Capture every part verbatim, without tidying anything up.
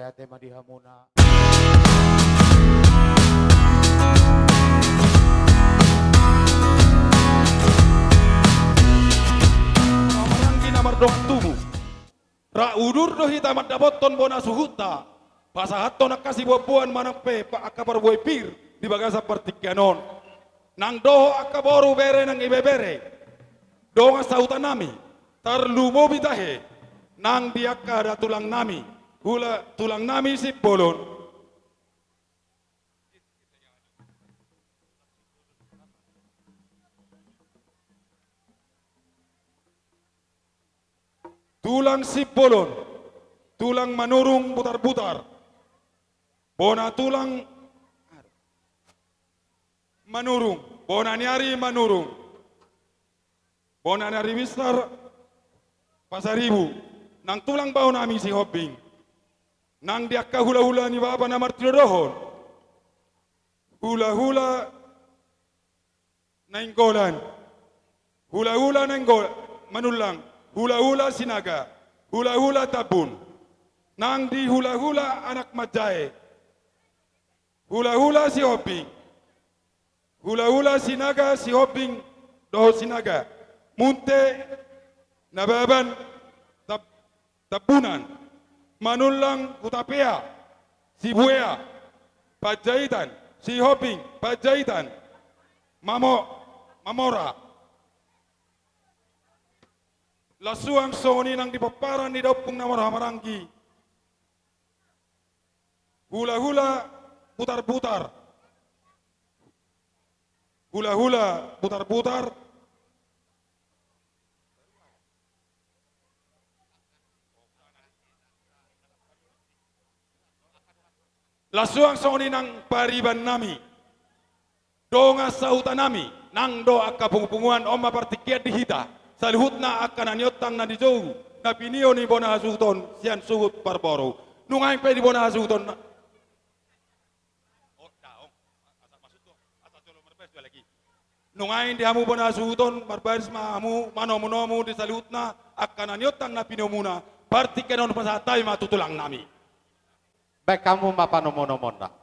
Ate ma di hamuna. Maranggi na mardongan tubu. Ra udur do hita mandapothon bona suhutta, pasahathon angka siboanboan manang pe pa-, angka parbue pir di bagasan partingkian on. Nang dohot angka boru bere nang ibebere, dongan sahutanami, tarlumobi tahe nang di angka datulangnami, hula tulangnami Simbolon. Tulang Simbolon, tulang Manurung Butarbutar, bona tulang Manurung, bona ni ari Manurung, bona ni ari Bistar Pasaribu, nang tulang baonami Sihombing, nang di angka hulahula ni bapa na martinodohon, hulahula Nainggolan, hulahula Nainggolan, Manullang, hulahula Sinaga, hulahula Tambun, nang di hulahula anak manjae, hulahula Sihombing, hulahula Sinaga, Sihombing dohot Sinaga, Munte, Nababan, Tab-, Tambunan, Manullang, Hutapea, Sibuea, Panjaitan, Sihombing, Panjaitan, Mamo-, Mamora. Laos suang songon i nang di pomparan ni da Ompung na marhahamaranggi, hulahula Butarbutar, hulahula Butarbutar. Laos suang songon i nang paribannami, dongan sahutanami, nang dohot angka pungupunguan, on ma partingkian di hita. Saluhutna angka na niontang na nijou, na pinio ni bona hasuhuton sian suhut parboru. Nuaeng pe di bona hasuhuton na Nuaeng di hamu bona hasuhuton, marbaris ma hamu manomunomu di saluhutna angka na niontang na piniomuna, partingkian on pasahat hami ma tu tulangnami. Baen hamu ma panomunomuna.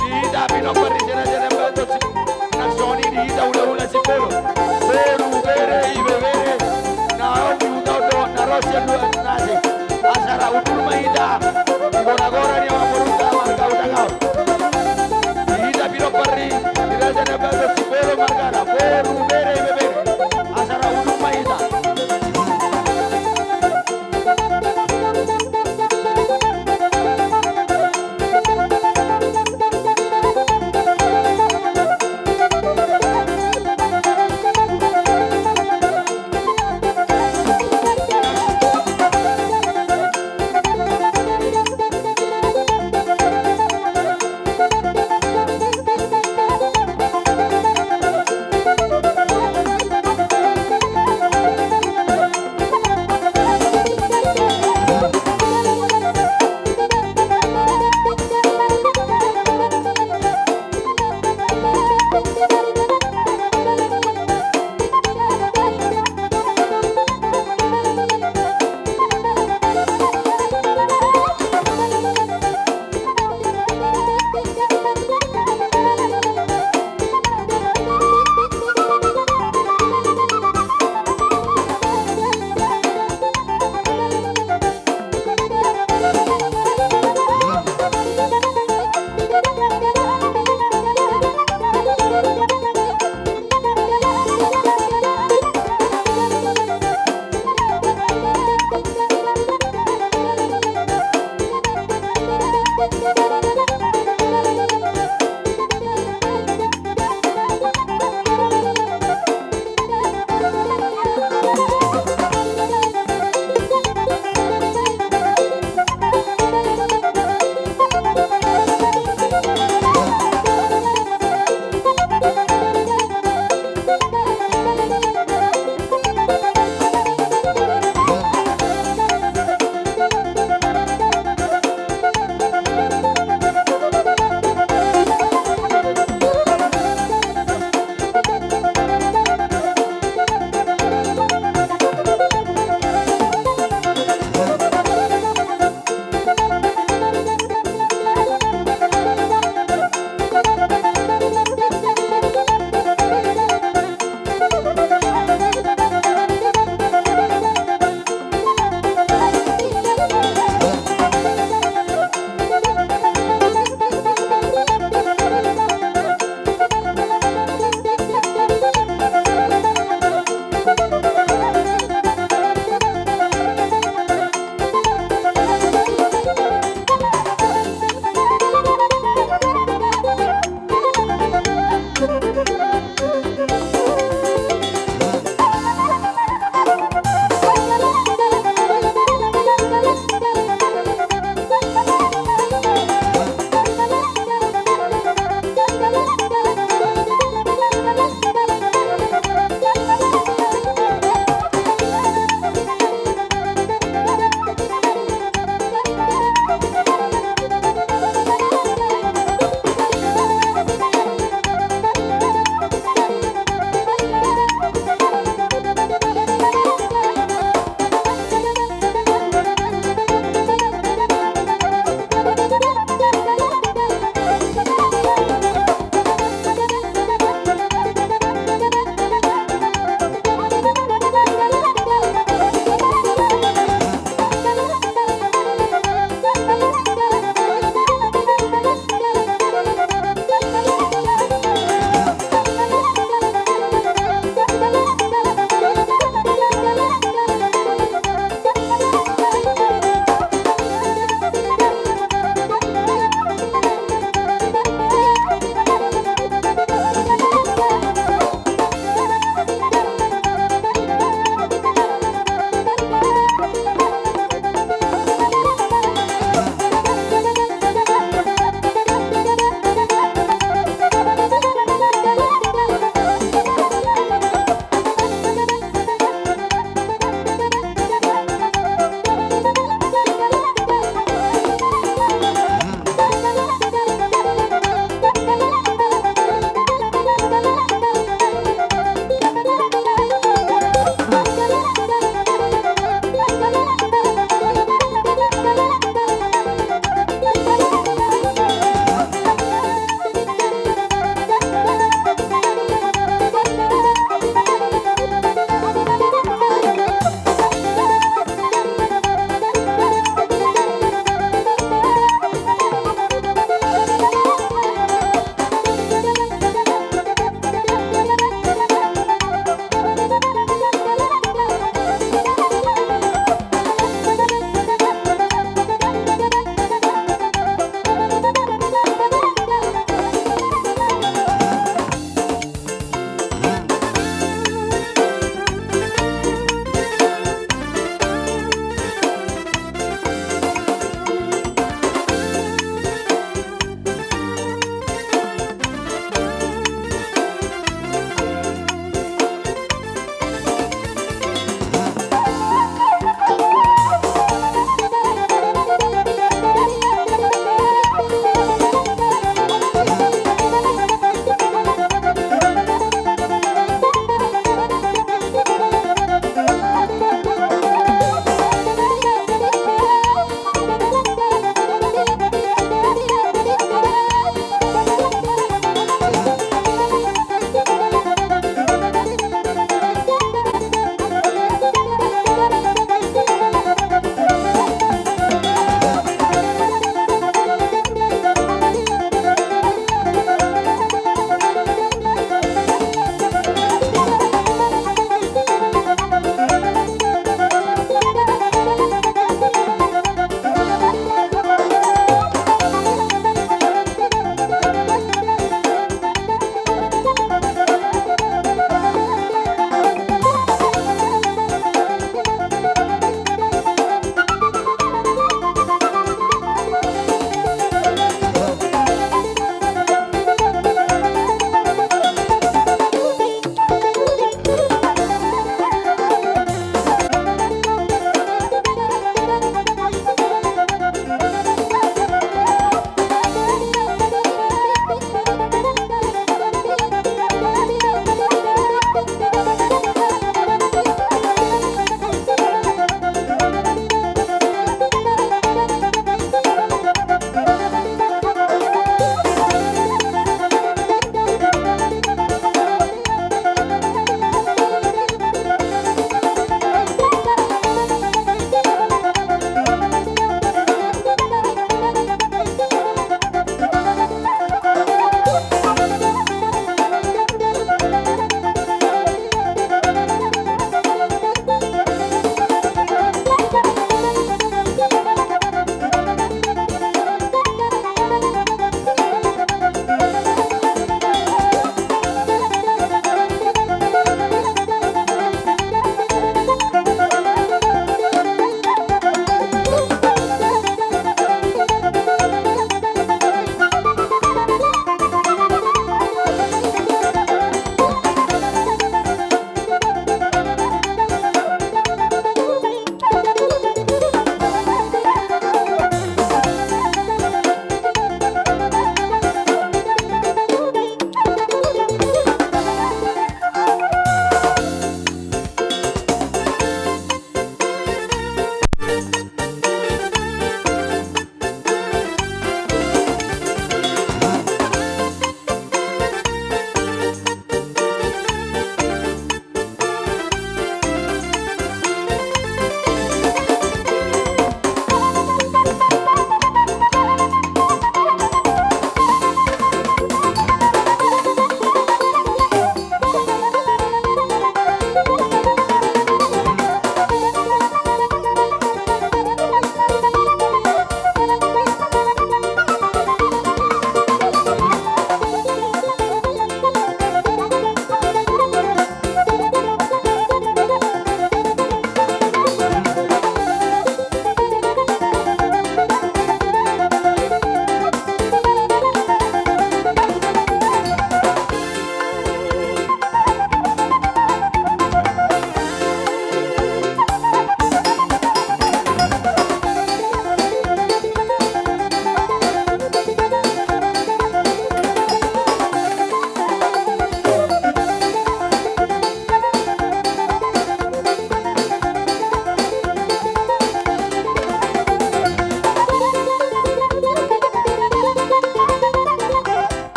Di hita pinompar ni Raja Nambaton, nang songon i di hita hulahula Simbolon, boru, bere, ibebere, na on di huta on dohot na ro sian luat na asing. Asa ra udur ma hita di goragora ni amangborunta marga Hutagaon. Di hita pinompar ni Raja Nambaton Simbolon margana, boru, bere, ibebere, asa ra udur ma hita.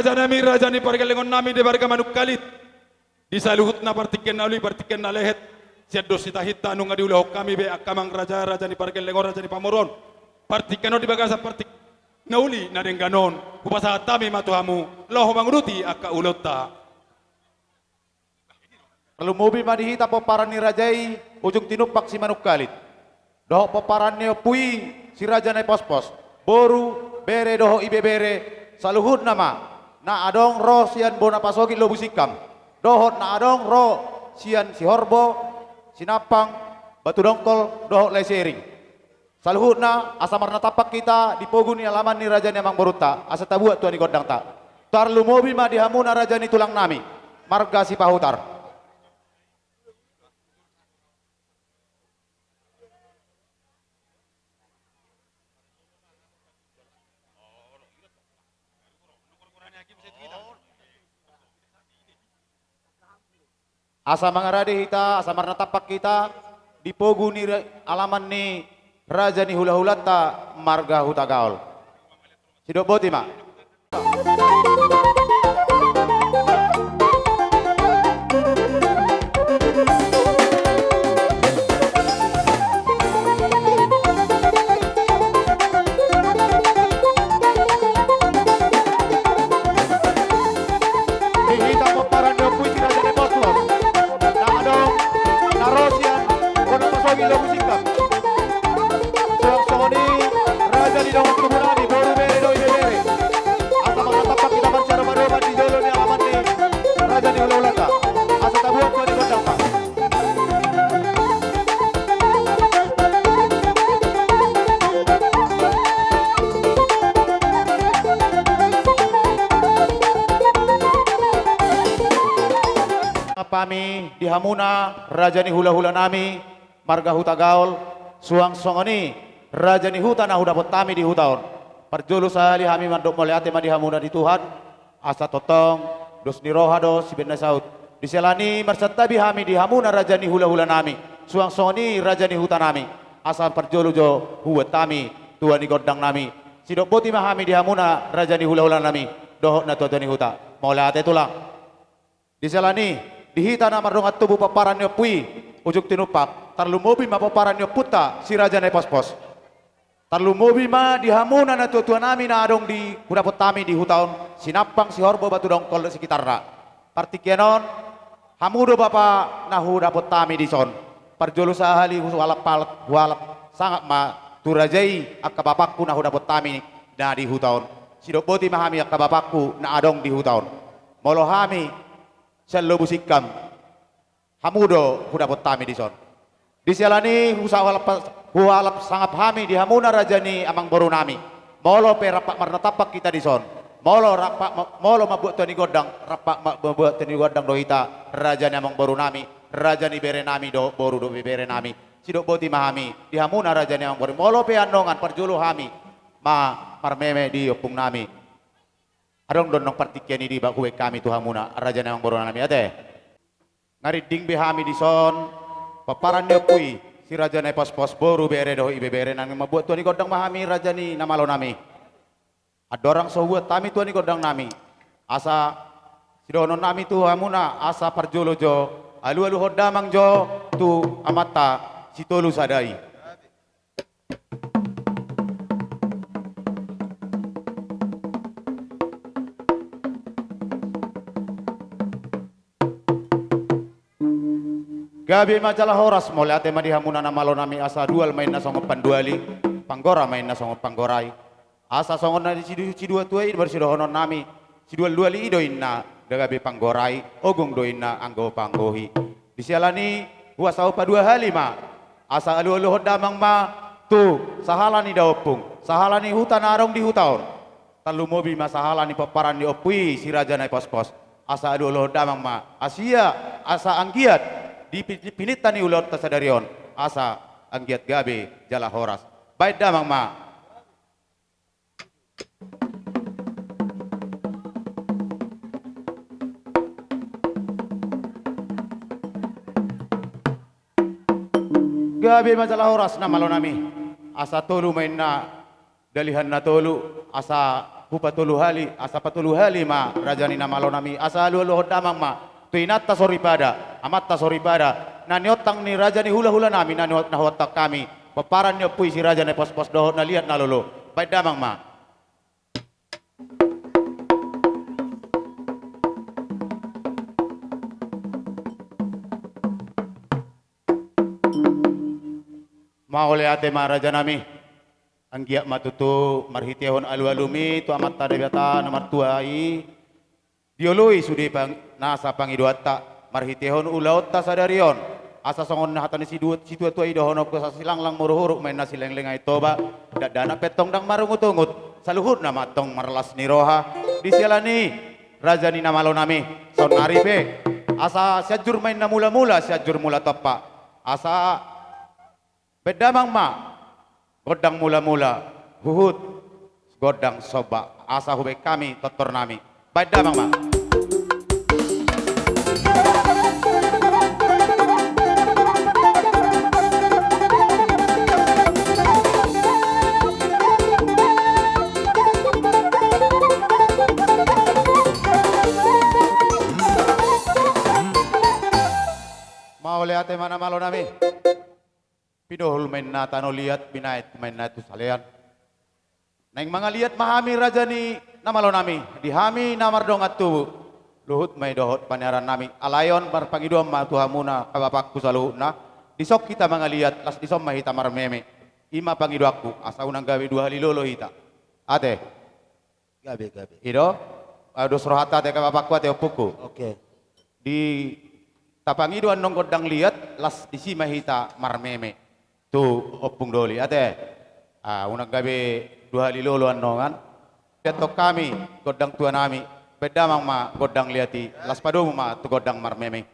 Rajanami, raja ni pargellengon nami di marga Manungkalit, di saluhutna partingkian na uli, partingkian na lehet, sian dos ni tahinta nunga diulahon hami be angka amang raja, raja ni pargellengon, raja ni pamoruon, partingkian on di bagasan partingkian na uli na denggan on, hupasahat hami ma tu hamu laho manguduti angka ulaonta. Tarlumobi ma di hita pomparan ni raja i, Ujung Tinumpak Simanungkalit, dohot pomparan ni ompu i, si Raja Naipospos, boru, bere dohot ibebere, saluhutna ma na adong ro sian bona pasogit Lobu Singkam, dohot na adong ro sian Sihorbo, Sinampang, Batu Dongkol dohot Lae Sering. Saluhutna, asa marnatampak hita di pogu ni alaman ni raja ni amangborunta, asa tabuat tua ni gondangta. Tarlumobi ma di hamuna raja ni tulang nami, marga Sipahutar. Asa mangarade hita, asa marnatampak hita di pogu ni ra-, alaman ni raja ni hulahulanta marga Hutagaol. Sidok boti ma. Di hita pomparan ni ompu i si Raja Naipospos, na adong na ro sian bona pasogit Lobu Singkam. Suang songon i raja ni dongan tubu nami, boru, bere dohot ibebere. Asa marnatampak hita marsiadopadopan di jolo ni alaman ni raja ni hulahulanta, asa tabuat tua ni gondangta. Hami di hamuna raja ni hulahula nami marga Hutagaol, suang songon i raja ni huta na hudapot hami di huta on. Parjolo sahali hami mandok mauliate ma di hamuna di Tuhan, asa tongtong dos ni roha do sibaen na saut. Di siala ni i marsantabi hami di hamuna raja ni hulahula nami, suang songon i raja ni huta nami, asa parjolo jo hubuat hami tua ni gondang nami. Sidok boti ma hami di hamuna raja ni hulahula nami dohot na tuatua ni huta. Mauliate tulang. Di siala ni i, di hita na mardongan tubu pomparan ni ompu i, Ujung Tinumpak, tarlumobi ma pomparan ni ompunta si Raja Naipospos. Tarlumobi ma di hamuna na tuatua nami na adong di hudapot hami di huta on, Sinampang, Sihorbo, Batu Dongkol, sekitarna. Partingkian on, hamu do bapa na hudapot hami dison. Parjolo sahali hualap, hualap sangap ma tu raja i angka bapangku na hudapot hami na di huta on. Sidok boti ma hami angka bapangku na adong di huta on. Molo hami sian Lobu Singkam, hamu do hudapot hami dison. Di siala ni i husa-, hualap, hualap sangap hami di hamuna raja ni amangboru nami. Molo pe rap marnatampak hita dison, molo rap ma-, molo mambuat tua ni gondang, rap ma-, mambuat tua ni gondang do hita, raja ni amangboru nami, raja ni bere nami dohot boru dohot ibebere nami. Sidok boti ma hami di hamuna raja ni amangboru. Molo pe annon parjolo hami ma marmeme di ompung nami. Adong do annon partingkian i dibaen hami tu hamuna raja ni amangboru nami, ate. Nunga rinding be hami dison, pomparan ni ompu i, si Raja Naipospos, boru, bere dohot ibebere, nang mambuat tua ni gondang ma hami raja ni na malo nami. Andorang so hubuat hami tua ni gondang nami, asa sidohonon nami tu hamuna, asa parjolo jo alualuhon damang jo tu amanta Sitolusada i. Gabe ma jala horas, mauliate ma di hamuna na malo nami, asa dual ma inna songon panduali, panggora ma inna songon panggorai. Asa songon na di sidu-, siduatua i marsidohonon nami, sidualduali i do inna gabe panggorai, ogung do inna anggo panggohi. Di siala ni i, huasao padua hali ma, asa alualuhon damang ma tu sahala ni daompung, sahala ni huta na adong di huta on. Tarlumobi ma sahala ni pomparan ni ompu i si Raja Naipospos, asa alualuhon damang ma, asa ia, asa anggiat di pi-, pininta ni ulaonta sadari on, asa anggiat gabe jala horas. Baen damang ma. Gabe ma jala horas na malo nami. Asa tolu ma inna dalihan na tolu, asa Hupatolu hali, asa patolu hali ma raja ni na malo nami, asa alualuhon damang ma tu inanta soripada, amanta soripada, na niontang ni raja ni hulahulanami, na nio-, na huontang hami, pomparan ni ompu i si raja na pospos dohot na liat na lolo. Baen damang ma. Mauliate ma rajanami. Anggiat ma tutu marhitehon alualumi tu Amanta Debata na martua i, dioloi sude pang-, nasa pangidoanta, marhitehon ulaonta sadari on. Asa songon na hata ni sidu-, situatua i dohononku, asa silanglang muruk-uruk ma inna, silengleng aek Toba, dakdanak pe antong ndang marungutungut, saluhutna ma antong marlas ni roha. Di siala ni i, raja ni na malo nami, saonnari pe, asa Sianjur ma inna mulamula, Sianjur Mulatompa. Asa baen damang ma gondang mulamula, huhut gondang somba, asa hubaen hami tortornami. Baen damang ma. Mauliate ma na malo nami. Pinohul ma inna tano liat, binahen ma inna tu salean. Naeng mangaliat ma hami raja ni na malo nami, di hami na mardongan tubu. Luhut ma i dohot paniarannami, alai on marpangidoan ma tu hamuna angka bapakku saluhutna. Dison hita mangaliat, las dison ma hita marmeme. I ma pangidoanku, asa unang gabe dua hali lolo hita. Ate. Gabe, gabe. I do? Ah, dos rohanta ate angka bapakku, ate ompungku. Oke. Di tapangido annon gondang liat, las disi ma hita marmeme tu ompung doli, ate. Ah, unang gabe dua hali lolo annon kan. Antong hami gondang tuanami, baen damang ma gondang liat i, las padomu ma tu gondang marmeme.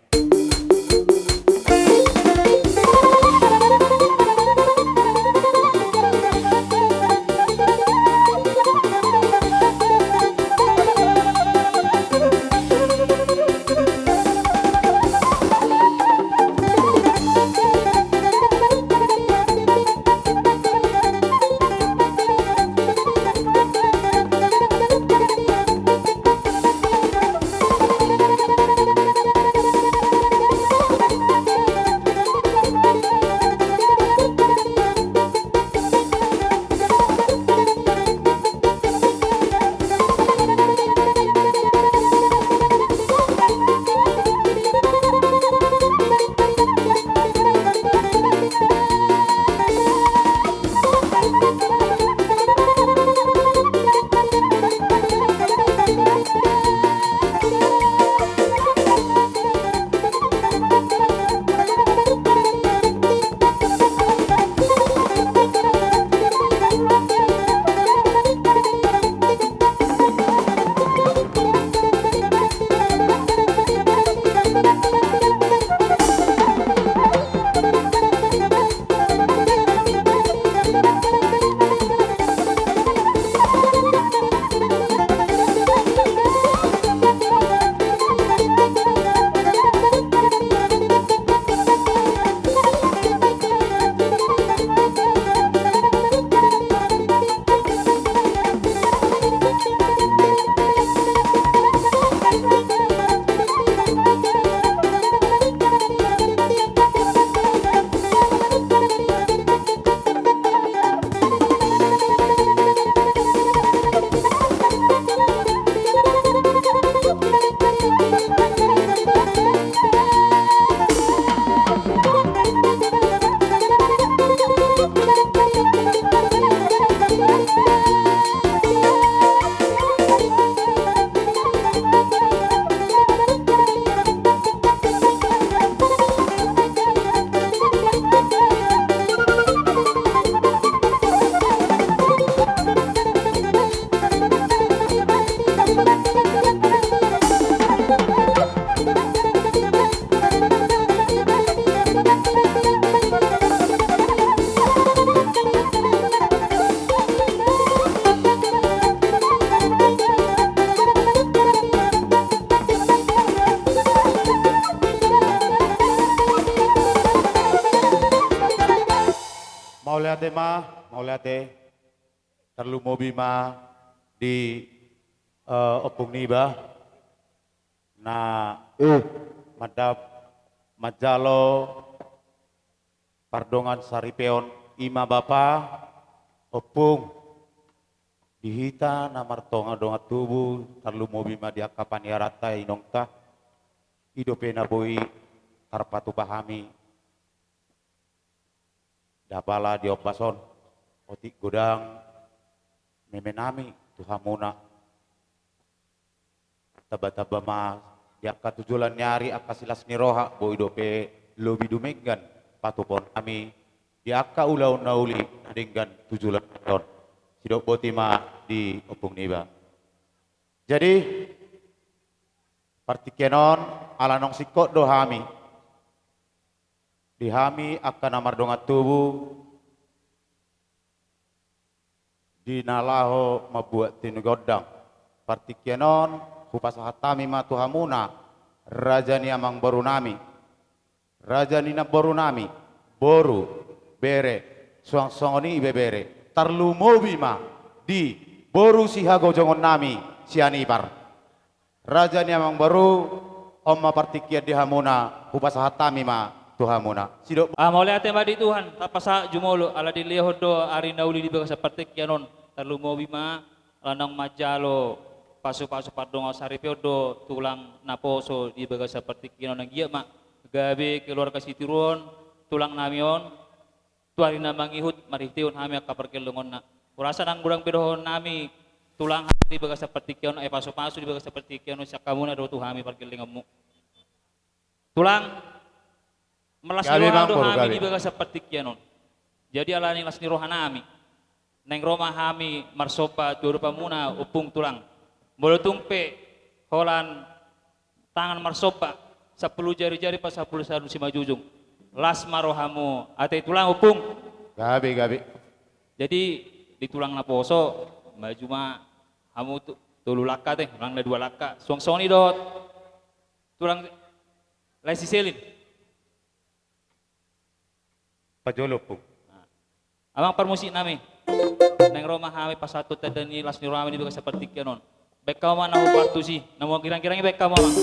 Mauliate ma, mauliate. Tarlumobi ma Di, eh, ompung niba na, eh, mandap manjalo pardongan saripeon, i ma bapa, ompung, di hita na mardongan-dongan tubu, tarlumobi ma di angka paniaranta, inongta, i dope na boi tarpatupa hami. Ndapala di ombas on, otik godang meme nami tu hamuna. Tamba-tamba ma di angka tu joloan ni ari angka silas ni roha, boi dope lobi dumenggan patupaon nami di angka ulaon na uli na denggan tu joloan on. Sidok boti ma di ompung niba. Jadi, partingkian on, ala naung singkop do hami. Di hami angka na mardongan tubu, di na laho mambuat tinu gondang. Partingkian on, hupasahat hami ma tu hamuna, raja ni amangboru nami, raja ni namboru nami, boru, bere, suang songon i ibebere, tarlumobi ma di boru sihagojongon nami, sian ipar. Raja ni amangboru, on ma partingkian di hamuna, hupasahat hami ma tu hamuna. Sidok. Ah, mauliate ma di Tuhan, tapasahat jumolo, ala dilehon do ari na uli di bagasan partingkian on, tarlumobi ma, ala naung manjalo pasu-pasu pardongan saripeon do tulang naposo di bagasan partingkian on, anggiat ma gabe keluarga sitiruon tulang nami on, tu ari na mangihut, marhitehon hami angka pargellengonna. Hurasa nang godang be dohonon nami, tulang, di bagasan partingkian on, eh, pasu-pasu di bagasan partingkian on, sian hamuna do tu hami pargellengonmu. Tulang, marlas ni roha do hami di bagasan partingkian on. Jadi ala ni las ni roha nami, naeng ro ma hami marsomba tu adopanmuna, ompung, tulang. Molo tung pe holan tangan marsomba, sampulu jari-jari, pasampulu sadun simanjujung. Las ma rohamu, ate tulang, ompung. Gabe, gabe. Jadi, di tulang naposo, maju ma hamu tu, tolu langka ate, manang na dua langka. Suang songon i dohot tulang lae si Selin. Pajolo, ompung. Amang parmusik nami, naeng ro ma hami pasahat tanda ni las ni roha nami di bagasan partingkian on. Baen hamu ma na hombar tusi, na mangirang-irang i baen hamu ma, amang.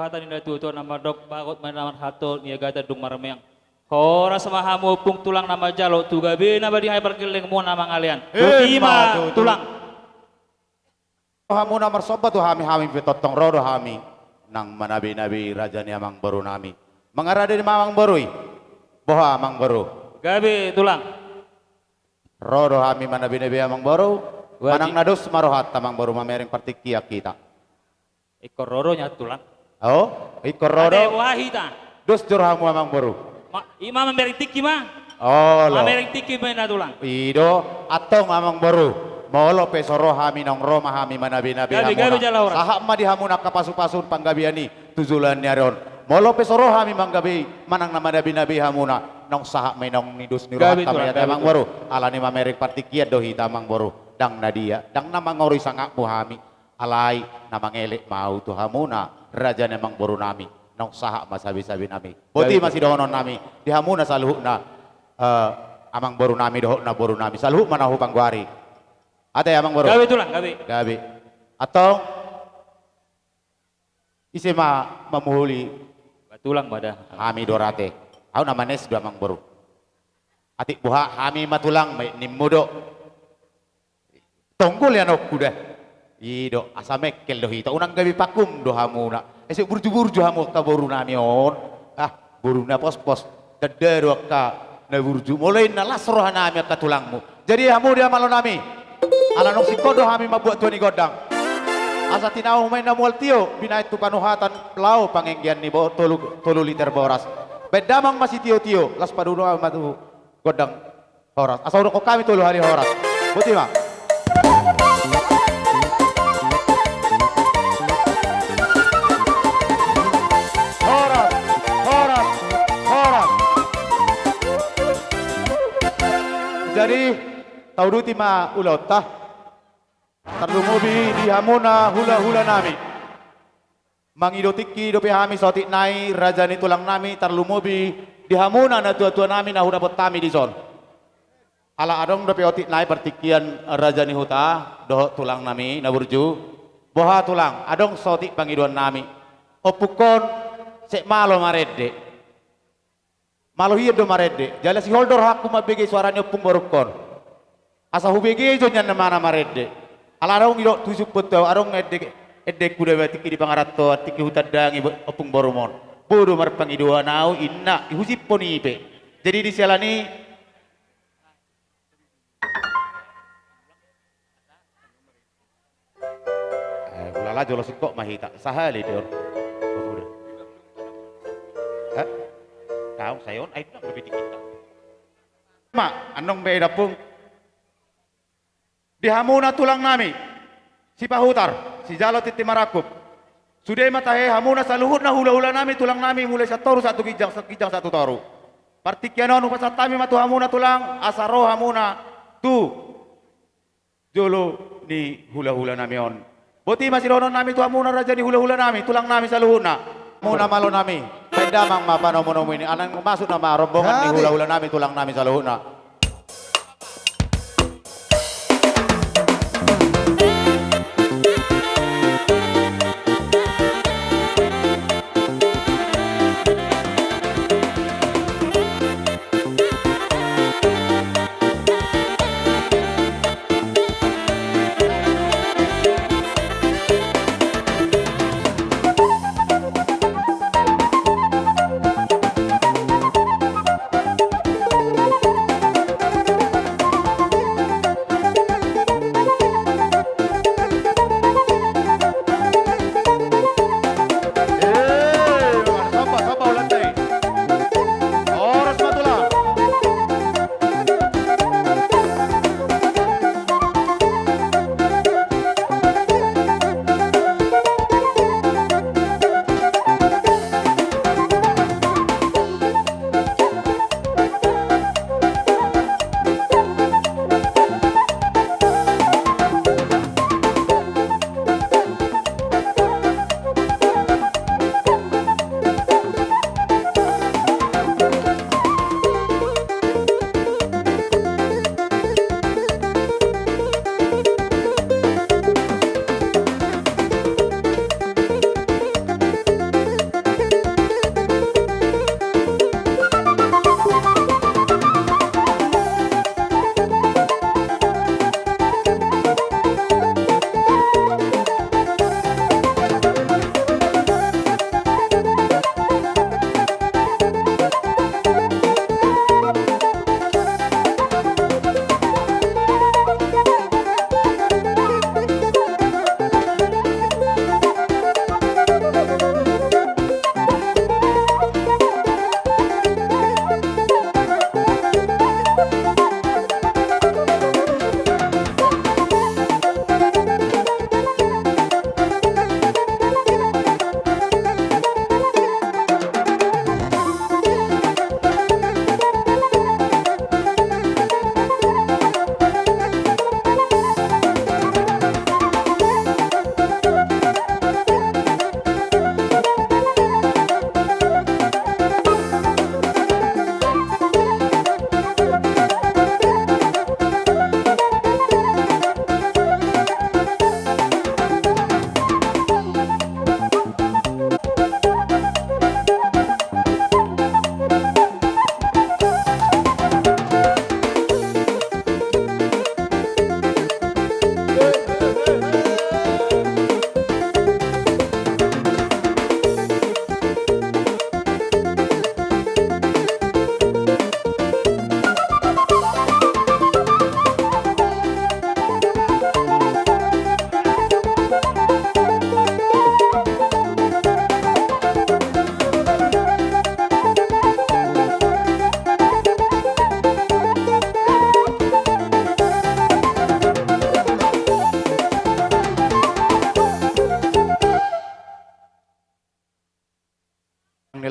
Hata ni natuatua na mandok, bagot ma na marhalto, niagatan dung marmeang. Horas ma hamu ompung tulang na manjalo, tu gabe na badia, pargellengmuna mangalean. Emma tutu. Boti ma tulang. Hamu na marsomba tu hami, hami pe tongtong ro do hami nang manabinabei raja ni amangboru nami. Mangarade ma amangboru i. Boha amangboru? Gabe tulang. Ro do hami manabinabei amangboru. Wajib. Manang na dos ma rohanta amangboru mamereng partingkian hita. Ingkon ro do nian tulang. O, ingkon ro do. Ate, boha hita? Dos jo rohamu amangboru. Ma, i ma mamereng tingki ma. Olo. Mamereng tingki ma na tulang. I do, antong amangboru. Molo pe so ro hami, naung ro ma hami manabinabei hamuna. Gabe, gabe jala horas. Sahat ma di hamuna angka pasupasu panggabean i tu joloan ni ari on. Molo pe so ro hami manggabei manang na manabinabei hamuna, naung sahat ma i naung nidos ni rohanta. Gabe tulang, ma i ate, gabe tulang. Amangboru. Alani mamereng partingkian do hita amangboru. Ndang na dia, ndang na mangorui sangapmu hami. Alai na mangelek ma ahu tu hamuna raja ni amangboru nami, naung sahat ma sabisabinami. Boti ma sidohonon nami di hamuna saluhutna, eh, amangboru nami dohot namboru nami, saluhut ma na hupanggoari. Ate amangboru. Gabe tulang, gabe. Gabe. Antong ise ma mamuhuli? Ba tulang ma da. Hami do ra ate. Ahu na manes do amangboru. Atik boha hami ma tulang, ma i nimmu do. Tonggol i anakku da. I do, asa mengkel do hita, unang gabe pakum do hamuna. Ese burjuburju hamu angka boru nami on. Ah, boru na pospos. Danda do angka na burju. Molo inna las roha nami angka tulangmu. Jadi hamu di amalo nami. Ala naung singkop do hami mambuat tua ni gondang. Asa tinahu ma inna mual tio, binahen tu panuhatan laho pangenggean ni bo-, tolu, tolu liter boras. Baen damang ma sitiotio, las padudu ma tu gondang. Horas. Asa hudokkon hami tolu hali horas. Boti ma. Horas, horas, horas. Jadi, tauduti ma ulaonta. Tarlumobi di hamuna hulahula nami. Mangido tingki dope hami saotik nai raja ni tulang nami, tarlumobi di hamuna natuatua nami na hudapot hami dison. Ala adong dope otik nai partingkian raja ni huta dohot tulang nami na burju. Boha tulang, adong saotik pangidoan nami. Ompungkon, sek malo marende. Malo hian do marende, jala sihol do rohangku mambege suara ni ompung borungkon. Asa hubege jo nian na mana marende. Ala adong i do tu sumput tu ahu, adong ende, ende kuda batik i di pangarantoan, tingki hutandangi bo-, ompung borum on. Bodo marpangidoan ahu inna, i husimpon i pe. Jadi di siala ni Eh, ulala, jolo singkop ma hita. Sahali pe on. Bopu da. Eh? Daong sai on, ai, unang dope tingki hita. Ma, annon be dampung. Di hamuna tulang nami. Sipahutar, sijalo tintin marangkup. Sude ma tahe hamuna saluhutna hulahula nami, tulang nami, mulai sahat toru sahat tu ginjang, sahat ginjang sahat tu toru. Partingkian on hupasahat hami ma tu hamuna tulang, asa ro hamuna tu jolo ni hulahula nami on. Boti ma sidohonon nami tu hamuna raja ni hulahula nami, tulang nami saluhutna. Hamuna malo nami, baen damang ma panomunomu i, ala naung masuk nama rombongan ni hulahula nami, tulang nami saluhutna.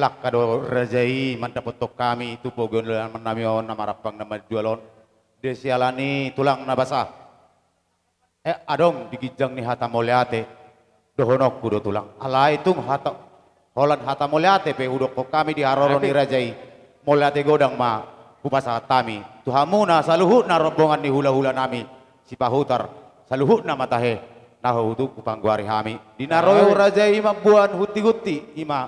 Angka do raja i mandapothon hami tu pogu ni alaman nami on na marampang na marjual on. Di siala ni tulang na basa. Eh, adong di ginjang ni hata mauliate dohononku do tulang. Alai tung hata, holan hata mauliate pe hudokkon hami di haroro ni raja i. Mauliate godang ma hupasahat hami tu hamuna saluhutna rombongan ni hulahula nami Sipahutar, saluhutna ma tahe na huhut hupanggoari hami. Di na ro raja i mamboan hunti-hunti, i ma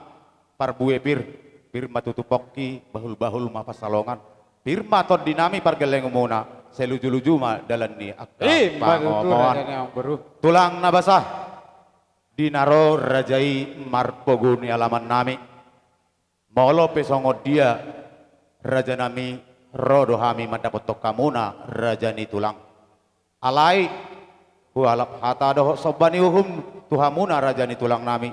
parbue pir, pir ma tutu pongki, bahul-bahul ma pansalongan. Pir ma tondi nami pargellengunmuna, sai luju-luju ma dalan ni angka pangomoan. Tulang na basa, di na ro raja i marpogu ni alaman nami. Molo pe songon dia raja nami, ro do hami mandapothon hamuna raja ni tulang. Alai hualap hata dohot somba ni uhum tu hamuna raja ni tulang nami.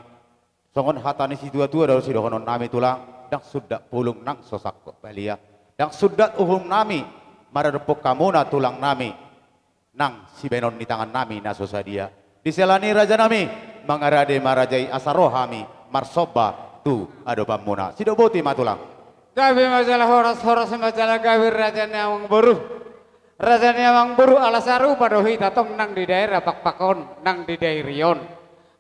Songon hata ni situa-tua do sidohonon nami tulang, ndang sundat pulung nang so sangkot balia. Ndang sundat uhum nami maradophon hamuna tulang nami nang sibahenon ni tangan nami na so sadia. Di siala ni raja nami, mangarade ma raja i asa ro hami marsomba tu adopanmuna. Sidok boti ma tulang. Gabe ma jala horas, horas ma jala gabe raja ni amangboru. Raja ni amangboru, ala sarupa do hita tong nang di daerah Pakpak on, nang di Dairi on.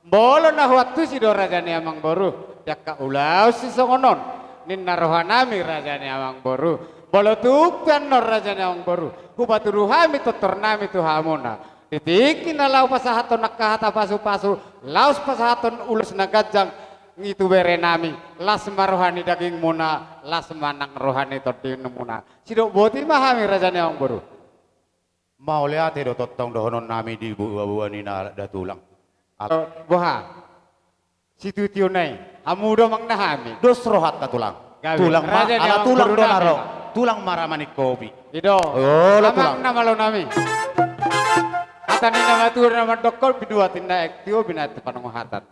Molo na huantusi do raja ni amangboru, di angka ulaon sisongon on, ninna roha nami raja ni amangboru. Molo tung pe annon raja ni amangboru, hupatudu hami tortor nami tu hamuna. Di tingki na laho pasahathon angka hata pasu-pasu, laos pasahathon ulos na ganjang i tu bere nami, las ma roha ni dagingmuna, las ma nang roha ni tondimuna. Sidok boti ma hami raja ni amangboru. Mauliate do tongtong dohonon nami di boa-boa ni na da tulang. Boha? Sitio-tio nai. Hamu do amang na hami. Dos rohanta tulang. Tulang ma, ala tulang do na ro. Tulang ma ra manik kopi. I do. Olo tulang. Amang na malo nami. Hata ni na matua na mandokkon, binuat inna aek tio, binahen tu panongohatan.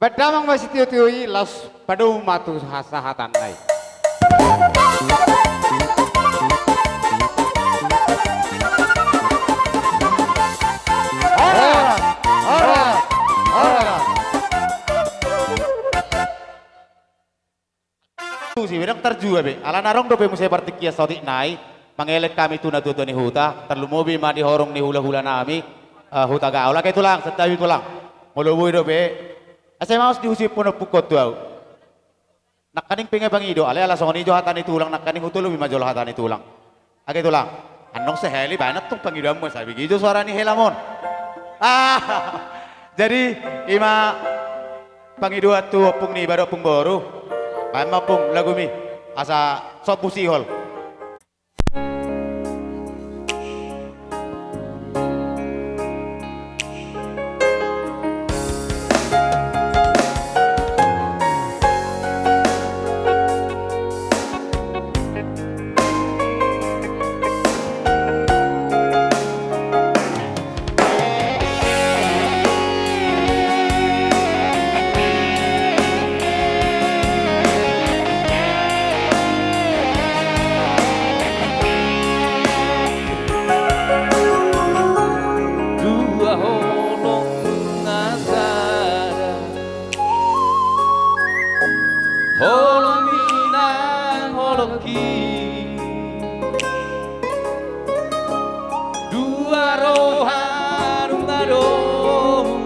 Baen damang ma sitio-tio i, laos padomu ma tu hasahatan nai. Ora, ora, ora. Tu si bedang tarjua be, ala na adong dope muse partingkian saotik nai, mangelek hami tu natua-tua ni huta, tarlumobi ma di horong ni hula-hula nami, eh, Hutagaol. Ake tulang, santabi tulang. Molo boi dope, asa maos di husiphon ompungkon tu au. Nangkaning pe nga pangido, alai ala songon i jo hata ni tulang, nangkaning hutolobi ma jolo hata ni tulang. Ake tulang, annon sahali baen antong pangidoanmu, asa bege jo suara ni helamon. Ah, jadi i ma pangidoan tu ompung niba dohot ompung boru. Baen ma ompung lagumi, asa sombu sihol. Dua holong nunga sada. Holong i nang holongki. Dua roha nunga domu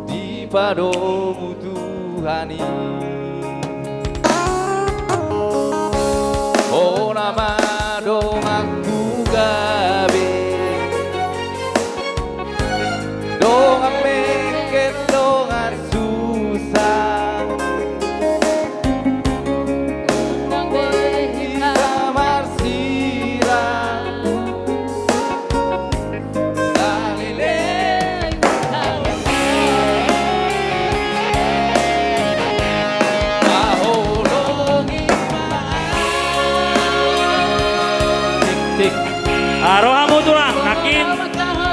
dipadomu Tuhan i. Hona ma donganku gabe, dongan mengkel, dongan susah. Unang be hita marsirang. Saleleng. Taholongi ma. Tik, tik. Ah, rohamu tulang, nangkin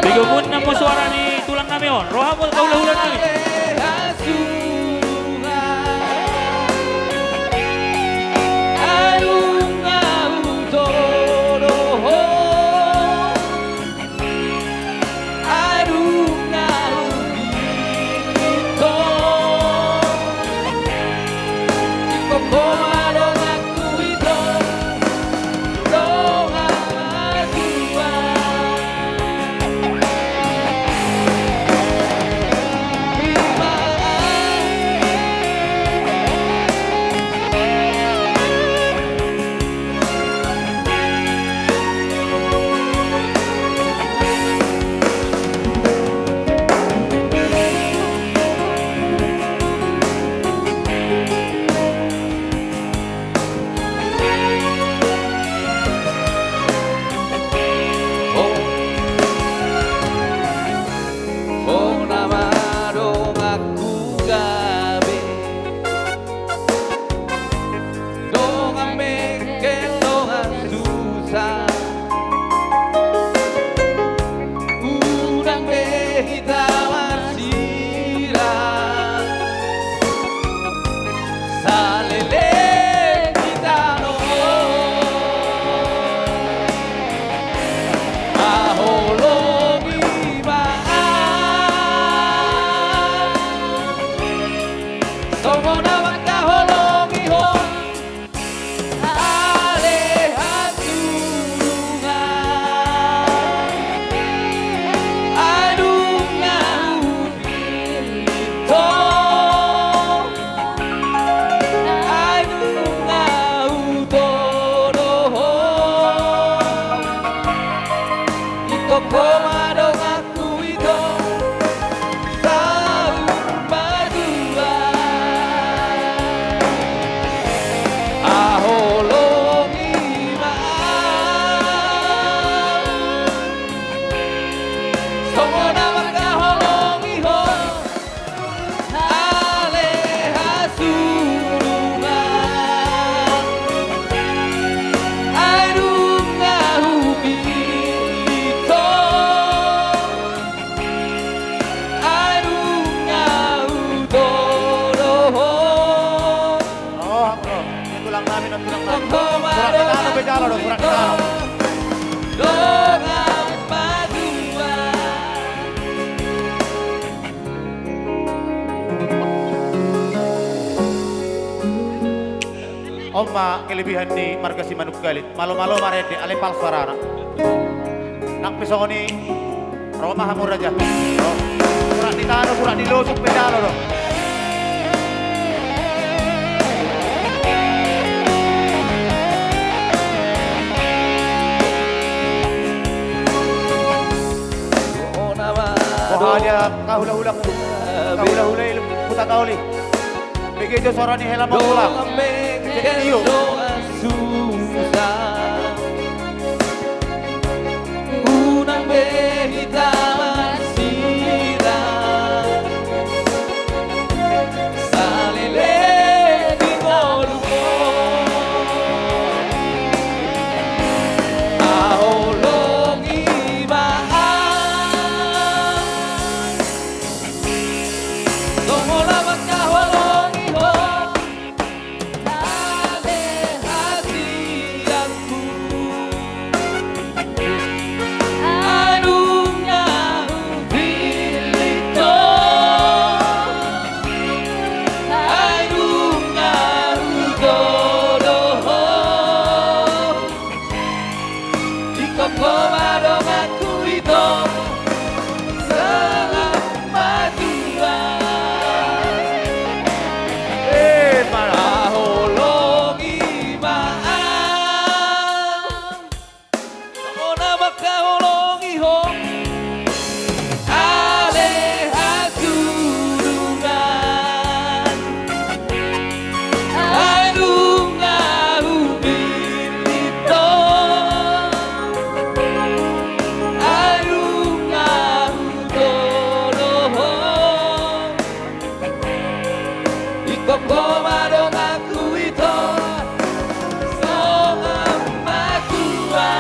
bege umbahen hamu suara ni tulang nami on. Rohamu tu hula-hula nami. Surat ni tano pe jalo do, surat ni tano. On ma kelebihan ni marga Simanungkalit. Malo-malo marende, alai pal suarana. Nang pe songon i, ro ma hamu raja. Ro. Surat ni tano, surat ni losuk pe jalo do. Boha dia kahula-hula, kahula-hula i Hutataoli. Bege jo sora ni hela mangula. Dongan mengkel dongan susah. Unang be hita marsirang. Saleleng ni ngolungon. Haholongi ma au. Songon na mangkaholongi ho, ale hasianku. Ai nunga hupillit ho, ai nunga hujolo ho. Ingkon ho ma donganku ito, sahat ma tua. Eh, mana? Haholongi ma au. Songon na mangkaholongi ho. Ale hasurungan. Ai nunga hupillit ho. Ai nunga hujolo ho. Ingkon ho ma donganku ito, songon matua.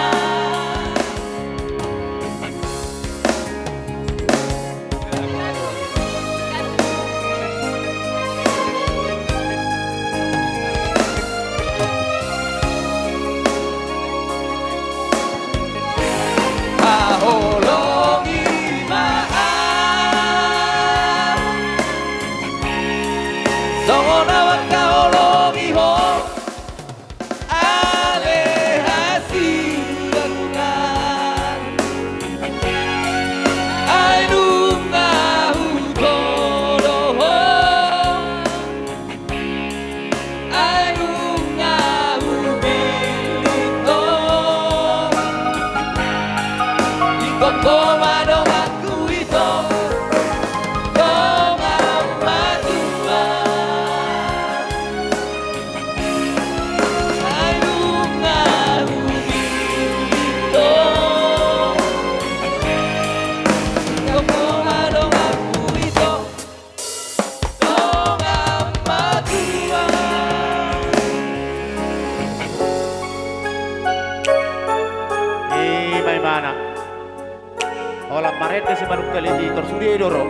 Haholongi ma au. Songon na mangkaholongi ho. Ale hasiangan. Ai nunga hujolo ho. Ai nunga hupillit ho. Ingkon ho ma donganku ito, dongan matua. Ai nunga hupillit ho. Ingkon ho ma donganku ito, dongan matua. I ma imana. Holan marende Simanungkalit i, tor sude do ro.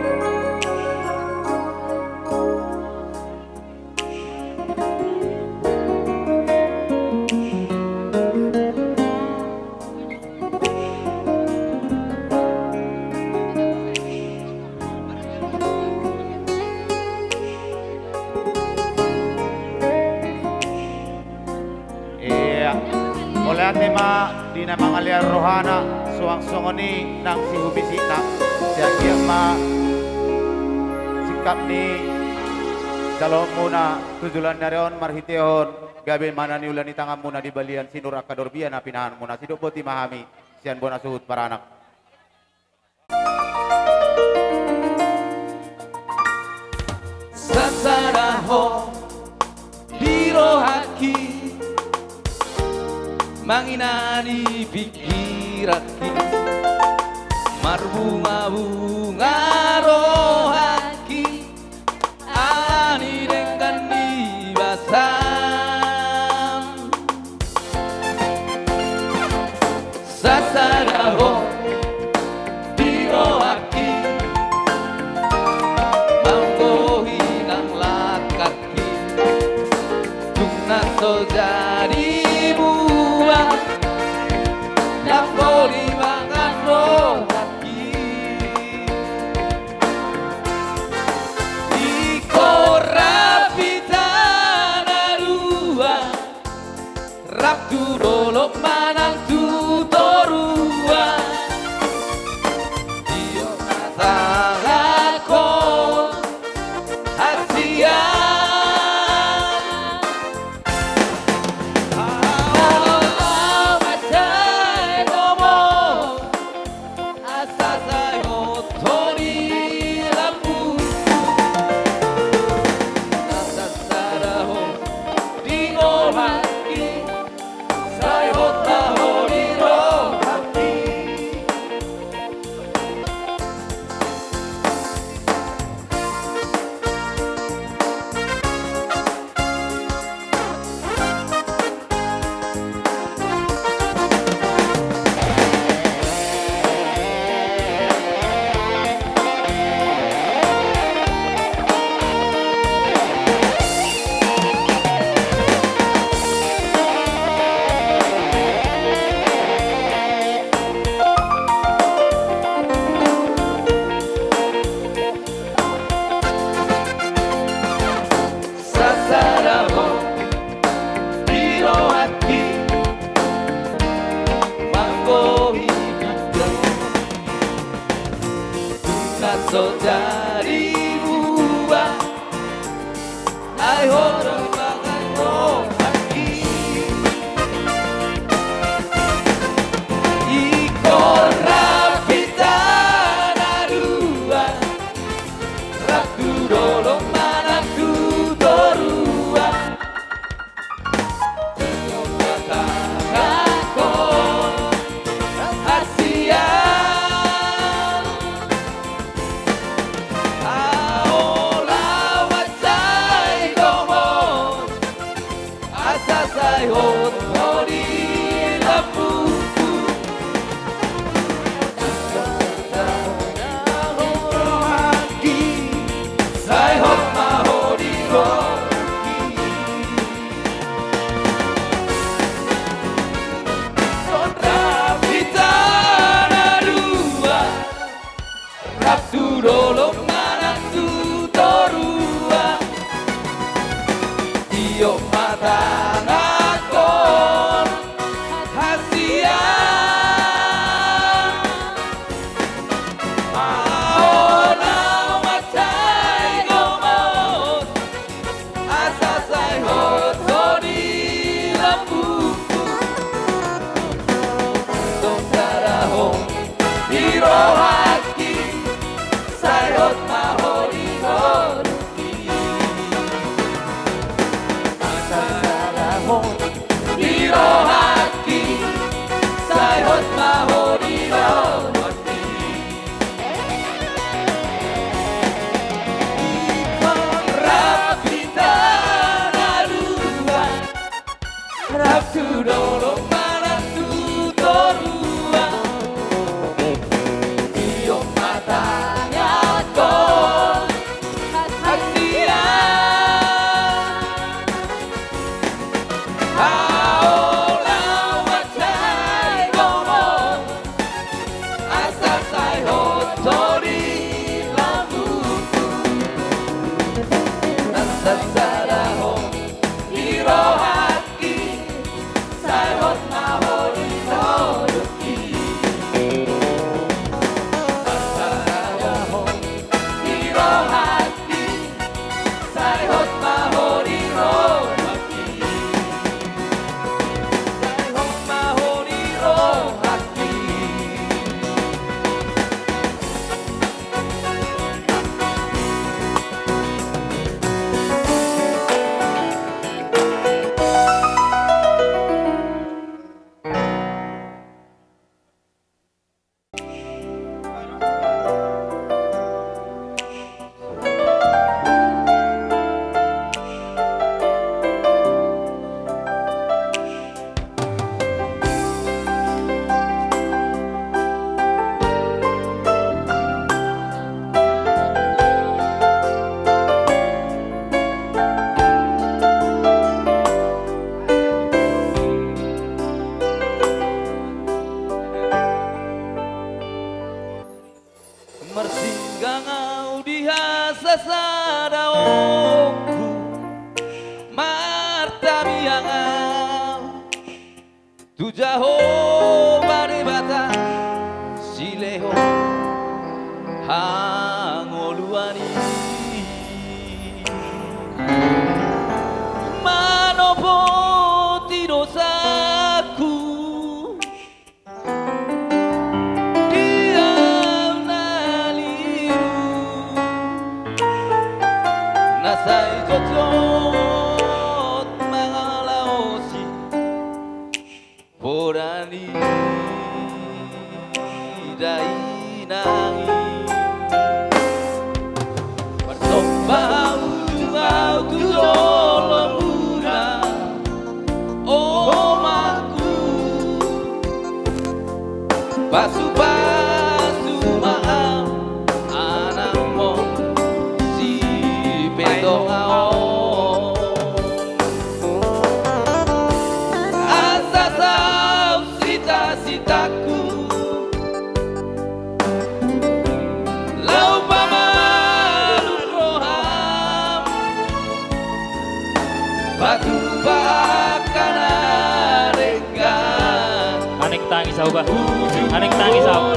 Ia, mauliate ma di na mangalean rohana, suang songon i nang sihubisikna. Sai anggiat ma singkap ni jaloonmuna tu joloan ni ari on marhitehon gabe ma na niula ni tanganmuna di balian sinur angka dorbia na pinahanmuna. Sidok boti ma hami sian bona suhut paranak. Sasada ho di rohangki, manginani pingkiranki, marbungabunga rohangki, ala ni denggan ni basam. Sasada ho di rohangki, manggohi nang langkangki, dung na so jadi Dolok manang tu toruan, tio ma tanganhon hasian. Ahu ma sai gomo, asa sai hot ho di lambungku. Asa sada ho di rohangki, sai hot ma ho di rohangki. Sasada ho di rohangki, manggohi pinggan, nunga so jadi buat, ai ho do mangan rohangki. Ingkon rap hita na dua, rap tu dolok manang tu toruan, tio ma tanganhon hasian. Ahu ma sai gomo, asa sai hot ho di lambungku. Sai hot ma ho di rohangki. Rap hita na dua, rap tu dolok manang tu toruan, tio ma tanganhon hasian. Ahu ma sai gomo, asa sai hot ho di lambungku. Tong sada ho di rohangki, sai hot ma ho di rohangki. Asa sada ho di rohangki, sai hot ma ho di rohangki. Rap hita na dua, rap tu dolok manang tu toruan, tio ma tanganhon hasian. Ahu ma sai gomo, asa sai hot ho di lambungku. Asa sada ho di rohangki, sai hot ma ho di rohangki. Asa sada ho di rohangki, sai hot ma ho di rohangki. Sai hot ma ho di rohangki. Marsinggang ahu di hasasadaonku, martangiang ahu Tu Jahowa Debata silehon hangoluan i, manopoti dosaku. Di au na lilu, na sai jotjot mangalaosi poda ni dainang i. Marsomba hamu tu Ahu tu jolomuna, omakku. Pasupasu ma ahu, anakmu, sipetongan on. Asa saut sitasitangku, laho pamalum roham, patupa angka na denggan. Aning tangis ahu, bah. Aning tangis ahu.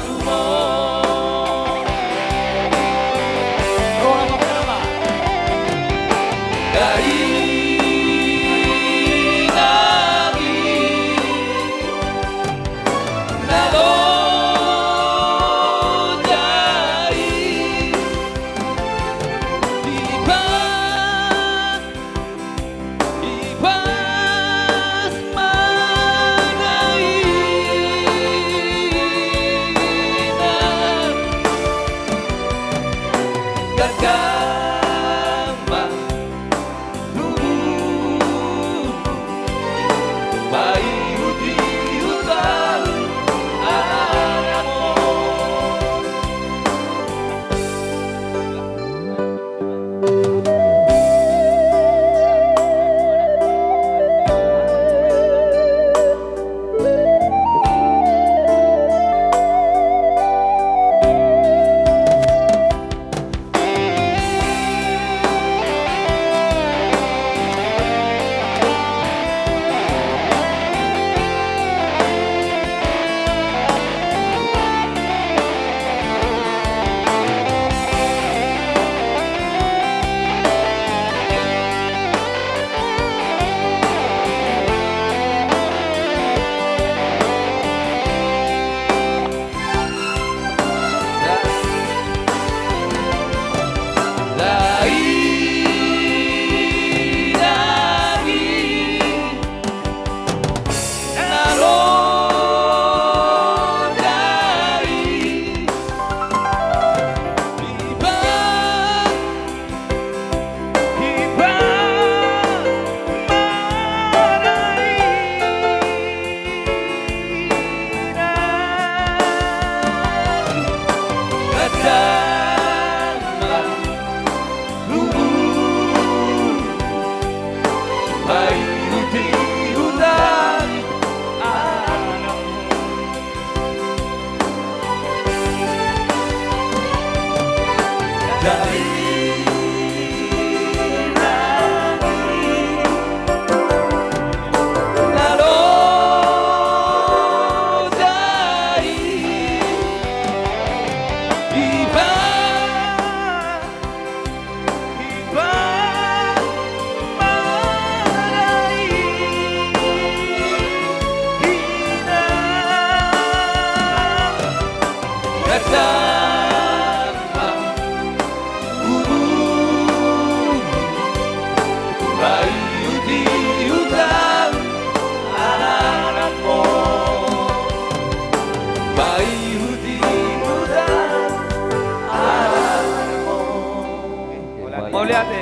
Mauliate.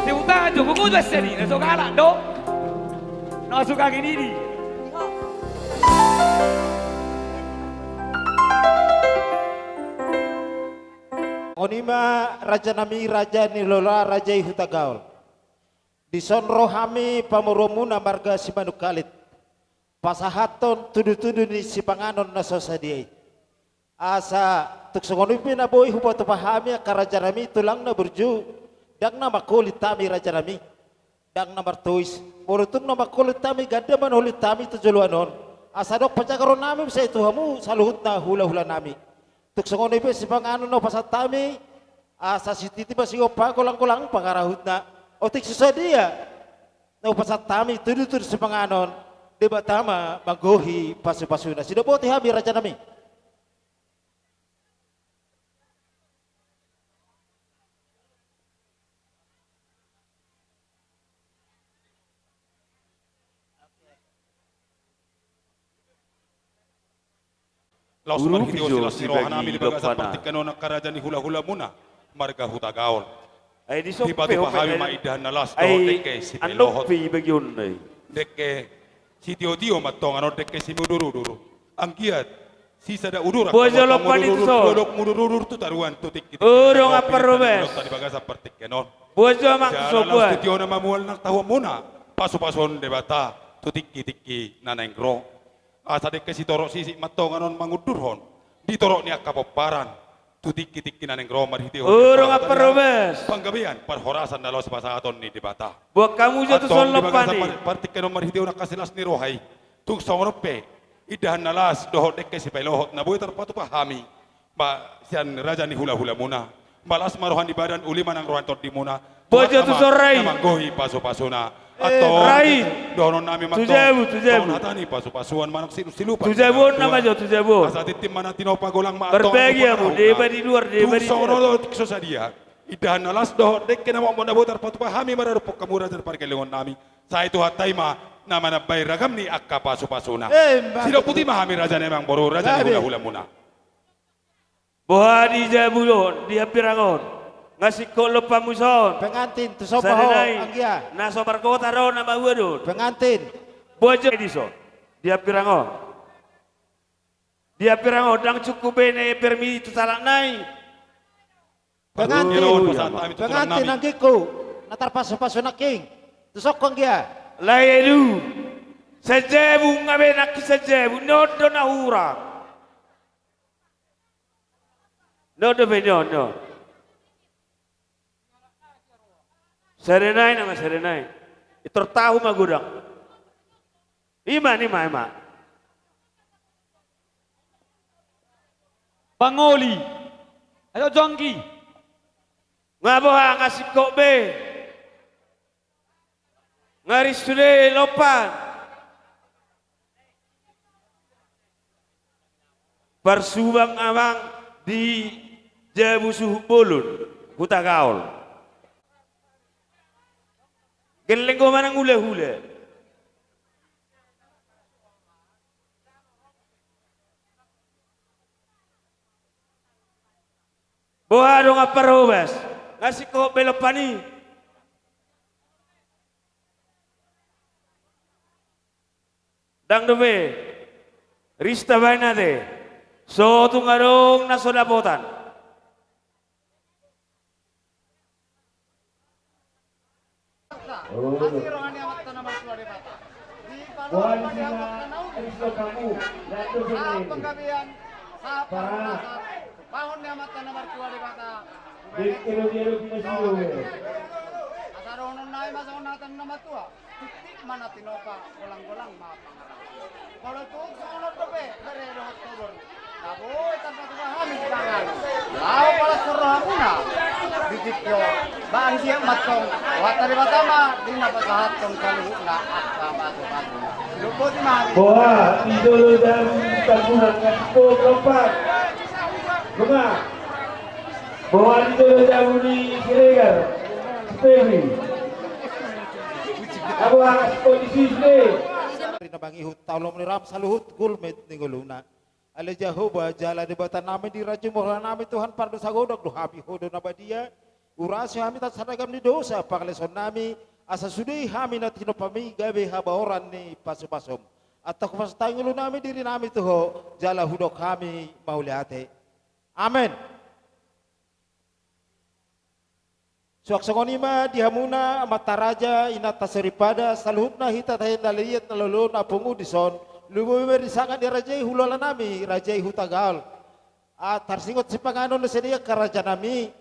Tepuk tangan jo, pungu jo asa i, na so galak do. Na so kaki nidi. On i ma raja nami, raja ni lola, raja i Hutagaol. Dison ro hami pamoruonmuna marga Simanungkalit pasahathon tudutudu ni sipanganon na so sadia i. Asa tung songon i pe na boi hupatupa hami angka raja nami, tulang na burju, ndang na mangkolit hami raja nami. Ndang na martois, molo tung na mangkolit hami ganda manolit hami tu joloan on, asa adong panjagaron nami muse tu hamu saluhutna hula-hula nami. Tung songon i pe sipanganon na hupasahat hami, asa sititi ma sigompa, golang-golang pangarahutna. Otik so sadia na hupasahat hami tudu-tudu sipanganon, Debata ma manggohi pasu-pasuna. Sidok boti hami raja nami. Laos marhite on silas ni roha nami di bagasan partingkian on angka raja ni hula-hula muna marga Hutagaol. Dipatupa hami ma indahan na las dohot dengke sipalohot, dengke sitio-tio ma antong, annon dengke simudur-udur. Anggiat sisada udur angka mudor-udur tu toruan, tu tingki-tingki na ro, di bagasan partingkian on. Siala na laos titiona ma mual nang tahuonmuna pasu-pasuon Debata tu tingki-tingki na naeng ro. Asa dengke sitorop sisik ma antong annon mangundurhon di torop ni angka pomparan tu tingki-tingki na naeng ro marhitehon panggabean parhorasan na laos pasahaton ni Debata. Antong di bagasan par-, partingkian on marhitehon angka silas ni roha i, tung songon on pe indahan na las dohot dengke sipalohot na boi tarpatupa hami sian raja ni hula-hula muna. Las ma roha ni badan, uli ma nang roha ni tondimuna. Tuhan ma na manggohi pasu-pasuna. Antong dohonon nami ma antong songon hata ni pasu-pasuan manang silup-silupan. Asa tintin ma na tinopa, golang ma antong. Tung songon on otik so sadia indahan na las dohot dengke na mokmok na boi tarpatupa hami maradophon hamu raja ni pargellengon nami, sai Tuhanta i ma na manambai ragam ni angka pasu-pasuna. Sidok boti ma hami raja ni amangboru, raja ni hula-hula muna. Boha di jabu on, di hambirang on, nga singkop lompanmu son? Pengantin, tu son ma ho, anggia. Na so margota do, na maua do on. Pengantin. Boha jo dison di hambirang on? Di hambirang on ndang cukup be na i embermi tu sahalakna i? Pengantin, pengantin anggingku, na tarpasu-pasu nangkin. Tu son ho anggia. Lae du. Sanjabu nga be nangkin, sanjabu ni on do na hurang. Ni on dope, ni on, ni on. Sada nai nama, sada nai. Itor tahu ma godang. Ima, ima, ima. Pangoli. Ayo jonggi. Nga boha, nga singkop be? Nga ris sude lompan. Parsubang amang di jabu suhut bolon, Hutagaol. Gelleng do manang hula-hula. Boha dongan parhobas, nga singkop be lompan i? Ndang dope. Ris tabaen ate. So tung adong na so dapotan. Asi roha ni Amanta na martua Debata. Dipaloas ma di hamu angka na uli. Sahat panggabean, sahat parhorasan, tumpahon ni Amanta na martua Debata. Asa dohonon nami ma songon hata ni na matua. Tintin ma na tinopa, golang-golang ma pangarahutna. Molo tung songon on dope bere dohot tubu na boi tarpatupa hami di panganon, laho palas rohamuna di tingki on. Baen dia ma antong, Tuhanta Debata ma di na pasahathon saluhutna angka pasu-pasuna. Sidok boti ma hami. Boha di jolo jabu ni Tambunan, nga singkop lompan? Nunga. Boha di jolo jabu ni Siregar, si Febri? Nga boha, nga singkop disi sude? Ri na mangihut, taulom ni roham saluhut gulmit ni ngoluna. Ale Jahowa, jala Debata nami di ranjang ni roha nami, Tuhan pardosa godang do hami, Ho do na badia. Urasi hami tahan ragam ni dosa pangalaosion nami, asa sude hami na tinompami gabe habaoran ni pasu-pasum. Antong hupasahat hami ngolu nami, diri nami tu Ho, jala hudok hami mauliate. Amen. Suang songon i ma di hamuna amanta raja, inanta soripada, saluhutna hita tahe na liat na lolo na pungu dison, lumobi ma di sanga ni raja i hulahula nami, raja i Hutagaol. Ah, tarsingot sipanganon na sadia angka raja nami.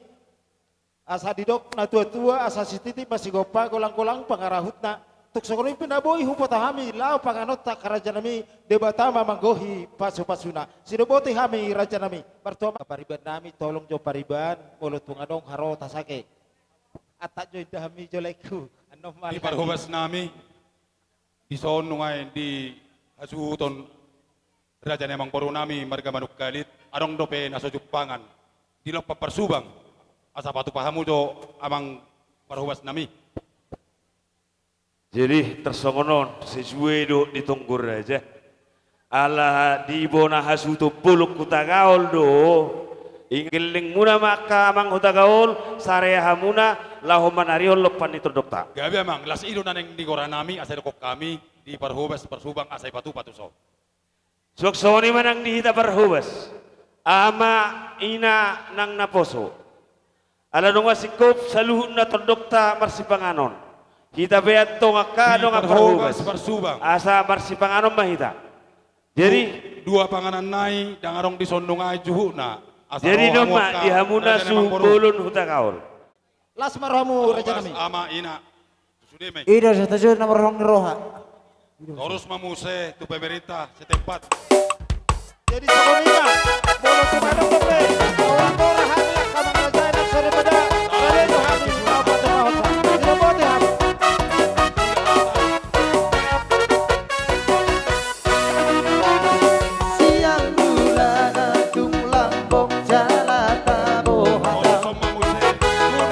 Asa didok na tua-tua, asa sititi ma sigompa, golang-golang pangarahutna. Tung songon i pe na boi huboto hami laho panganonta, rajanami, Debata ma manggohi pasu-pasuna. Sidoboti hami, rajanami. Martua ma pariban nami, tolong jo pariban, molo tung adong haroa ta sake. Atak jo inda hami jo laengku. Annon ma di parhobas nami. Dison nunga i di hasuhuton raja ni amang boru nami marga Manungkalit, adong dope na so jumpangan di lompan parsubang, asa patupa hamu jo amang parhobas nami. Jadi tarsongon on, sesue do di tonggo raja. Ala di bona hasuhuton bolon Hutagaol do. Ingkon gellengmuna ma angka amang Hutagaol, sarea hamuna laho manarihon lompan ni tondongta. Gabe amang, las i do na naeng di gora nami, asa didokkon hami di parhobas parsubang asa ipatupa tuson. Suang songon i ma nang di hita parhobas, ama, ina, nang naposo. Ala nunga singkop saluhutna tondongta marsipanganon. Hita pe antong angka dongan parhobas, asa marsipanganon ma hita. Jadi dua panganan nai ndang adong dison, nunga i juhutna. Jadi dison ma di hamuna suhut bolon Hutagaol. Las ma rohamu, raja nami. Ama, ina. Sude ma i. I do satajuhut na marrohang ni roha. Torus ma muse tu pemerintah setempat. Jadi songon i ma, molo tung adong dope, molo tung adong hami angka amang raja i nang sore pada, sore do hami, apa tu mau sa. Tidak boleh hami. Siang bulan na tung lambok jala tabo hatang.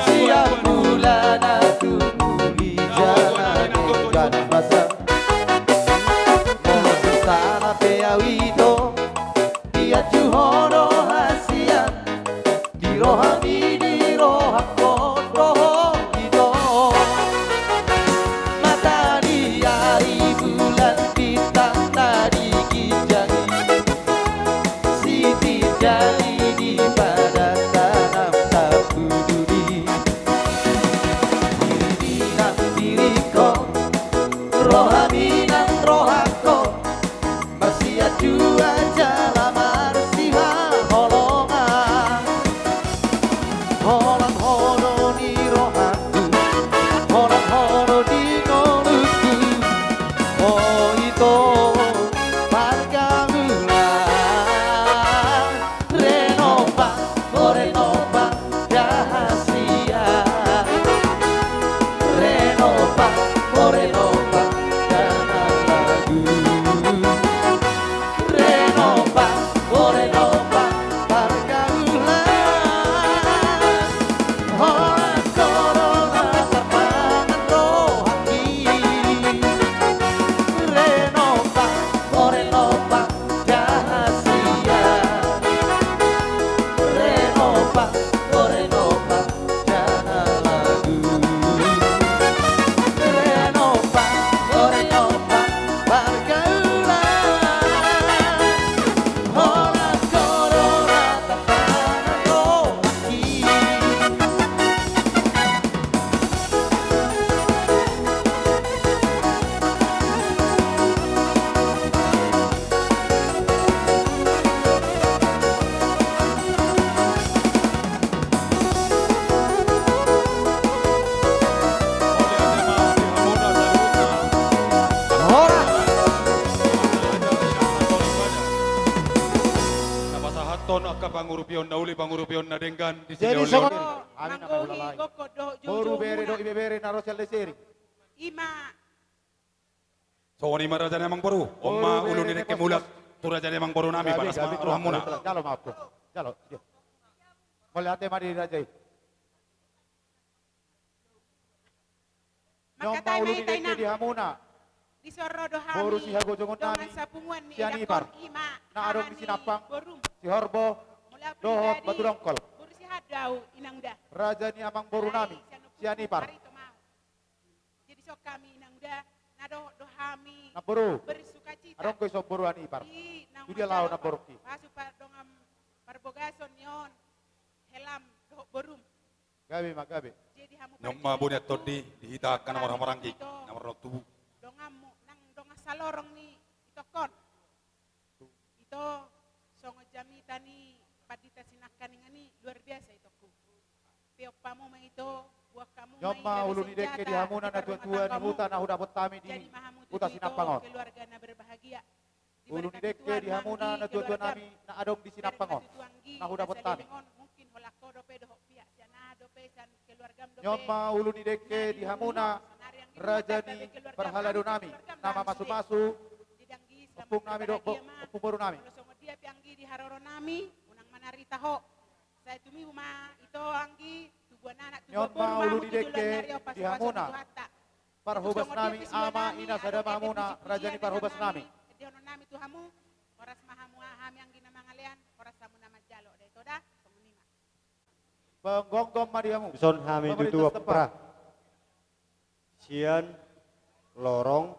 Siang bulan na tung uli jala denggan masang. Molo sala pe au ito, dianju ho do hasian. Di rohami, di rohangkon do ho ito. Mataniari, bulan, bintang na di ginjang i, sitinjali di padan tanam tapuduni. Diri nang diringkon, rohami nang rohangkon. Marsianjuan jala marsihaholongan. Holan ho do di rohangku, holan ho do di ngolungku. Ho ito pargaulan. Renopa, o renopa, rahasia. Renopa, o renopa, dana lagu. Renopa, o renopa, pargaulan. Holan ho do na tarpangan rohangki. Renopa, o renopa, rahasia. Renopa, o renopa, dana lagu. Renopa, o renopa, pargaulan. Holan ho do na tarpangan rohangki. Horas. Na pasahathon angka pangurupion na uli, pangurupion na denggan di sini. Jadi songon i. Hami na manggohi gokkon dohot juhut. Boru, bere dohot ibebere na ro sian Leseri. Ima. Songon i ma raja ni amang boru. On ma ulu ni dengke mulak tu raja ni amang boru nami, panas ma rohamuna. Jalo ma ampu. Jalo. Mauliate ma di raja i. Mangkatai ma hita, inang. Di hamuna. Dison ro do hami, boru sihagojongon nami, dongan sapunguan ni Sianipar. Ima na adong di Sinampang, borum. Sihorbo dohot Batudongkol. Boru sihadoau, inang da. Raja ni amang boru nami, Sianipar. Jadi songon hami, inang da, na dohot do hami, namboru, bersukacita. Adong do dison boru Anipar. Di dia laho namborungki. Pasu pa dongan parbogason ni on, helam dohot borum. Gabe ma, gabe. Jadi hamu. Nunga boni tondi di hita angka na marhahamaranggi, na marhaha tubu. Donganmu nang dongan salorong ni itongkon. Ito, songon jamita ni pandita sinangkaningan i, luar biasa itongku. Peop hamu ma ito, buang hamu ma i gabe senjata di parbatasan on. Nion ma ulu ni dengke di hamuna natuatua ni huta na hudapot hami di huta Sinampang on. Jadi ma hamu tutu ito keluarga na berbahagia. Ulu ni dengke di hamuna natuatua nami na adong di Sinampang on na hudapot hami. Nion ma ulu ni dengke di hamuna raja ni parhalado nami na mamasumasu ompung nami dohot ompung boru nami. Molo songon dia pe anggi di haroro nami, unang manarita ho. Sai tumibu ma ito anggi, tubuan anak, tubuan boru ma hamu tu joloan ni ari on, pasupasu ni Tuhanta. Parhobas nami, ama, ina, sada ma hamuna raja ni parhobas nami. Endehon nami tu hamu, horas ma hamu hami anggi na mangalean, horas hamu na manjalo, da ito da, songon i ma. Panggonggom ma di hamu. Dison hami tutu, Ampra. Sian lorong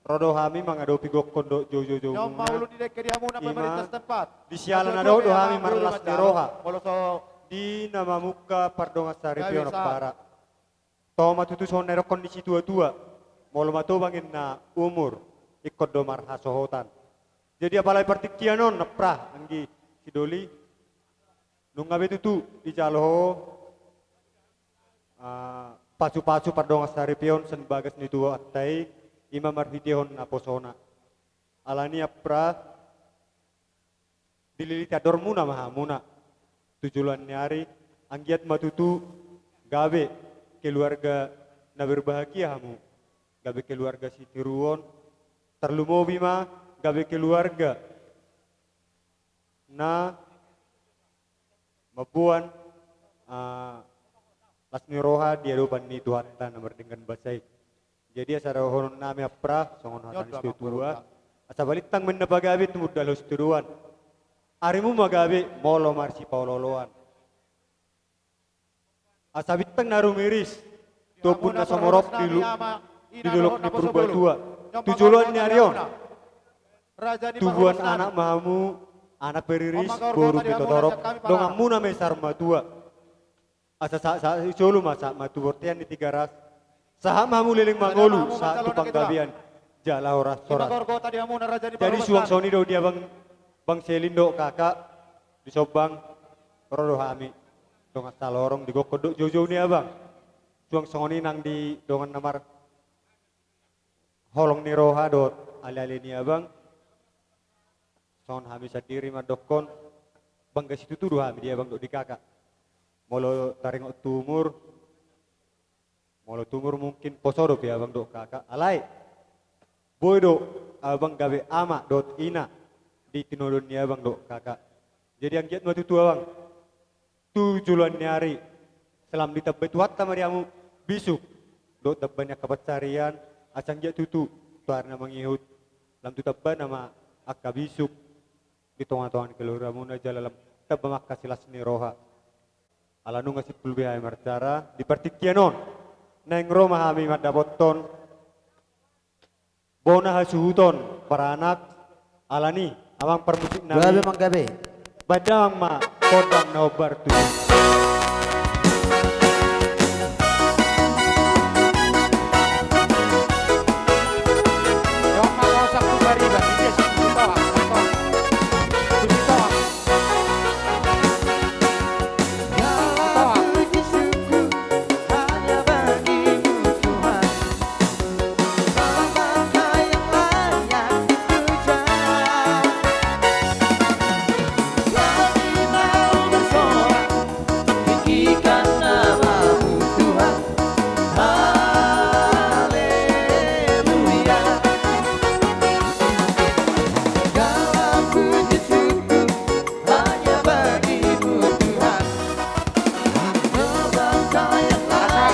ro do hami mangadopi gokkon dohot joujoumuna. Nion ma ulu ni dengke di hamuna pemerintah setempat. Ima di siala na dohot do hami marlas ni roha di na mamungka pardongansaripeon, Ampra. Tama tutu songon na nidokkon ni situatua, molo ma tobang inna umur, ingkon do marhasohotan. Jadi apalagi partingkian on, Ampra, anggi si Doli, nunga be tutu dijalo ho, ah, pasupasu pardongansaripeon sian bagas ni Tuhanta i, ima marhitehon naposona. Alani, Ampra, dililiti andormuna ma hamuna tu joloan ni ari, anggiat ma tutu gabe keluarga na berbahagia hamu, gabe keluarga sitiruon, tarlumobi ma gabe keluarga na mamboan, ah, las ni roha di adopan ni Tuhanta na mardenggan basa i. Jadi asa dohonon nami, Ampra, songon hata ni situatua, asa balintang ma inna pagabe tumundalhon sitadoan. Arimu ma gabe molo marsipaolooloan. Asa bintang na rumiris tu ombun na sumorop di lu-, di dolok ni Purbatua tu joloan ni ari on. Tubuan anak ma hamu, anak pe riris, boru pe totorop, donganmuna ma i saur matua. Asa sahat-sahat ni solu ma sahat ma tu bontean ni Tigaras. Sahat ma hamu leleng mangolu, sahat tu panggabean jala horas-horas. Jadi suang songon i do di abang, Bang Selin dohot kakak di Sombang, ro do hami dongan salorong di gokkon dohot joujou ni abang. Suang songon i nang di dongan na marholong ni roha dohot aleale ni abang. Songon hami sandiri mandokkon, bangga situtu do hami di abang dohot di kakak. Molo taringot tu umur, molo tu umur mungkin poso dope abang dohot kakak, alai boi do abang gabe ama dohot ina di tinodoan ni abang dohot kakak. Jadi anggiat ma tutu abang tu joloan ni ari, sai lam ditambai Tuhanta ma di hamu bisuk dohot damba ni angka pansarian, asa anggiat tutu tu ari na mangihut lam tu tambana ma angka bisuk di tongatonga ni keluargamuna jala lam tamba ma angka silas ni roha. Ala nunga simpul be hami marbicara di partingkian on, naeng ro ma hami mandapothon bona hasuhuton paranak. Alani, amang parmusik nami, baen damang ma gondang na hombar tu.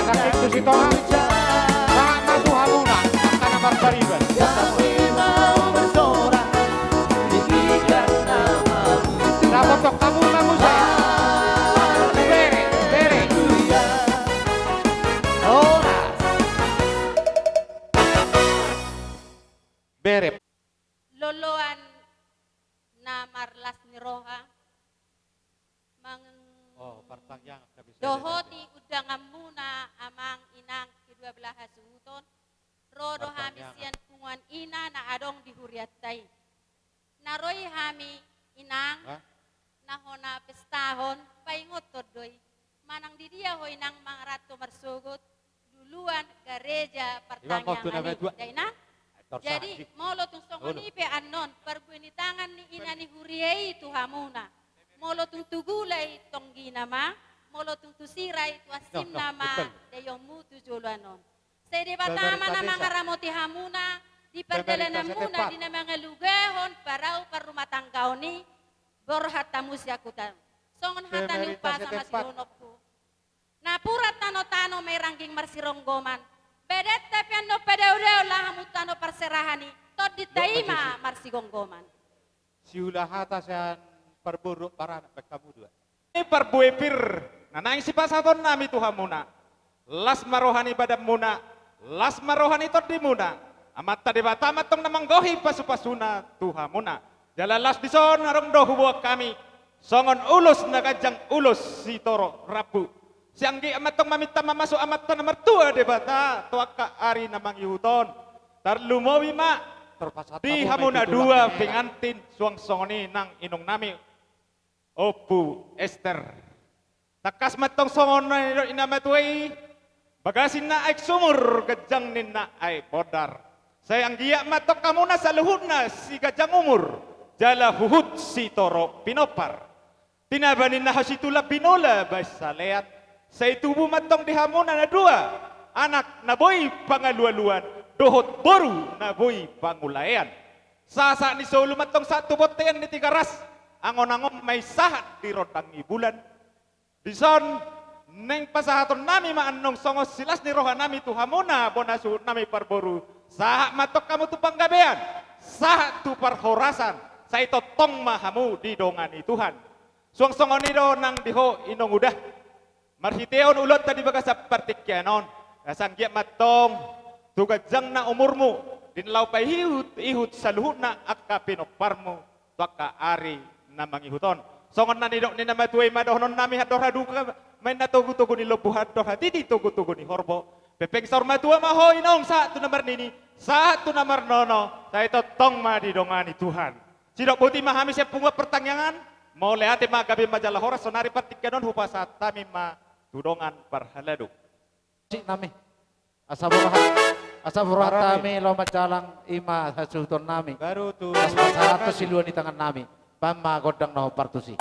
Asa, asa, tu si Toha, sahat ma tu hamuna angka na marpariban. Dapothon hamuna muse. Bere, bere. Horas. Bere. Loloan na marlas ni roha, mang-, dohoti undanganmuna amang inang kedua belah hasuhuton, ro do hami sian punguan ina na adong di hurianta i. Na ro i hami inang, na hona pestahon, paingothon do i. Manang di dia ho inang mangaranto marsogot, luluan gareja Partangiangan i, da inang? Jadi molo tung songon i pe annon parbue ni tangan ni ina ni huria i tu hamuna. Molo tung tu gula i tonggina ma, molo tung tu sira i tu asinna ma, daion mu tu joloan on. Sai Debata ma na mangaramoti hamuna di pardalananmuna di na mangalugahon parau parrumatanggaon i, borhat hamu sian huta. Songon hata ni umpasa ma sidohononku. Napuran tanotano ma i rangging marsironggoman. Badanta pe annon padaodao laho hamu tu tano parserahan i, tondinta i ma marsigomgoman. Siula hata sian parboru, paranak baen hamu dua. Ni parbue pir na naeng sipasahatonnami tu hamuna. Las ma roha ni badanmuna, las ma roha ni tondimuna. Amanta Debata ma antong na manggohi pasupasuna tu hamuna. Jala laos dison adong do huboan hami songon ulos na ganjang, ulos sitorop rambu. Sai anggiat ma antong maminta mamasumasu Amanta na martua Debata tu angka ari na mangihut on. Tarlumobi ma di hamuna dua pengantin, suang songon i nang inongnami Ompu Ester. Tangkas ma antong songon na nidok ni na matua i, bagas ninna aek sumur, ganjang ninna aek bondar. Sai anggiat ma antong hamuna saluhutna siganjang umur jala huhut sitorop pinompar. Tinaba ninna hau situlang binola baen salean. Sai tubu ma antong di hamuna na dua anak na boi pangalualuan dohot boru na boi pangulaean. Sahat ni solu ma antong sahat tu bontean ni Tigaras, angon-angon ma i sahat di rondang ni bulan. Dison naeng pasahatonnami ma annon songon silas ni rohanami tu hamuna bona suhutnami parboru. Sahat ma antong hamu tu panggabean, sahat tu parhorasan, sai tongtong ma hamu didongani Tuhan. Suang songon i do nang di ho inong uda. Marhitehon ulaonta di bagasan partingkian on, asa anggiat ma antong tu ganjangna umurmu, di na laho paihutihut saluhutna angka pinomparmu tu angka ari na mangihut on. Songon na nidok ni na matua i ma dohononnami: Andor haduka ma inna togutogu ni lombu, andor hatiti togutogu ni horbo. Pepeng saur matua ma ho inong sahat tu na marnini, sahat tu na marnono, sai tongtong ma didongani Tuhan. Sidok boti ma hami sian punguan Partangiangan, mauliate ma, gabe ma jala horas. Sonari partingkian on hupasahat hami ma tu dongan parhalado. Musik nami. Asa borhat, asa borhat hami laho manjalang, i ma hasuhutonnami. Baru tu las pasahat tu silua ni tangannami. Baen ma gondang na hombar tusi.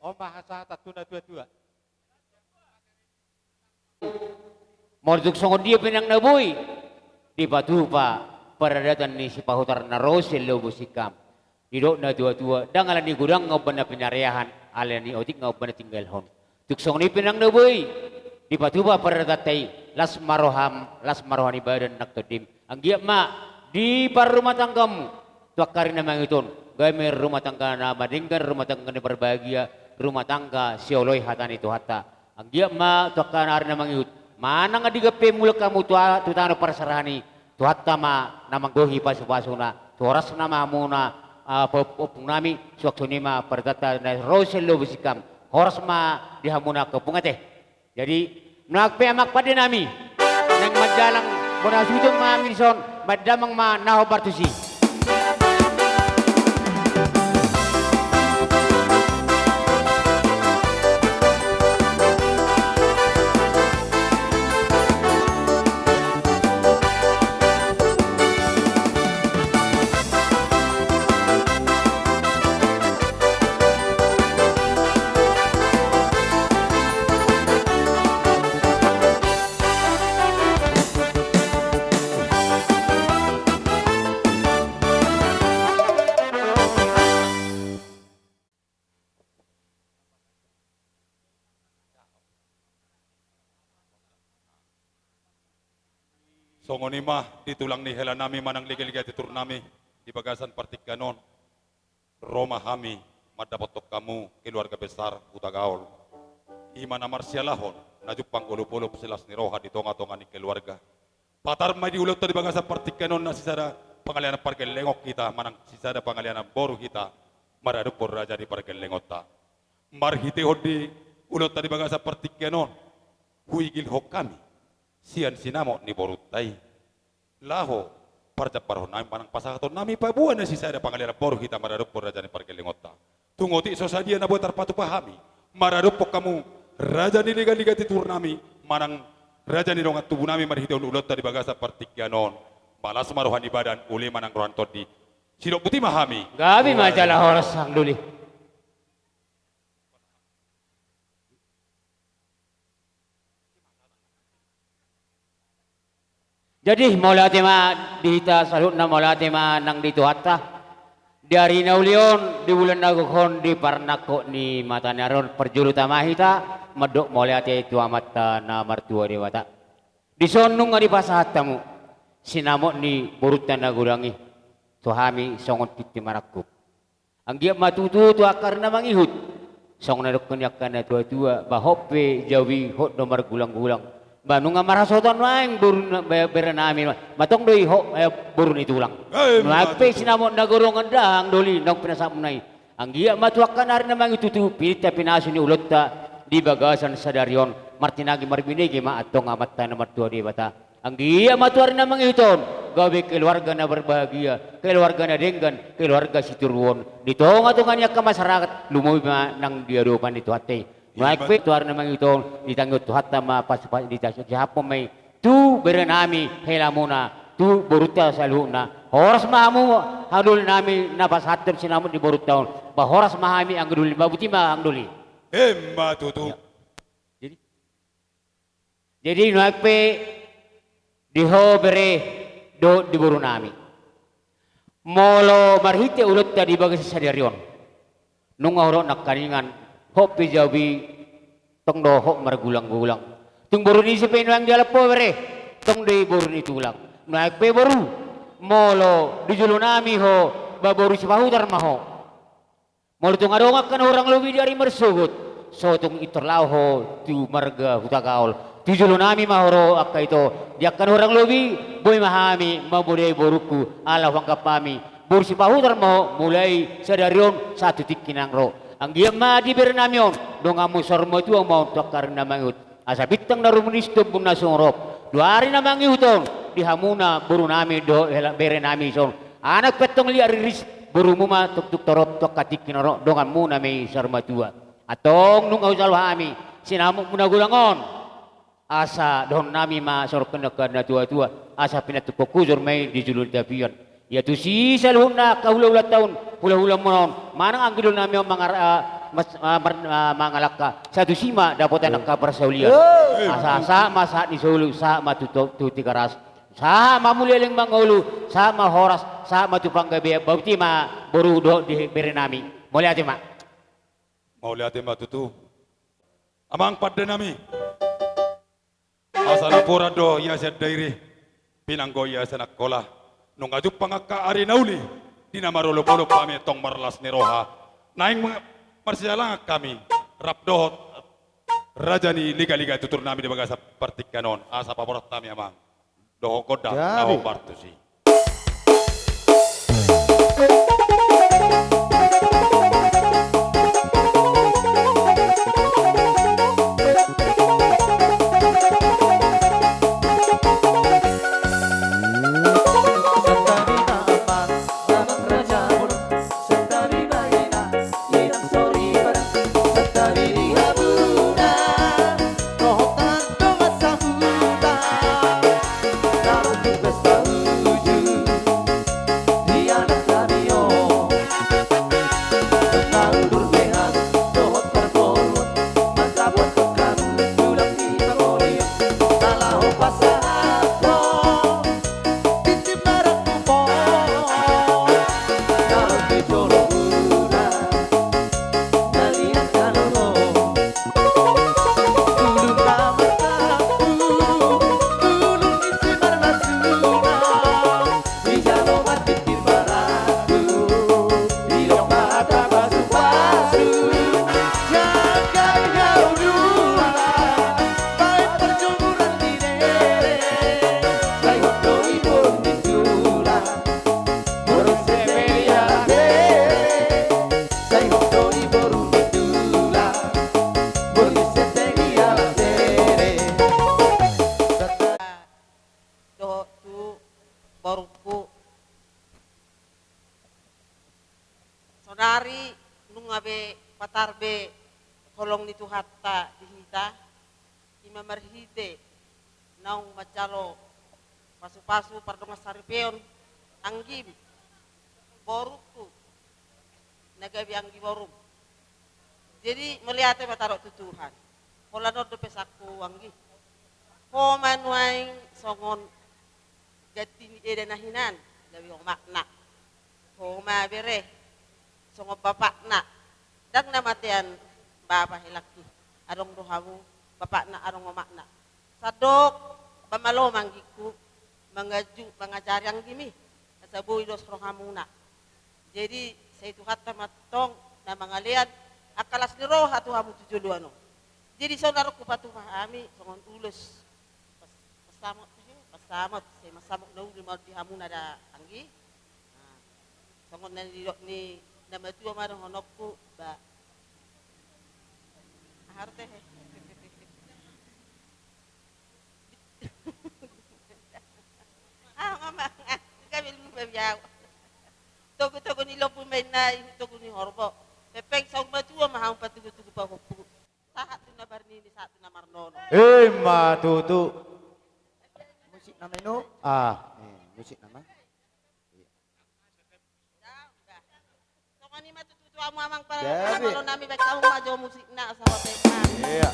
On ma hasahatan tu na tuatua. Molo tung songon dia pe nang na boi dipatupa paradatan ni sipahutar na ro sian lombu singkam. Didok na tuatua, ndang alani godang nga umbahen na pinariahan, alani otik nga umbahen na tinggalhon. Tung songon i pe nang na boi dipatupa paradatanta i, las ma roham, las ma roha ni badan nang tondim. Anggiat ma di parrumatanggaonmu tu angka ari na mangihut on, gabe ma i rumah tangga na madenggan, rumah tangga na berbahagia, rumah tangga sioloi hata ni Tuhanta. Anggiat ma tu angka ari na mangihut, manang di gabe mulak hamu tu a-, tu tano parserahan i, Tuhanta ma na manggohi pasupasuna, tu horasna ma hamuna, ah, pop-, ompung nami, suang songon i ma pardonta na ro sian lobei singkam, horas ma di hamuna angka ompung ate. Jadi, nuaeng pe amang pande nami, naeng manjalang bona suhut ma hami dison, baen damang ma na hombar tusi. Songon i ma di tulang ni hela nami manang liga-liga titur nami di bagasan partingkian on. Ro ma hami mandapothon hamu keluarga besar Hutagaol. I ma na marsialahon, na jumpang olop-olop, silas ni roha di tonga-tonga ni keluarga. Patar ma i di ulaonta di bagasan partingkian on na sisada pangalean pargellengon hita manang sisada pangalean boru hita maradophon raja ni pargellengonta. Marhitehon di ulaonta di bagasan partingkian on, huigilhon hami sian sinamot ni borunta i laho parjambarhon nami manang pasahaton nami paboa na sisada pangalean boru hita maradophon raja ni pargellengonta. Tung otik so sadia na boi tarpatupa hami maradophon hamu raja ni liga-liga titur nami manang raja ni dongan tubu nami marhitehon ulaonta di bagasan partingkian on. Malas ma roha ni badan, uli manang roha ni tondi. Sidok boti ma hami. Gabe ma jala horas, Amang Doli. Jadi, mauliate ma di hita saluhutna, mauliate ma nang di Tuhanta. Di ari na uli on, di bulan na gok on, di parnangkok ni mataniari on, parjolo tama hita mandok mauliate tu Amanta na martua Debata. Dison nunga dipasahat hamu sinamot ni borunta na godang i tu hami songon tintin marangkup. Anggiat ma tutu tu angka ari na mangihut, songon na didok ni angka na tua-tua, ba hot pe jabu i, hot do margulang-gulang. Ba nunga marhasohotan nuaeng boru na, be-, bere nami, ma tong do i hot, eh, boru ni tulang. Eh, nuaeng pe tutu. Sinamot na godang on da, Amang Doli, naung pinasahatmuna i. Anggiat ma tu angka ari na mangihut tutu, pinta pinasu ni ulaonta di bagasan sadari on, martinangi marbinege ma antong Amanta na martua Debata. Anggiat ma tu ari na mangihut on, gabe keluarga na berbahagia, keluarga na denggan, keluarga sitiruon di tonga-tonga ni angka masyarakat, lumobi ma nang di adopan ni Tuhanta i. Nuaeng pe tu ari na mangihut on, ditangihon Tuhanta ma pasupasu, dita-, disahaphon ma i tu bere nami helamuna, tu borunta saluhutna. Horas ma hamu, haha doli nami na pasahathon sinamot ni borunta on. Ba horas ma hami, angka doli, ba boti ma, angka doli. Emma tutu. Ya. Jadi, Jadi nuaeng pe di ho bere dohot di boru nami. Molo marhite ulaonta di bagasan sadari on, nunga hudok nangkaningan, hot pe jabu i, tong do hot margulang-gulang. Tung boru ni ise pe nuaeng dialap ho bere, tong do i boru ni tulang. Nuaeng pe boru, molo di jolo nami ho, ba boru sipahutar ma ho. Molo tung adong angka na hurang lobi di ari marsogot, so tung pintor laho ho tu marga Hutagaol. Tu jolo nami ma ho ro angka ito, di angka na hurang lobi, boi ma hami mamodai borungku, ala huanggap hami boru sipahutar ma ho, mulai sadari on sahat tu tingki na naeng ro. Anggiat ma di bere nami on, donganmu saur matua ma on tu angka ari na mangihut. Asa bintang na rumiris, ombun na sumorop. Di ari na mangihut on, di hamuna boru nami dohot hela bere nami dison, anak pe antong liat riris, borumu ma tongtong torop tu angka tingki na ro, donganmuna ma i saur matua. Antong nunga hujalo hami sinamotmu na godang on. Asa dohonon nami ma songon na didok angka na tua-tua, asa pinantukhon hujur ma i di julu ni tapian. Ia tusi saluhutna angka hula-hula taon, hula-hula muna on, manang anggi doli nami on mangar-, ah, mas-, ah, mar-, ah, mangalangka, sai tusi ma dapotan angka parsaulian. Asa sahat ma sahat ni solu, sahat ma tu, tu, tu Tigaras, sahat ma mulia leleng mangolu, sahat ma horas, sahat ma tu panggabean, boti ma boru dohot di bere nami. Mauliate ma. Mauliate ma tutu. Amang pande nami. Asa napuran do ia sian Dairi, pinanggo ia sian Angkola. Nunga jumpang angka ari na uli, di na marolopolop hami antong marlas ni roha. Naeng ma-, marsidalangan hami, rap dohot raja ni ligaliga tutur nami di bagasan partingkian on, asa paborhat hami amang. Dohot gondang na hombar tusi. Dohot tu borungku, saonari nunga be patar be holong ni Tuhanta di hita, ima marhite naung manjalo pasupasu pardongan saripeon anggim, borungku, na gabe anggi borum. Jadi mauliate ma tarida tu Tuhan. Holan on do pesanku anggi. Ho ma nuaeng songon ganti ni eda na hinan, gabe omakna. Ho ma bere songon bapakna. Ndang na matean bapa helangki. Adong do hamu bapakna, adong omakna. Sandok ba malo ma anggingku mangaju-, mangajari anggimi, asa boi dos rohamuna. Jadi sai Tuhanta ma antong na mangalean angka las ni roha tu hamu tu joloan on. Jadi songon na ro hupatupa hami songon ulos pas-, pansamot, he, pansamot, sai mansamot na uli ma on di hamuna da anggi. Nah, songon na nidok ni na matua ma dohononku ba aha ro te, he. Ah, mama, gabe lupa be au. Togu-togu ni lombu ma inna, i togu ni horbo. Hepeng saur matua ma hamu patugu-tugu pahompu. Sahat tu na marnini, sahat tu na marnono. Ima tutu. Musik nama ino? Ah, eh, musik nama. Songon i ma tutu tu hamu amang parmalo nami, baen hamu ma jo musikna asa hot. Iya.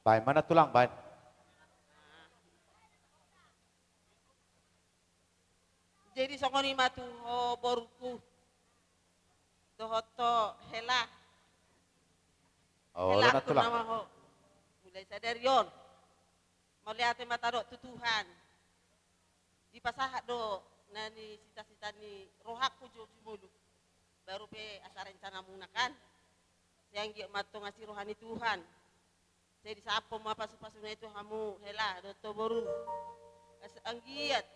Baen ma na tulang, baen. Jadi songon i ma tu ho borungku. Dohot ho hela. Oh, hela, na tulang. Mulai sadari on, mauliate ma tadok tu Tuhan. Dipasahat do na ni sita-sita ni rohangku jo di ngolu. Baru pe asa rencanamuna kan. Sai anggiat ma antong asi roha ni Tuhan. Sai disampu ma pasu-pasuna i tu hamu hela dohot ho boru. Asa anggiat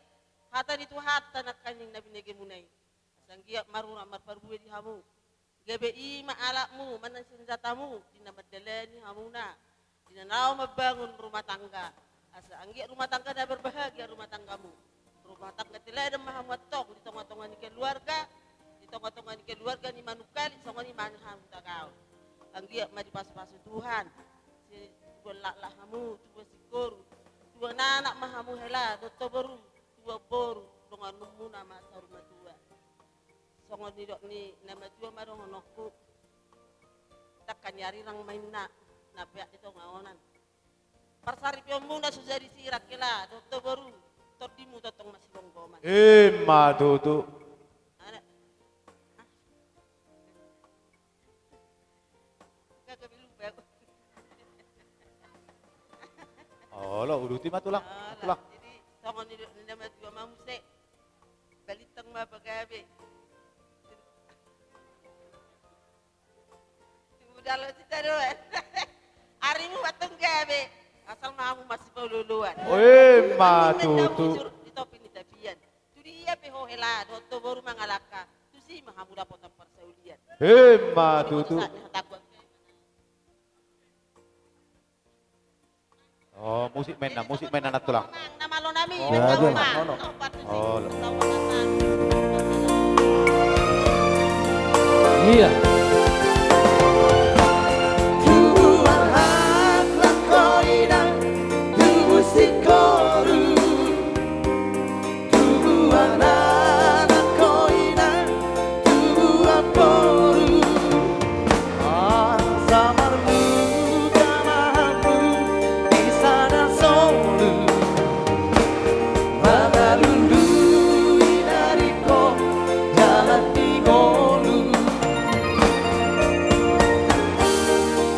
hata ni Tuhanta nangkaning na binegemuna i, asa anggiat marunang marparbue di hamu. Gabe i ma alatmu manang senjatamu di na mandalani hamuna, di na laho mambangun rumah tangga. Asa anggiat rumah tangga na berbahagia rumah tanggamu. Rumah tangga teladan ma hamu antong di tonga-tonga ni keluarga, di tonga-tonga ni keluarga ni Manungkalit songon i ma ni hamu Hutagaol. Anggiat ma dipasu-pasu Tuhan. Si tubuan laklak hamu, tubuan singkoru, tubuan anak ma hamu hela dohot ho boru, tubuan boru, donganmuna ma saur matua. Songon nidok ni na matua ma dohononku. Dangka ni arirang ma inna na peak di tonga onan. Parsaripeonmuna so jadi sirang hela dohot ho boru, tondimu tongtong masibonggoman. Ima tutu. Anak. Gabe lupa aku. Olo, uduti ma tulang. Olo, tulang. Jadi songon nidok ni na matua ma muse. Balintang ma pagabe. Modal sita do. Arimu ma antong gabe. Asal ma hamu masipaolo-oloan. Ima tutu. Mujur di topi ni tapian. Tu dia pe ho hela dohot ho boru mangalangka, tusi ma hamu dapotan parsaulian. Ima tutu. Saat ni hatangguan. Oh, musik ma inna, musik ma inna na tulang. Na malo nami. Oh, na malo. Olo. Iya. Tubuan laklak ho inna, tubuan singkoru. Tubuan anak ho inna, tubuan boru. Asa marmuta ma hamu di sada solu. Mangalului na ringkot jala di ngolu.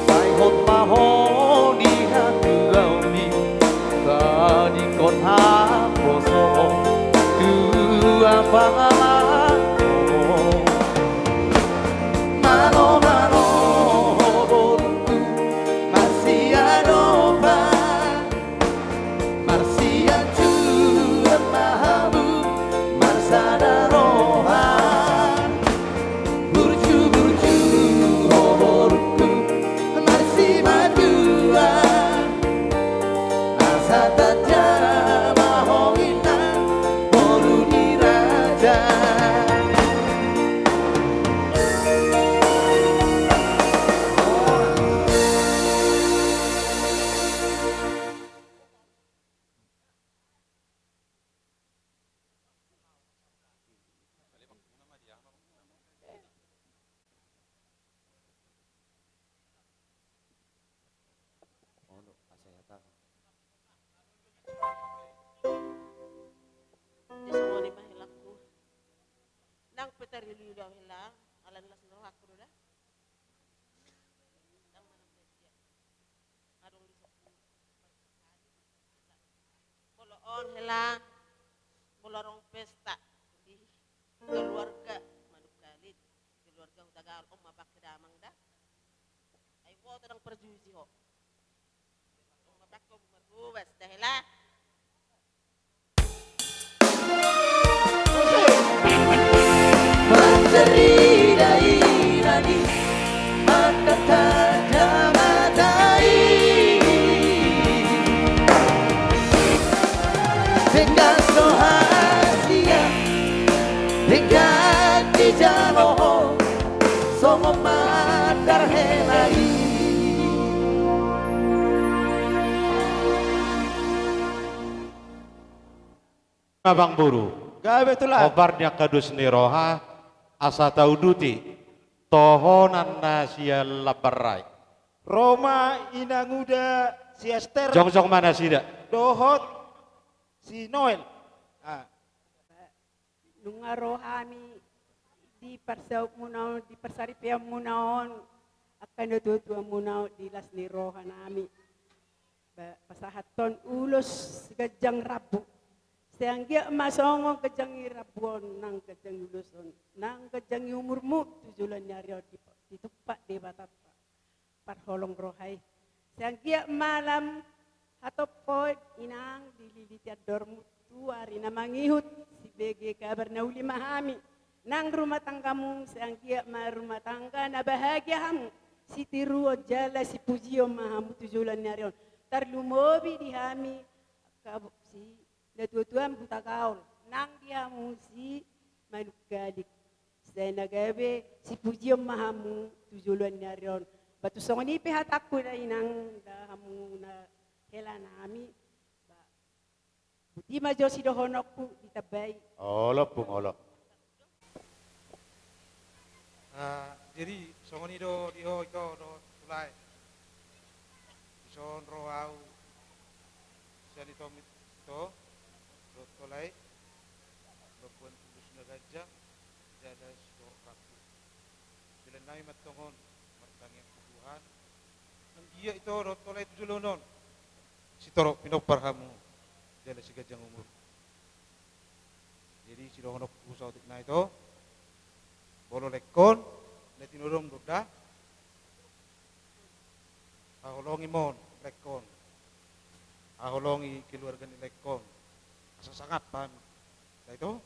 Sai hot ma ho di hatuaon i, tadingkon haposoon, tua pangalangkon. Malo, malo, borungku, marsiadopan. Marsianjuran ma hamu, marsada roha. Burju-burju ho borungku, marsimatua. Asa tanda ma ho inna, boru ni raja. Jadi songon i ma helangku. Nang pe tarilu-ilu au hela, ala ni las ni rohangku do da. Ndang manang badia. Adong di sokku. Molo on hela, molo adong pesta di keluarga Manungkalit, keluarga Hutagaol, on ma pangke damang da. Ai boto ndang parjuji ho. On ma pangke obu marhobas da hela. Manjari dainang i, mandatanda mata i. Denggan do hasian, denggan dijalo ho, songon mandar hela i. Amang boru. Gabe tulang. Hombar ni angka dos ni roha, asa tauduti tohonan na sian Lambarrai. Ro ma inanguda si Ester. Jongjong ma nasida. Dohot si Noel. Ah. Nunga ro hami. di parsautmuna on, di parsaripeonmuna on, angka natuatuamuna on di las ni rohanami. Ba-, pasahathon ulos ganjang rambu. Sai anggiat ma songon ganjang ni rambu on, nang ganjang ni ulos on, nang ganjang ni umurmu tu joloan ni ari on, di-, ditumpak Debatanta parholong roha i. Sai anggiat ma lam hatophon inang dililiti andormu tu ari na mangihut, sibege kabar na uli ma hami. Nang rumah tanggamu, sai anggiat ma rumah tangga na bahagia hamu, sitiruon jala sipujion ma hamu tu joloan ni ari on. Tarlumobi di hami, angka bo-, si natuatuam Hutagaol, nang di hamu si Manungkalit. Sai na gabe sipujion ma hamu tu joloan ni ari on. Ba tung songon i pe hatangku da inang da hamu na helanami. Ba, boti ma jo sidohononku ditambai. Olo, Ompung, olo. Ah, jadi songon i do di ho ito dohot tu lae. Dison ro ahu sian ito, ito dohot tolai, mamboan ulos na ganjang jala sitorop rambu. Dilehon nami ma antong on martangiang tu Tuhan, anggiat ito dohot tolai tu joloan on sitorop pinompar hamu jala siganjang umur. Jadi sidohononku saotik nai, ito, molo laengkon na tinodom do da, haholongi ma on laengkon, haholongi keluarga ni laengkon, asa sangap hami da, ito.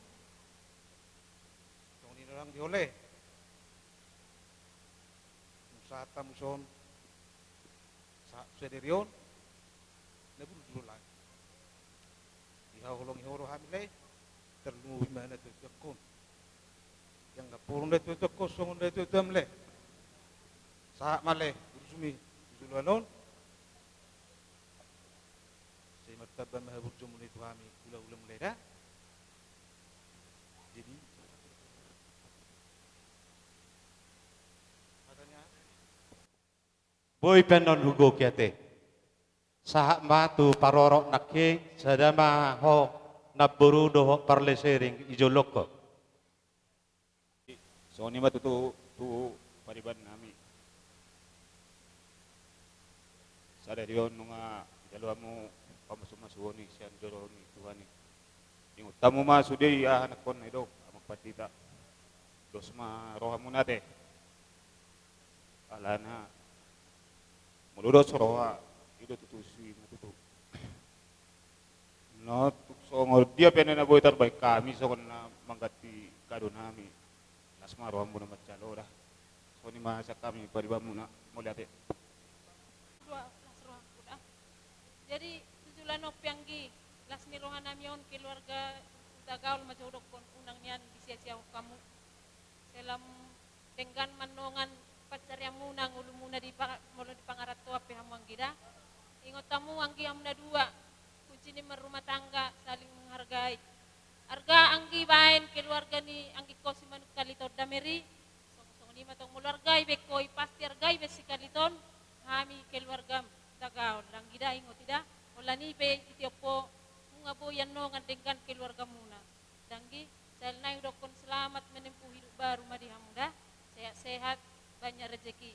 Songon i do nang di ho, lae. Nunga sahat hamu dison sahat tu sadari on, na burju do, lae. Dihaholongi ho do hami, lae. Tarlumobi ma natuatuangkon. Ianggo pola natuatuangkon songon natuatuam, lae. Sahat ma, lae, burjumi tu joloan on. Sai martamba ma haburjumuna i tu hami hulahulam, lae, da. Jadi, boi pe annon hugoki ate. Sahat ma tu parorot nangkin, sada ma ho namboru dohot parleseri i jolongkon. Songon i ma tutu tu pariban nami. Sadari on nunga jalo hamu pamasumasuon i sian jolo ni Tuhan i. Ingot hamu ma sude i aha nangkon na i do, Amang Pandita. Dos ma rohamuna ate. Alana molo dos roha, i do tutu, si ma tutu. Na tung songon dia pe na boi tarbaen hami songon na mangganti kado nami, las ma rohamuna manjalo da. Songon i ma sian hami paribanmuna, mauliate. Dua, las rohangku da. Jadi tu joloan on pe anggi, las ni rohanami on keluarga Hutagaol ma jo dokkon, unang nian disiasiahon hamu. Sai lam denggan ma annon pansarianmuna, ngolumuna di pa-, molo di pangarantoan pe hamu anggi da. Ingot hamu anggi hamu na dua, kunci ni marrumah tangga saling menghargai. Arga anggi baen keluarga ni anggingkon si Manungkalit on da, Meri. Song-, songon i ma tong, molo arga ibaen ho i, pasti arga ibaen si Kalit on hami keluargam Hutagaol, anggi da, ingot i da. Holan i pe itiop ho, nunga boi annon denggan keluargamuna. Da anggi, sahali nai hudokkon selamat menempuh hidup baru ma di hamu da. Sehat-sehat, banyak rezeki.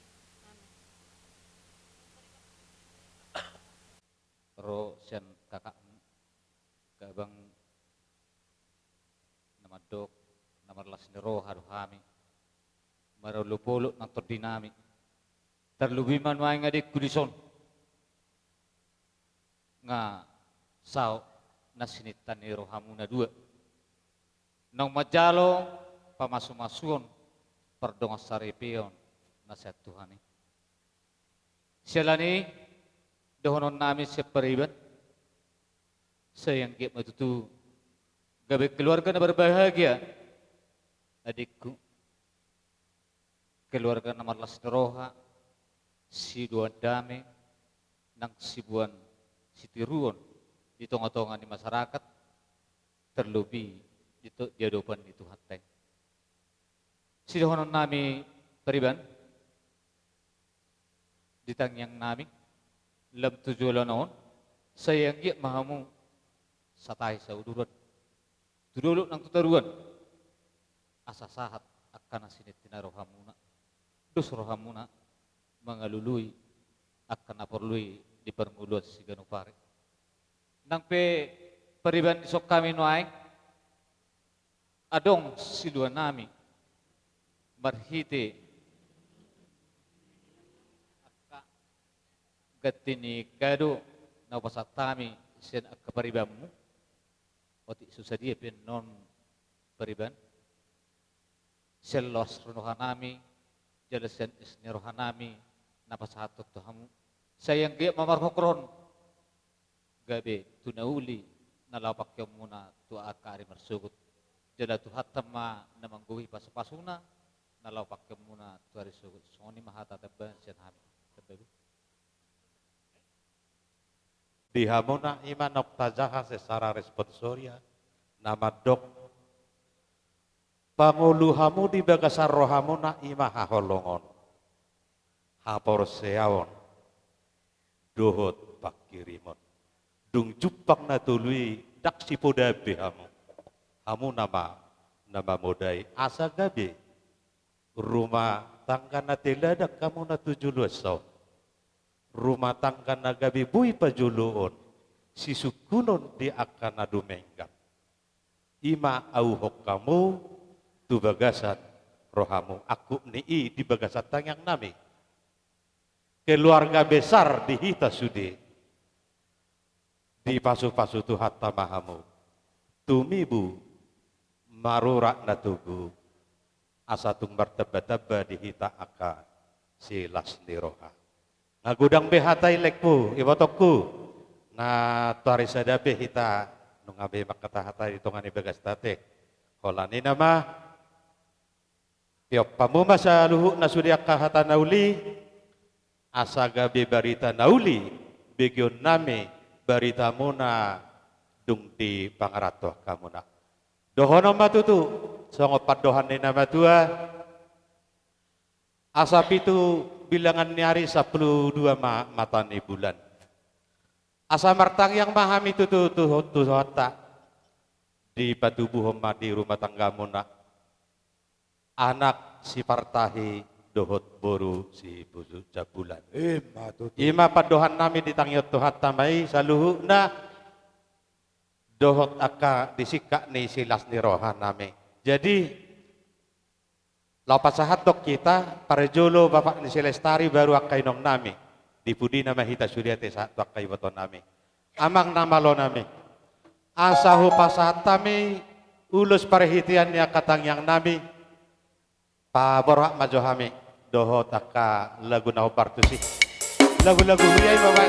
Amin. Ro sian kakakmu, abang, na mandok na marlas ni roha do hami, marolopolop nang tondinami. Tarlobi ma nuaeng adingku dison, nga saut na sininta ni rohamu na dua, naung manjalo pamasumasuon, pardongansaripeon na sian Tuhan i. Siala ni i, dohononnami sian pariban, sai anggiat ma tutu gabe keluarga na berbahagia, adingku. Keluarga na marlas ni roha, siboan dame, nang siboan sitiruon di tongatonga ni masyarakat, terlebih di to-, di adopan ni Tuhanta i. Sidohononnami pariban, di tangiangnami, lam tu joloan on, sai anggiat ma hamu satahi sauduran tu dolok nang tu toruan, asa sahat angka na sinintina rohamuna, dos rohamuna mangalului angka na porlu i di parngoluan siganup ari. Nang pe pariban dison hami nuaeng, adong siluanami marhite angka ganti ni kado na hupasahat hami sian angka paribanmu. Otik so sadia pe annon pariban, sian las ni rohanami jala sian es ni rohanami na pasahathon tu hamu. Sai anggiat ma marhongkron gabe tu na uli na laho pangkeonmuna tu angka ari marsogot. Jala Tuhanta ma na manggohi pasupasuna na laho pangkeonmuna tu ari sogot. Songon i ma hata tambahan sian hami. Tamba be. Di hamuna i ma naung tajaha secara responsoria na mandok, pangolu hamu di bagasan rohamuna i ma haholongon, haporseaon dohot pangkirimon. Dung jumpang na tolu i ndang sipodaan be hamu. Hamu nama na mamodai asa gabe rumah tangga na teladan hamu na tu joloan on. Rumah tangga na gabe boi pajoloon, sisungkunon di angka na dumenggan. I ma auhon hamu tu bagasan rohamu, angkup ni i di bagasan tangiangnami. Keluarga besar di hita sude, dipasupasu Tuhanta ma hamu tumibu marurat na togu, asa tung martambatamba di hita angka silas ni roha. Nga godang be hata i, laengku, ibotongku, na tu ari sada pe hita nunga be mangkatahata di tonga ni bagasta ate. Holan i nama, piompamuna saluhutna sude angka hata na uli, asa gabe barita na uli begeonnami baritamuna dung dipangaranto hamuna. Dohonon ma tutu songon pandohan ni na matua, asa pitu bilangan ni ari, sampulu dua ma mata ni bulan. Asa martangiang ma hami tutu tu Tuhanta, dipatubuhon ma di rumah tanggamuna anak si Partahi dohot boru si Pusu Jambulan. Ima tutu. Ima pandohannami, ditangihon Tuhanta ma i saluhutna dohot angka disingkat ni silas ni rohanami. Jadi, laho pasahathon hita parjolo bapak ni si Lestari, baru angka inongnami. Di pudi nama hita sude ate sahat tu angka ibotonami, amang na malonami. Asa hupasahat hami ulos parhitean ni angka tangiangnami. Paborhat ma jo hami dohot angka lagu na hombar tusi. Lagu-lagu huria i, bapak.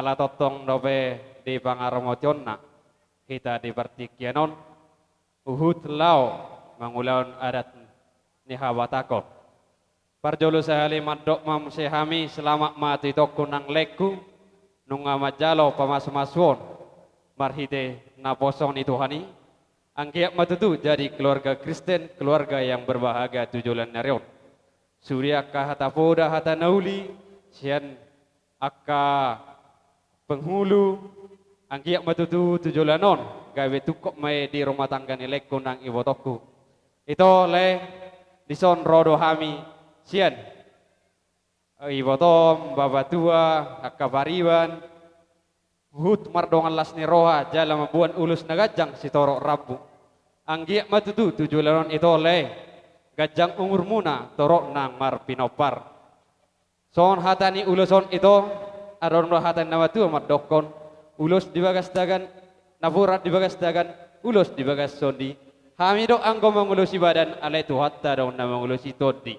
Ala tongtong dope di pangaramotonna hita di partingkian on, huhut laho mangulahon adat ni habatahon. Parjolo sahali mandok ma muse hami selamat ma tu itongku nang laengku, nunga manjalo pamasumasuon marhite naposona ni Tuhan i. Anggiat ma tutu jadi keluarga Kristen, keluarga yang berbahagia tu joloan ni ari on. Sude angka hata poda, hata na uli sian angka penghulu, anggiat ma tutu tu joloan on gabe tungkot ma i di rumah tangga ni laengku nang ibotongku. Ito lae, dison ro do hami sian ibotom, bapatua, angka pariban, huhut mardongan las ni roha jala mamboan ulos na ganjang sitorop rambu. Anggiat ma tutu tu joloan on ito lae, ganjang umurmuna torop nang marpinompar. Songon hata ni ulos on ito, adong do hata ni na matua mandokkon: Ulos di bagas dagan, napuran di bagas dagan, ulos di bagas tondi. Hami do anggo mangulosi badan, alai Tuhanta do na mangulosi tondi.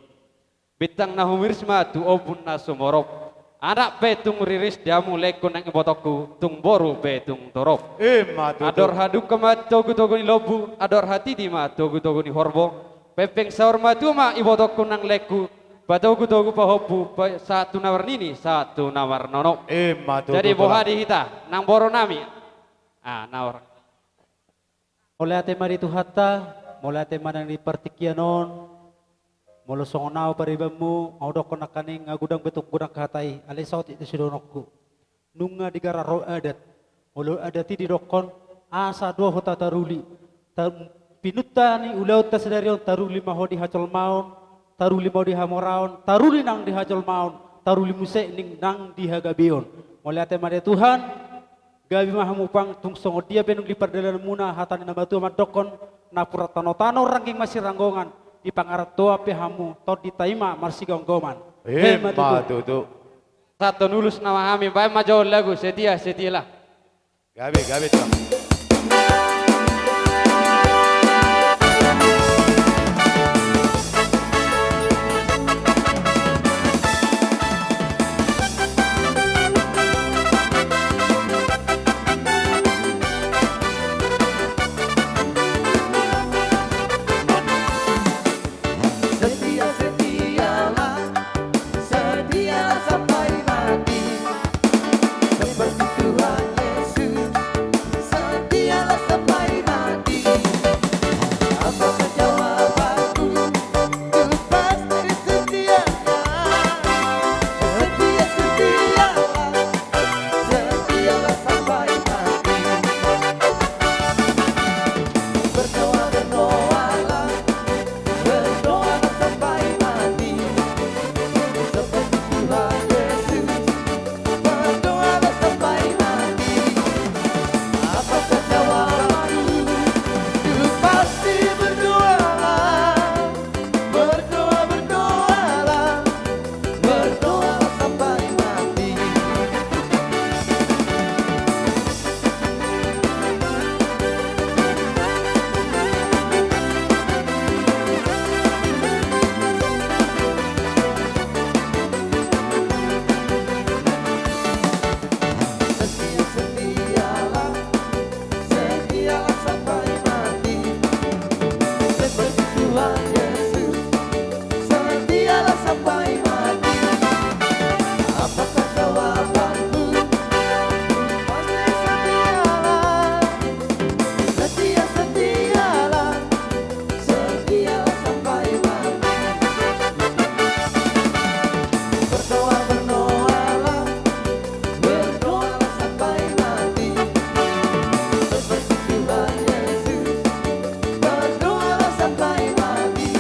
Bintang na humiris ma tu ombun na sumorop. Anak pe tung riris di hamu laengku nang ibotongku, tung boru pe tung torop. Ima tutu. Andor hadungka ma togutogu ni lombu, andor hatiti ma togutogu ni horbo. Pempeng saur matua ma ibotongku nang laengku, patogutogu pahompu, pa-, sahat tu na marnini, sahat tu na marnono. Ima tutu. Jadi boha di hita nang boru nami? Ah, na orang. Mauliate ma di Tuhanta, mauliate ma nang di partingkian on. Molo songon au paribanmu, nga hudokkon nangkaning, nga godang be tung godang hata i, alai saotik do sidohononku. Nunga digarar ho adat. Molo adat i didokkon, asa do hita taruli. Ta-, pinunta ni ulaonta sadari on, taruli ma ho di hajolmaon, taruli ma ho di hamoraon, taruli nang di hajolmaon, taruli muse ning nang di hagabeon. Mauliate ma di Tuhan. Gabe ma hamu pang, tung songon dia pe dung di pardalananmuna, hata ni na matua mandokkon: Napuran tanotano rangging masiranggongan, di pangarantoan pe hamu, tondinta i ma marsigomgoman. Ima tutu. Ima tutu. Sahat tu ulos nama hami, baen ma jo lagu Setia Setialah. Gabe, gabe, Tuan. Setia, setialah, setia sampai mati. Seperti Tuhan Yesus, setialah sampai mati. Apakah jawabanmu? Ku pasti setia. Setia, setialah, setialah sampai mati. Berdoa, berdoalah, berdoalah sampai mati. Seperti Tuhan Yesus, berdoalah sampai mati. Apakah jawabanmu? Ku pasti berdoalah. Berdoa, berdoalah, berdoalah sampai mati. Setia, setialah, setialah sampai mati. Seperti Tuhan Yesus, setialah sampai mati. Apakah jawabanmu? Pasti setialah. Setia, setialah, setialah sampai mati. Berdoa, berdoalah, berdoalah sampai mati. Seperti Tuhan Yesus, berdoalah sampai mati.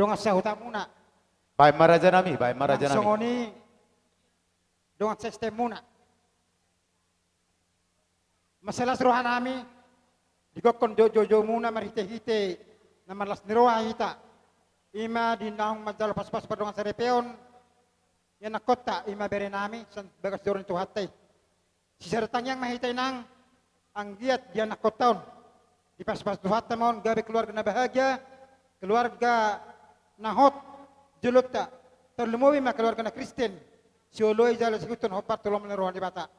dongan sahutamuna. Baen ma raja nami, baen ma raja nami. Nang songon i dongan saSTM-muna. Mansai las roha nami digokhon jo-, joujou-muna marhite-hite na marlas ni roha hita. I ma di naung manjalo pasupasu pardongan saripeon ianakhonta, i ma bere nami sian bagas joro ni Tuhanta i. Sisada tangiang ma hita, Inang, anggiat di anakhonta on dipasupasu Tuhanta ma on gabe keluarga na bahagia, keluarga na hot jolonta, tarlumobi ma keluarga na Kristen, sioloi jala siihuthon hombar tu lomo ni roha ni Debata.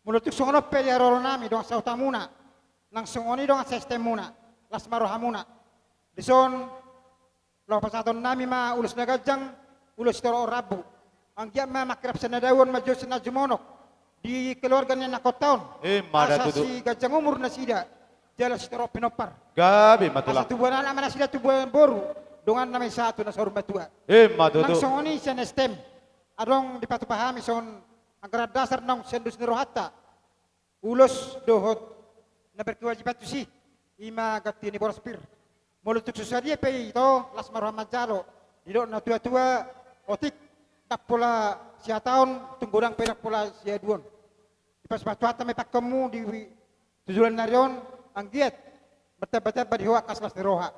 Molo tung songon on pe di haroro nami dongan sahutamuna, nang songon i dongan saSTM-muna, las ma rohamuna. Dison laho pasahaton nami ma ulos na ganjang, ulos sitorop rambu. Anggiat ma mangkirap sian na dao on, manjou sian na jumonok di keluarga ni anakhonta on. Ima da tutu. Asa siganjang umur nasida jala sitorop pinompar. Gabe ma tulang. Asa tubuan anak ma nasida, tubuan boru, dongan na masa tu na saur matua. Ima tutu. Nang songon i sian STM, adong dipatupa hami songon anggaran dasar naung sian dos ni rohanta, ulos dohot na berkewajiban tusi, i ma ganti ni boras pir. Molo tung so sadia pe ito las ma roha manjalo, didok na tua-tua, otik ndang pola sihataon, tung godang pe ndang pola siaduon. Dipasupasu Tuhanta ma ipangkeonmu di tu joloan ni ari on, anggiat martamba-tamba di ho angka las ni roha.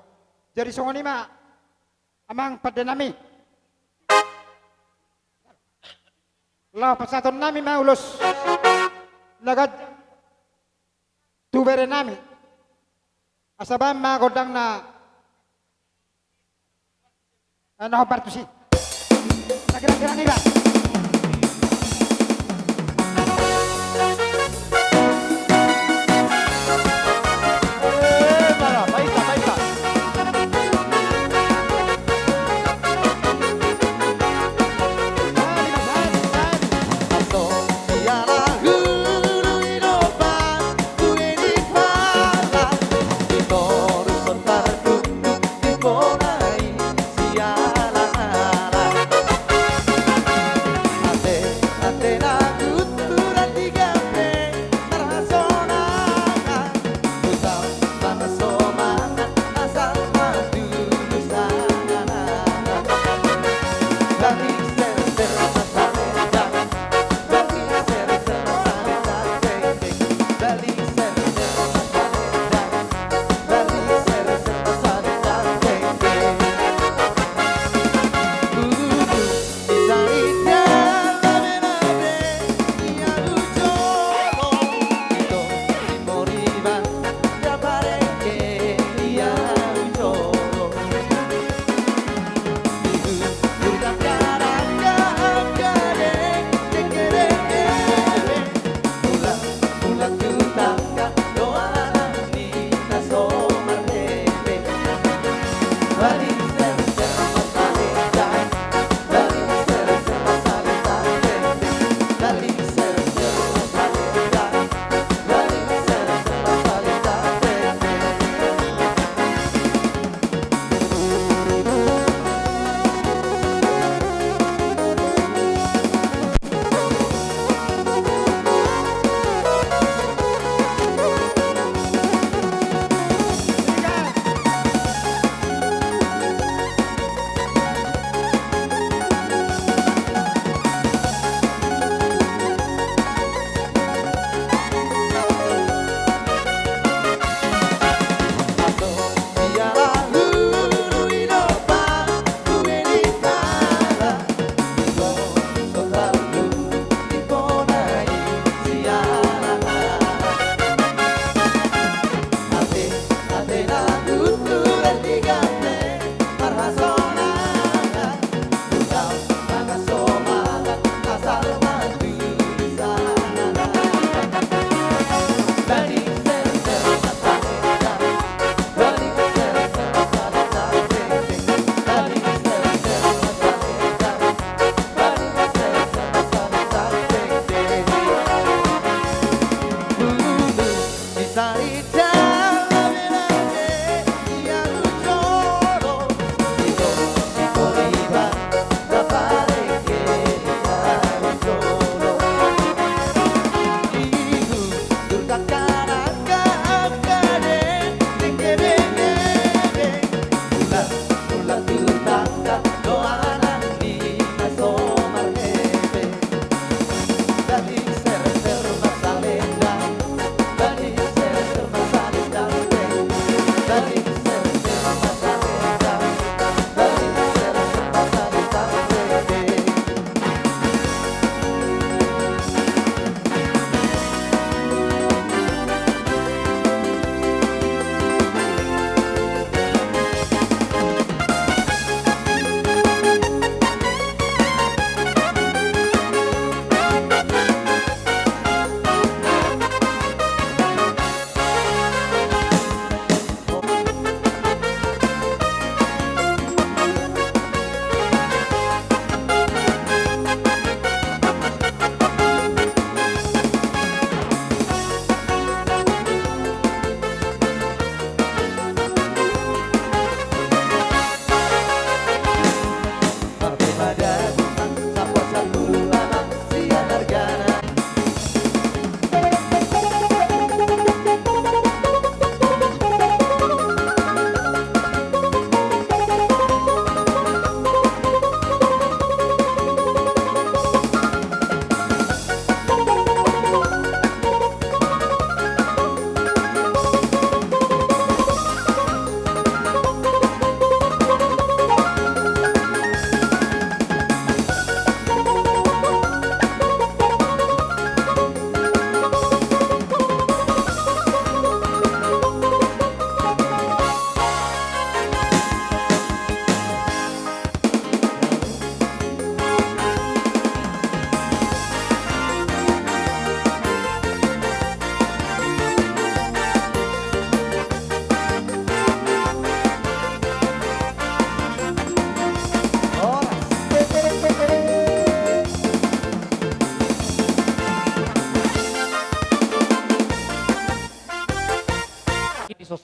Jadi songon i ma, amang pande nami. Laho pasahaton nami ma ulos na ganjang tu bere nami. Asa baen ma gondang na, na hombar tusi. Na girang-girang iba.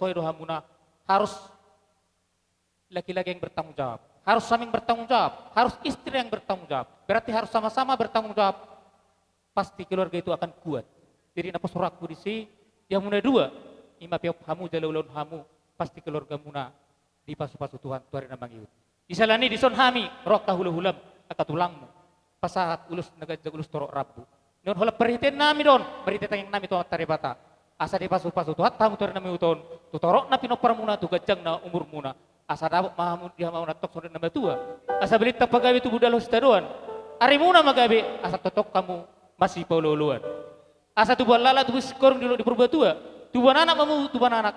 toe do hamuna, harus laki-laki yang bertanggung jawab, harus suami yang bertanggung jawab, harus istri yang bertanggung jawab. Berarti harus sama-sama bertanggung jawab. Pasti keluarga itu akan kuat. Jadi naposo rohangku disi, di hamuna dua, ima pe hamu jala ulaon hamu, pasti keluargamuna dipasu-pasu Tuhan tu ari na mangihut. Di siala ni dison hami ro angka hula-hulam, angka tulangmu, pasahat ulos na ganjang, ulos torop rambu. Nion holan parhitean nami do on, marhite tangiang nami tu Amanta Debata, asa dipasu-pasu Tuhanta hamu tu ari na mangihut on, tu torop na pinomparmuna, tu ganjang na umurmuna, asa dapot ma hamu di hamauna tong songon na matua, asa balintang pagabe tubu dalan sitadoan, arimuna ma gabe, asa tongtong hamu masipaolo-oloan. Asa tubuan laklak, tubuan singkoru di dolok di Purbatua, tubuan anak ma hamu, tubuan anak,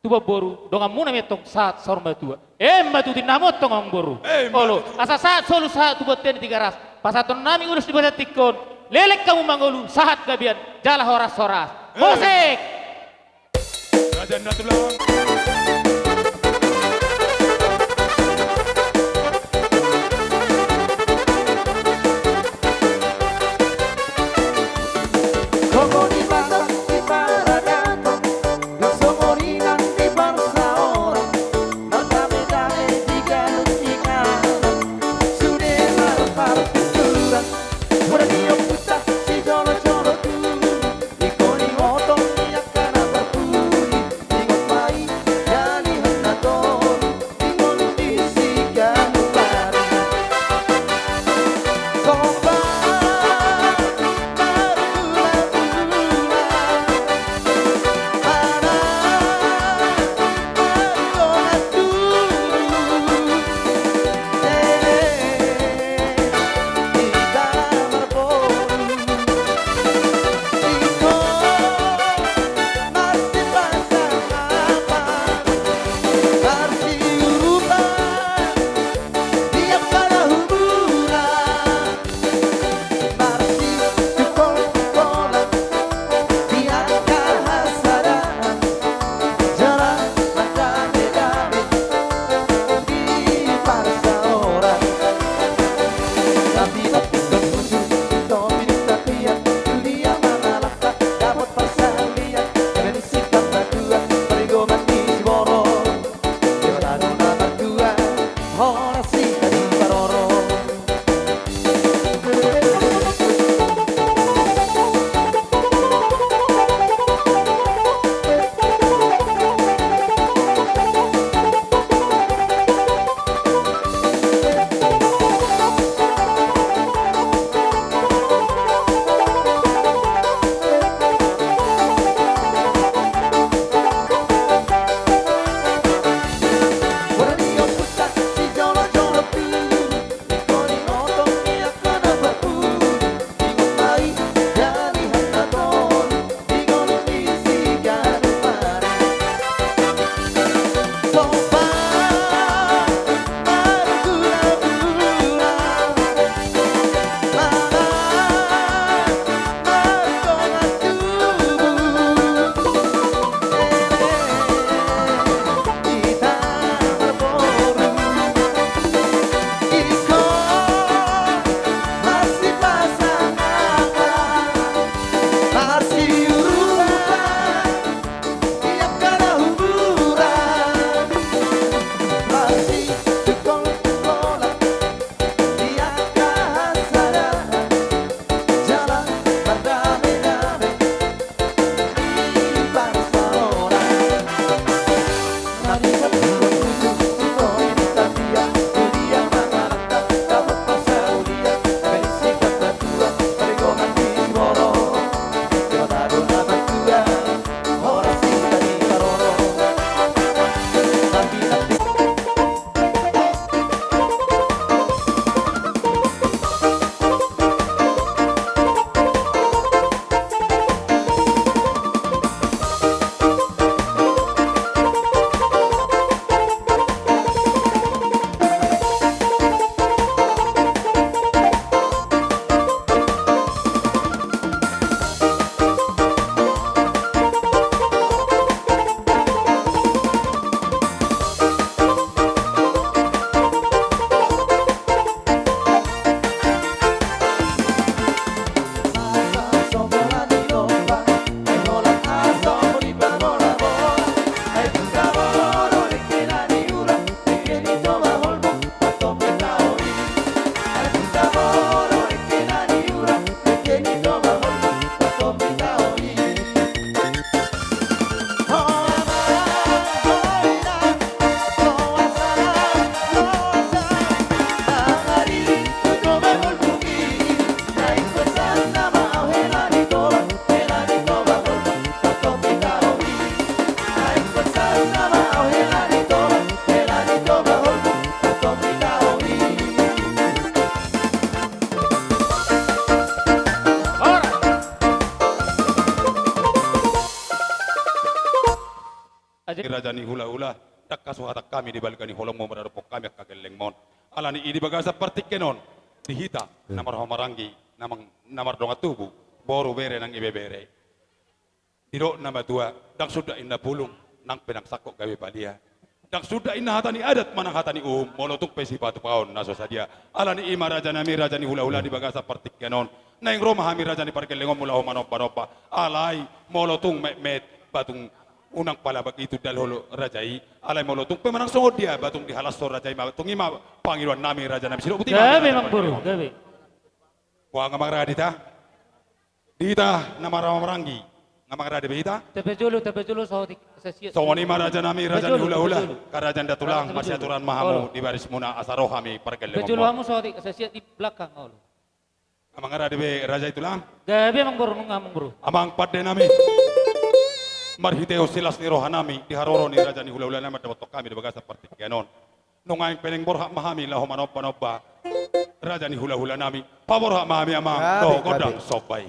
tubuan boru, donganmuna ma i tong sahat saur matua. Emma tutu, ninna hamu tong, amang boru. Emma tutu. Olo, asa sahat solu sahat tu bontean ni Tigaras. Pasahaton nami ulos di bagasan tingki on, leleng hamu mangolu, sahat gabean jala horas-horas. Emma. Musik. Raja Natulang. Gogo ni Batak di paradaton, songon i nang di parsaoran, mardame-dame di ganup inganan, sude marpartuturan, mura ni ompunta sijolo-jolo tubu. Ingkon ingotong ni angka na parpudi, ingot ma i, jala na tolu, ingot di siganup ari. Gombang margula-gula, anak margula tubu. raja ni hulahula, ndang hasuhatan hami di balga ni holongmu maradophon hami angka gellengmon. Alani i di bagasan partingkian on, di hita na marhahamaranggi, na mang-, na mardongan tubu, boru, bere nang ibebere. Didok na matua, ndang sundat inna pulung, nang pe ndang sangkot gabe palia. Ndang sundat inna hata ni adat manang hata ni uhum, molo tung pe sipatupaon na so sadia. Alani i ma rajanami, raja ni hulahula, di bagasan partingkian on, naeng ro ma hami raja ni pargellengonmu laho manombanomba. Alai molo tung metmet, ba tung unang pala bagi tu dal holo raja i. Alai molo tung pe manang songon dia, ba tung dihalashon raja i ma, tung i ma pangidoannami rajanami. Sidok buti ma. Gabe, amangboru, gabe. Boha, amang raja i? Di hita na marhahamaranggi, amang raja i, di hita. Tapajolo, tapajolo saotik, sasiat. Songon i ma rajanami, raja ni hulahula, tapajolo, tapajolo. Karajan Datulang, masiaturan ma hamu di barismuna asa ro hami pargellengonmon. Tapajolo hamu saotik, sasiat di belakang, olo. Amang raja i, raja i tulang. Gabe, amangboru, nunga, amangboru. Amang pandenami, marhitehon silas ni rohanami, di haroro ni raja ni hulahulanami mandapothon hami di bagasan partingkian on. Nuaeng pe naeng borhat ma hami laho manombanomba, raja ni hulahulanami. Paborhat ma hami, amang, dohot gondang somba i.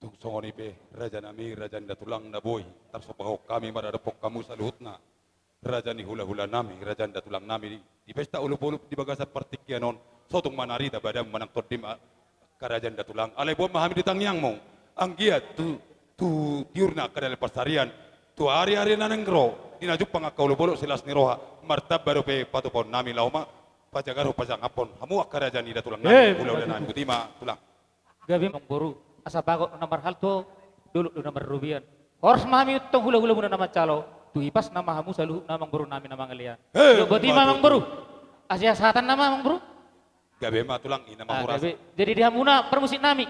Tung songon i pe, rajanami, raja ni datulang na boi tarsombahon hami maradophon hamu saluhutna, raja ni hulahulanami, raja ni datulangnami, di, di pesta olopolop di bagasan partingkian on, so tung manarita badanmu manang tondim, angka raja ni datulang. Alai boan ma hami di tangiangmu, anggiat tu, tu tiurna angka dalem pansarian, tu ariari na naeng ro, di na jumpang angka olopolop silas ni roha, martamba dope patupaonnami, laho ma pajagarhon pasangaphon hamu angka raja ni datulangnami, eh, hulahulanami, boti ma tulang. Gabe, amangboru, asa bagot do na marhalto, dolok do na marrobean. Horas ma hami antong hulahulamuna na manjalo, tu hipasna ma hamu saluhutna amangborunami na mangalean. Eh, boti ma, amangboru. Hasahatan nama, amangboru. Gabe ma tulang, i na ma. Ah, huras. Gabe. Jadi di hamuna parmusiknami,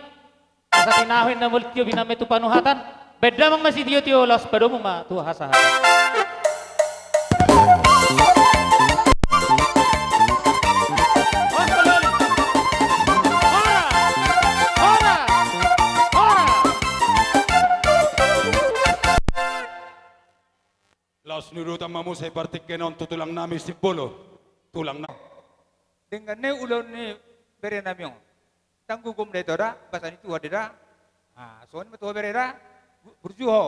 asa tinahu inna molo tio biname tu panuhatan, baen damang ma sitiotio, laos padomu ma tu hasahatan. Laos ni udutan ma muse partingkian on tu tulangnami Simbolo, tulang na. Denggan ni ulaon ni berenami on. Ndang gogom da ito da, basa ni Tuhan da. Ah, songon i ma tu ho bere da, bu-, burju ho.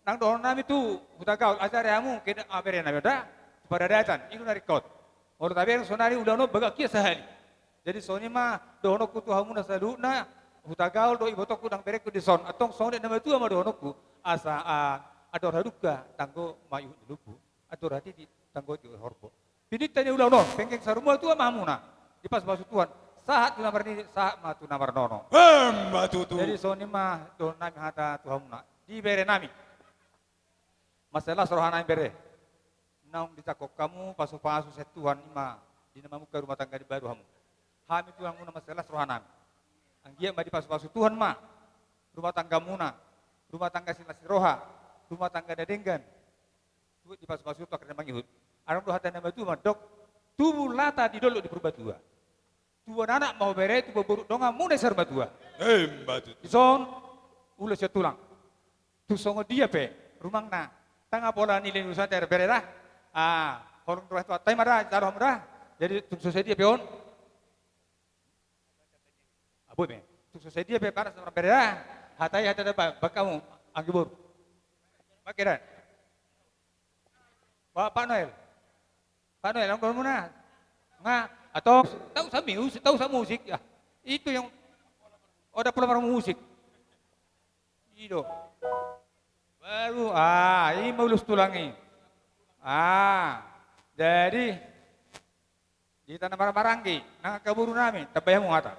Nang dohononnami tu Hutagaol, ajari hamu, keda, ah, berenami on da, tu paradatan, i do na ringkot. Molo tabereng sonari ulaon on bagak hian sahali. Jadi songon i ma dohononku tu hamuna saluhutna, Hutagaol do ibotongku nang berengku dison, antong songon i na matua ma dohononku, asa, ah, andor hadungka tanggo ma ihut ni lombu, andor hatiti tanggo di horbo. Pininta ni ulaon on, penggeng saur matua ma hamuna, dipasupasu Tuhan, sahat tu na marnini, sahat ma tu na marnono. Emma tutu. Jadi songon i ma dohononnami hata tu hamuna, di berenami. Mansai las rohanami bere. Naung dijangkon hamu pasupasu sian Tuhan, i ma di na mamungka rumah tangga ni baru hamu. Hami tu hamuna mansai las rohanami. Anggiat ma dipasupasu Tuhan ma rumah tanggamuna, rumah tangga silas ni roha, rumah tangga na denggan. Tu dipasupasu tu angka na mangihut. Adong do hata ni na matua mandok, tubu lata di dolok di Purbatua. Tubuan anak ma ho bere, tubuan boru dongan muna i saur matua. Emma tutu. Dison, ulaon sian tulang. Tung songon dia pe rumangna, ndang pola nilai urusan daerah berera. Ah, holong roha tu hata i ma da, taruh hamu da. Jadi tung so sadia pe on. Abu me. Tung so sadia pe paras na berera. Hata i hata da ba-, bakamu anggi boru. Pakai da. Pak, Pak Noel. Pak Noel, anggo muna. Nga, atau tahu sa musik, tahu sa musik. Ya. Itu yang, oh, ada pola musik. I do. Baru, ah, i ma ulos tulang i. Ah, jadi, di tanah marang-maranggi, nang angka boru nami, tambai hamu hata.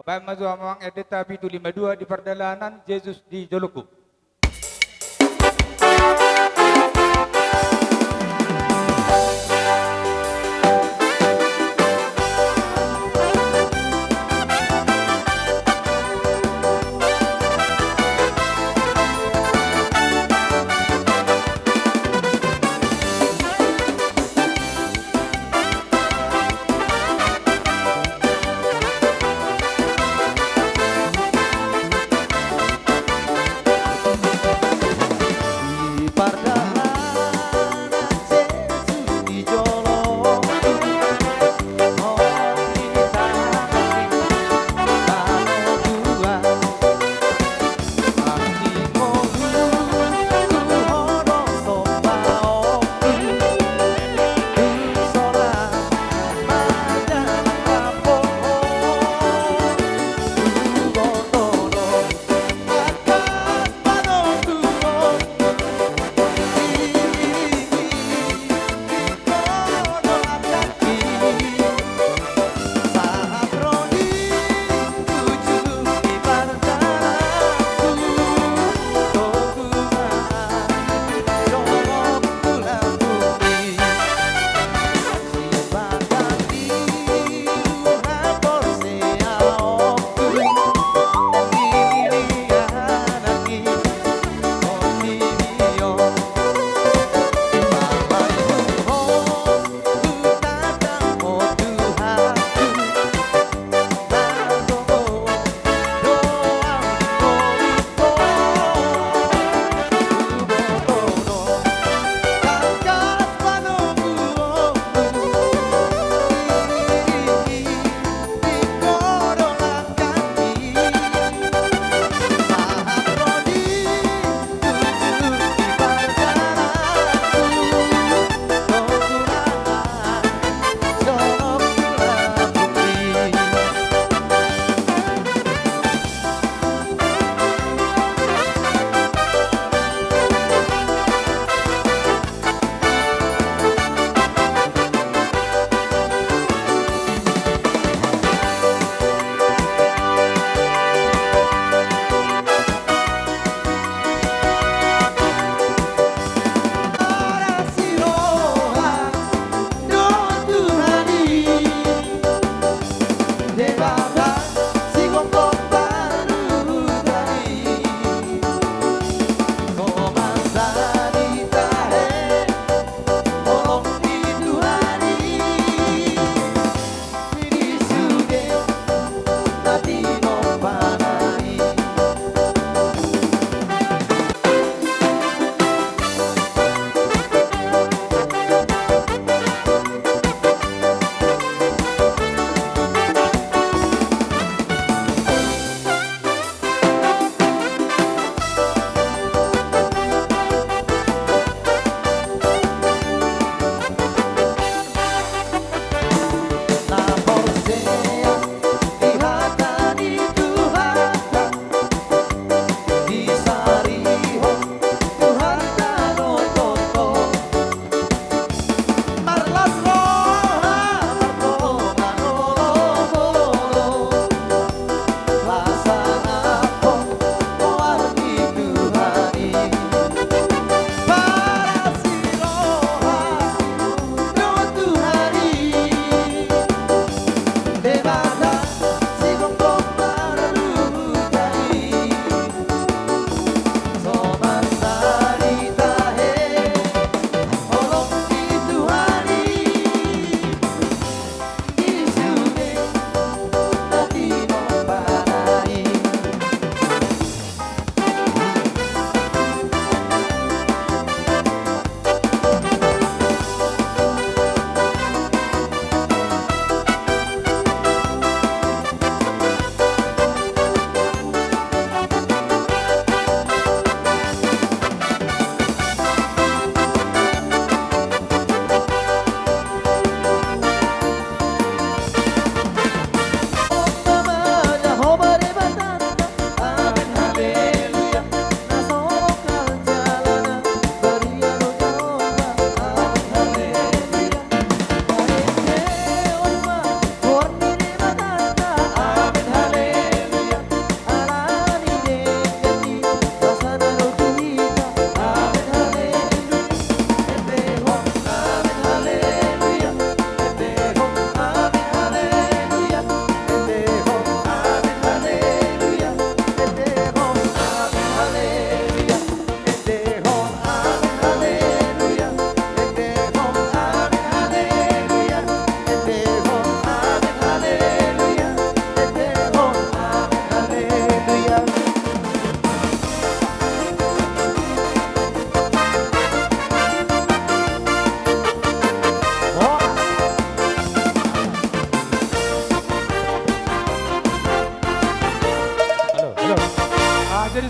Baen ma jo amang endenta pitu lima dua, di pardalanan Jesus di jolongku.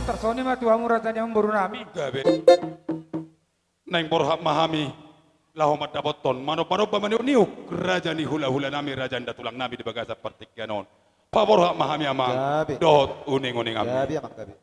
Tarsongon i ma tu hamu raja ni amangboru nami. Gabe. Naeng borhat ma hami laho mandapothon, manomba-nomba maniuk-niuk raja ni hula-hula nami, raja ni datulang nami di bagasan partingkian on. Paborhat ma hami amang. Gabe. Dohot uning-uning nami. Gabe amang, gabe.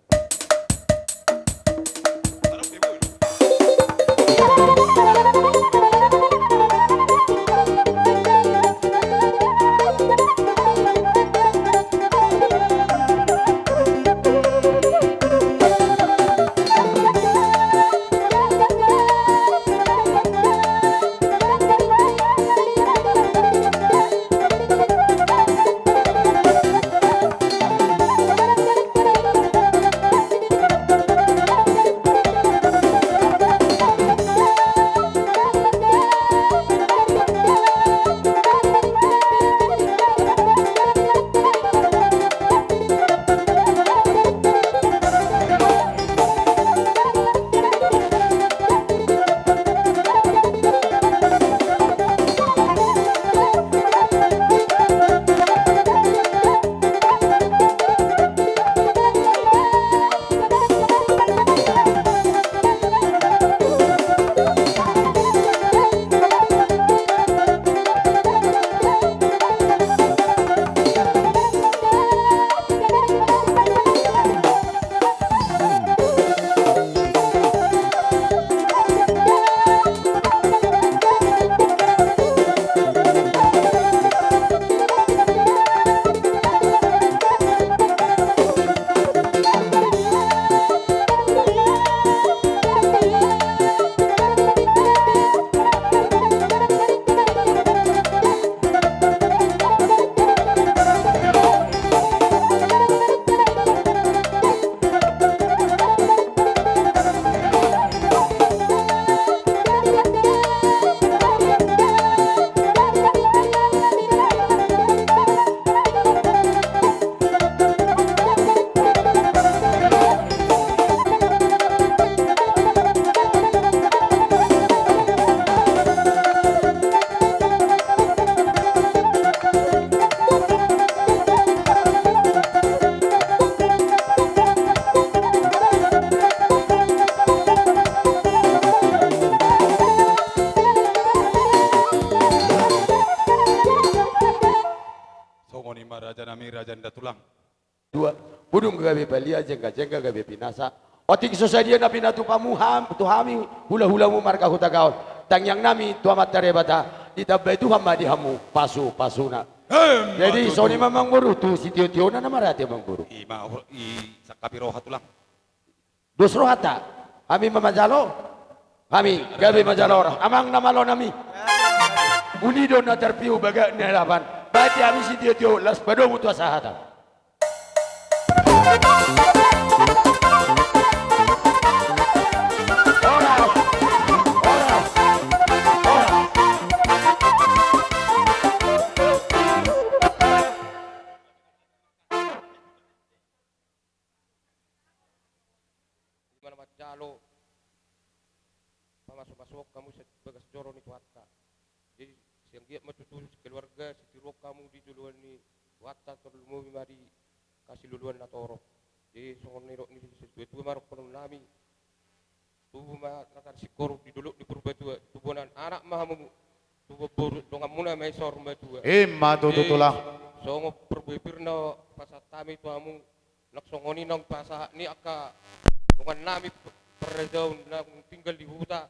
Songon i ma raja nami, raja ni datulang. Dua, budung gabe balia, jengga-jengga gabe pinasa. Otik so sadia na pinatupamu ham, tu hami hula-hulamu marga Hutagaon. Tangiang nami tu Amanta Debata, ditambai Tuhan ma di hamu pasu-pasuna. Emma tutu. Jadi songon i ma amangboru, tu sitio-tiona na marate amangboru. I ma, i sangkapi roha tulang. Dos rohanta, hami ma manjalo, hami gabe manjalo roha. Amang na malo nami. Uli do na tarpiu bagak ni alapan. Berarti hami sitio-tio las padomu tu asa hata. Horas. Horas. Horas. Ima na manjalo pamasu-masuon hamu sian bagas joro ni Tuhanta. Jadi sian giat ma tutu sikeluarga sitiruon hamu di joloan ni Tuhanta, tarlumobi ma di hasiloloan na torop. Jadi songon nidok ni situa-tua ma dohonon nami. Tubu ma na tarsingkoru di dolok ni Purbatua, tubuan anak ma hamu, tubuan boru donganmuna ma i saur matua. Ima tutu tulang. Songon parbue pir na pasahat hami tu hamu, nang songon i nang pasahat ni angka dongan nami parrajaon na tinggal di huta.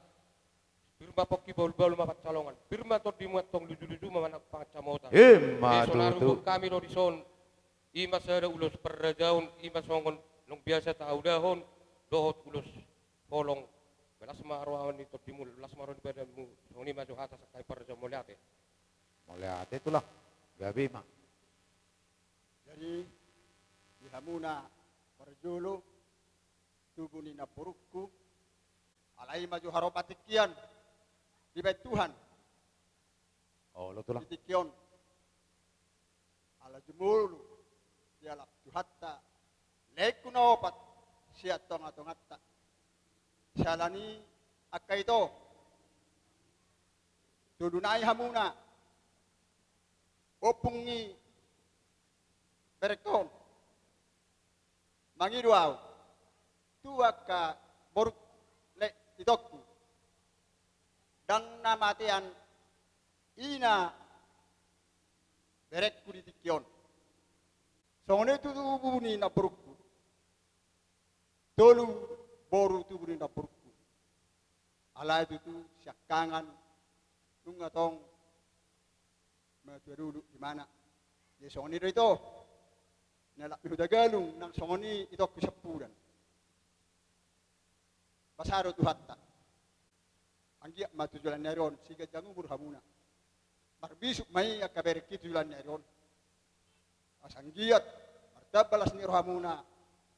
Pir ma pongki, bahul-bahul ma pansalongan. Pir ma tondimu antong, luju-luju ma manang pangansamotan. Ima tutu. Jadi sonari hami do dison. Ima sada ulos parrajaon, ima songon naung biasa taulahon, dohot ulos holong. Las ma roha ni tondimu, las ma roha ni badanmu. Songon i ma jo hata sangkapi parrajaon, mauliate. Mauliate tulang. Gabe ma. Jadi di hamuna parjolo, tubu ni namborungku, alai ma jo haropa tingki an dibaen Tuhan. Olo tulang. Di tingki on. Ala jumolo dialap Tuhanta lengku na opat sian tonga-tonganta. Siala ni i angka ito, tolu nai hamuna ompung ni berengkon. Mangido ahu tu angka borungku, lelengku, itongku, ndang na matean ina berengku di tingki on. Songon i tutu tubu ni namborungku. Tolu boru tubu ni namborungku. Alai tutu siangkangan nunga tong matua dolok ibana. Jadi songon i do ito. Na lak ni Hutagalung nang songon i itongku Sampudan. Basa do Tuhanta. Anggiat ma tu joloan ni ari on siganjang umur hamuna. Marbisuk ma i angka berengki tu joloan ni ari on. Asa anggiat martamba las ni rohamuna,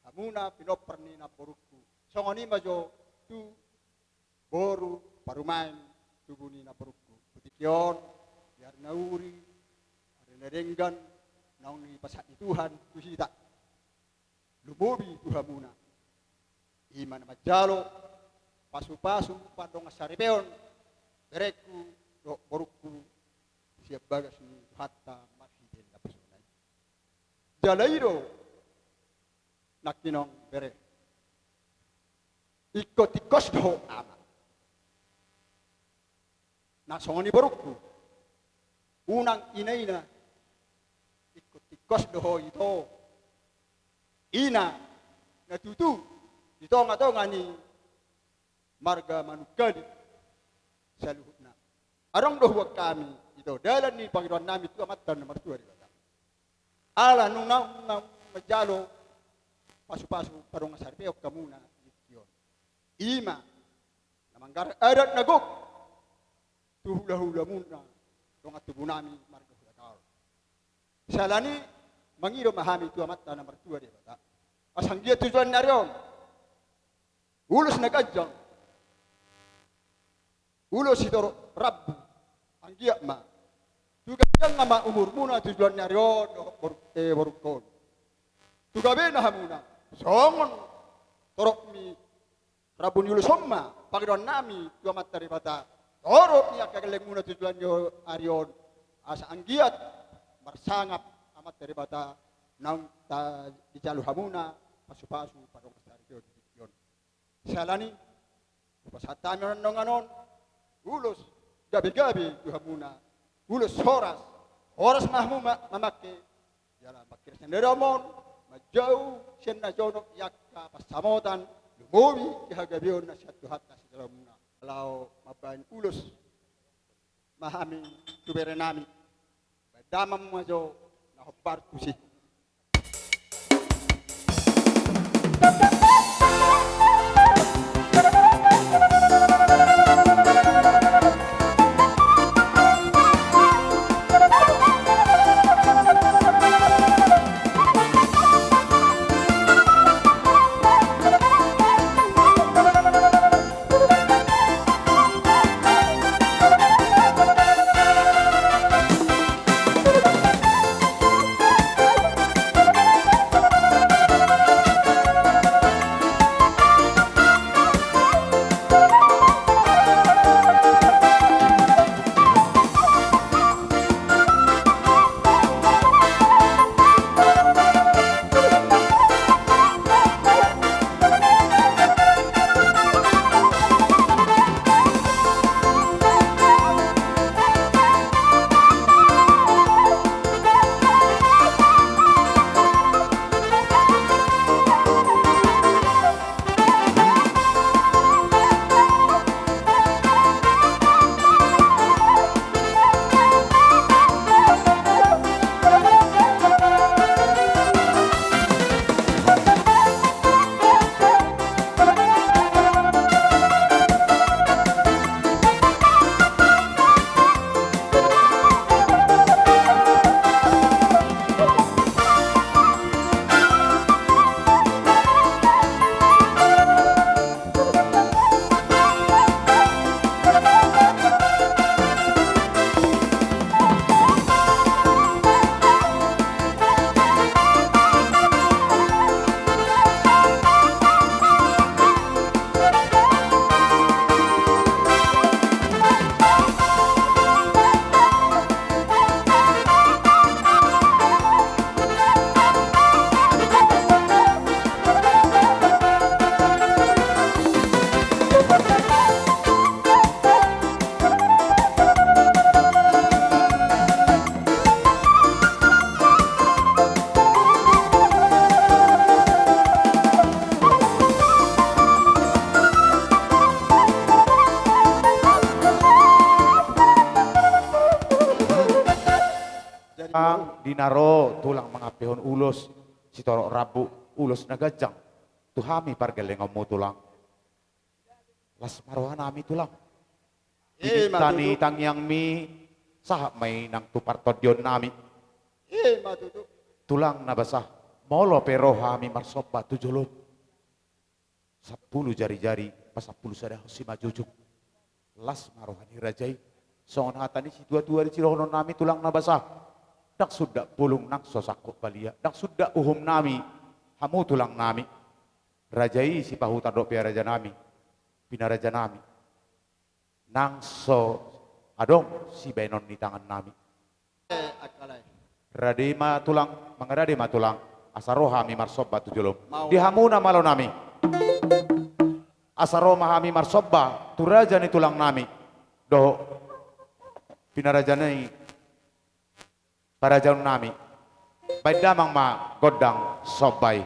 hamuna pinompar ni namborungku. Songon i ma jo tu boru parumaen tubu ni namborungku. Tu tingki on, di ari na uli, ari na denggan, naung dipasahat ni Tuhan tu hita. Lumobi tu hamuna. I ma na manjalo pasupasu, pandongan saripeon berengku dohot borungku sian bagas ni Tuhanta marhite naposona i. Jala i do nangkining bere. Ingkon tingkos do ho ama. Na songon i borungku. Unang ina-ina. Ingkon tingkos do ho ito. Ina na tutu di tonga-tonga ni marga Manungkalit saluhutna. Adong do huan hami ito dalan ni pangidoan nami tu Amanta na martua Debata. Ala nunga, nunga manjalo pasupasu, pandongan saripeon hamuna di tingki on. I ma na manggarar adat na gok tu hulahulamuna dongan tubu nami marga Hutagalung. Siala ni i mangido ma hami tu Amanta na martua Debata. Asa anggiat tu joloan ni ari on ulos na ganjang, ulos sitorop rambu, anggiat ma tu ganjang ma umurmuna tu joloan ni ari on dohot bor-, eh, borungkon. Tu gabena hamuna songon torop ni rambu ni ulos on ma pangidoan nami tu Amanta Debata. Torop ni angka gellengmuna tu joloan ni ari on. Asa anggiat marsangap Amanta Debata naung ta dijalo hamuna pasupasu, pandongan saripeon di tingki on. Siala ni i hupasahat hami on dongan on ulos gabe-gabe tu hamuna, ulos horas. Horas ma hamu ma-, mamangke. Jala mangkirap sian na damang, manjou sian na jonok i angka pansamotan, lumobi di hagabeon na sian Tuhanta sijalamuna. Laho mambahen ulos ma hami tu bere nami. Bahen damang ma jo na hombar tusi. Di na ro tulang mangampehon ulos, sitorop rambu, ulos na ganjang tu hami pargellengonmu tulang. Las ma rohanami tulang. Ima tutu. Di tangiangmi, sahat ma i nang tu partondionnami. Ima tutu. Tulang na basa, molo pe ro hami marsomba tu jolom, sampulu jari-jari pasampulu sadahon simanjujung. Las ma roha ni raja i. Songon hata ni situatua di sidohononnami tulang na basa, ndang sundat bulung nang so sangkut balia, ndang sundat uhumnami, hamu tulangnami. Raja i Sipahutar dohot pe rajanami, pinarajanami, nang so adong sibaenon ni tangannami. Eh, angka lae. Rade ma tulang, mangarade ma tulang, asa ro hami marsomba tu jolom. Mau. Di hamuna malonami, asa ro ma hami marsomba tu raja ni tulangnami dohot pinaraja ni parajaonnami. Baen damang ma gondang somba i.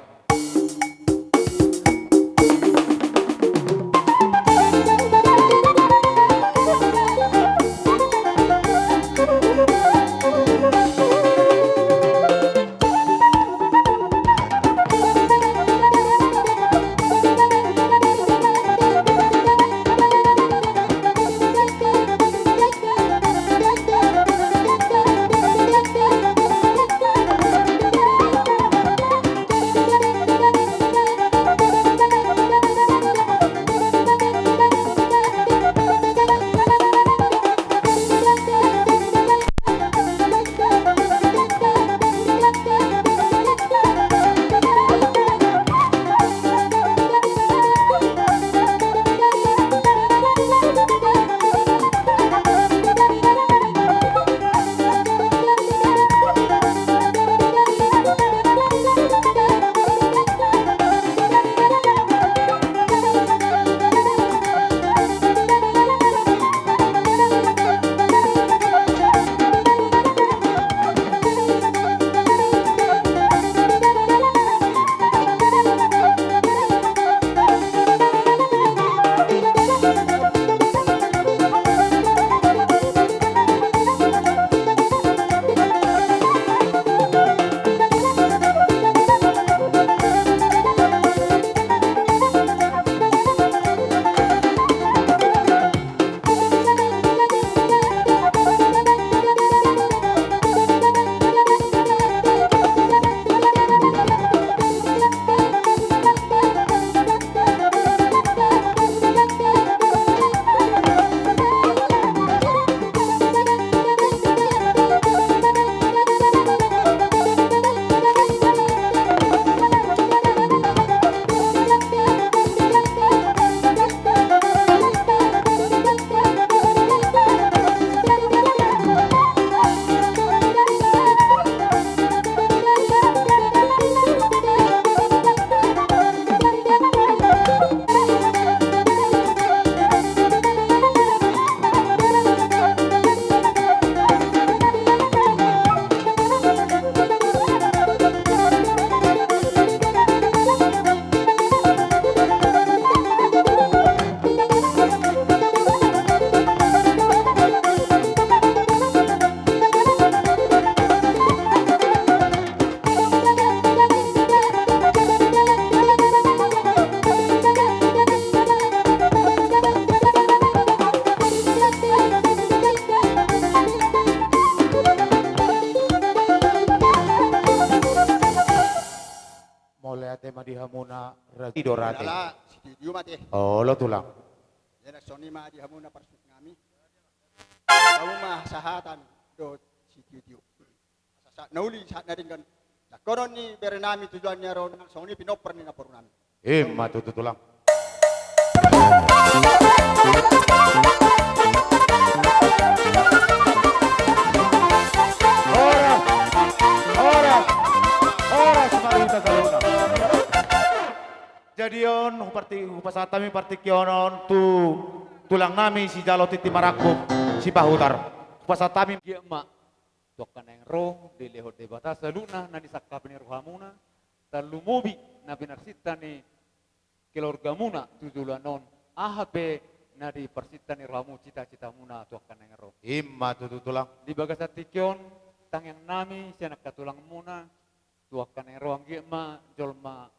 Mauliate ma di hamuna, raja i do rate. Olo tulang. Ia nang songon i ma di hamuna parsunami. Hamu ma sahatan dohot sitio-tio. Asa sahat na uli, sahat na denggan. Jangkonon ni berenami tu joloan ni ari on, nang songon i pinompar ni namborunami. Ima tutu tulang. Horas, horas, horas ma di hita saluhutna. Jadi on, huparti-, hupasahat hami partingkian on tu tulangnami sijalo tintin marangkup Sipahutar. Hupasahat hami. Dia ma. Tu angka naeng ro, dilehon Debata saluhutna na nisangkapi ni rohamuna, tarlumobi na pinarsinta ni keluargamuna tu joloan on, aha pe na diparsinta ni rohamu, cita-citamuna tu angka naeng ro. Ima tutu tulang. Di bagasan tingki on, tangiang nami sian angka tulangmuna, tu angka na i ro anggiat ma jolma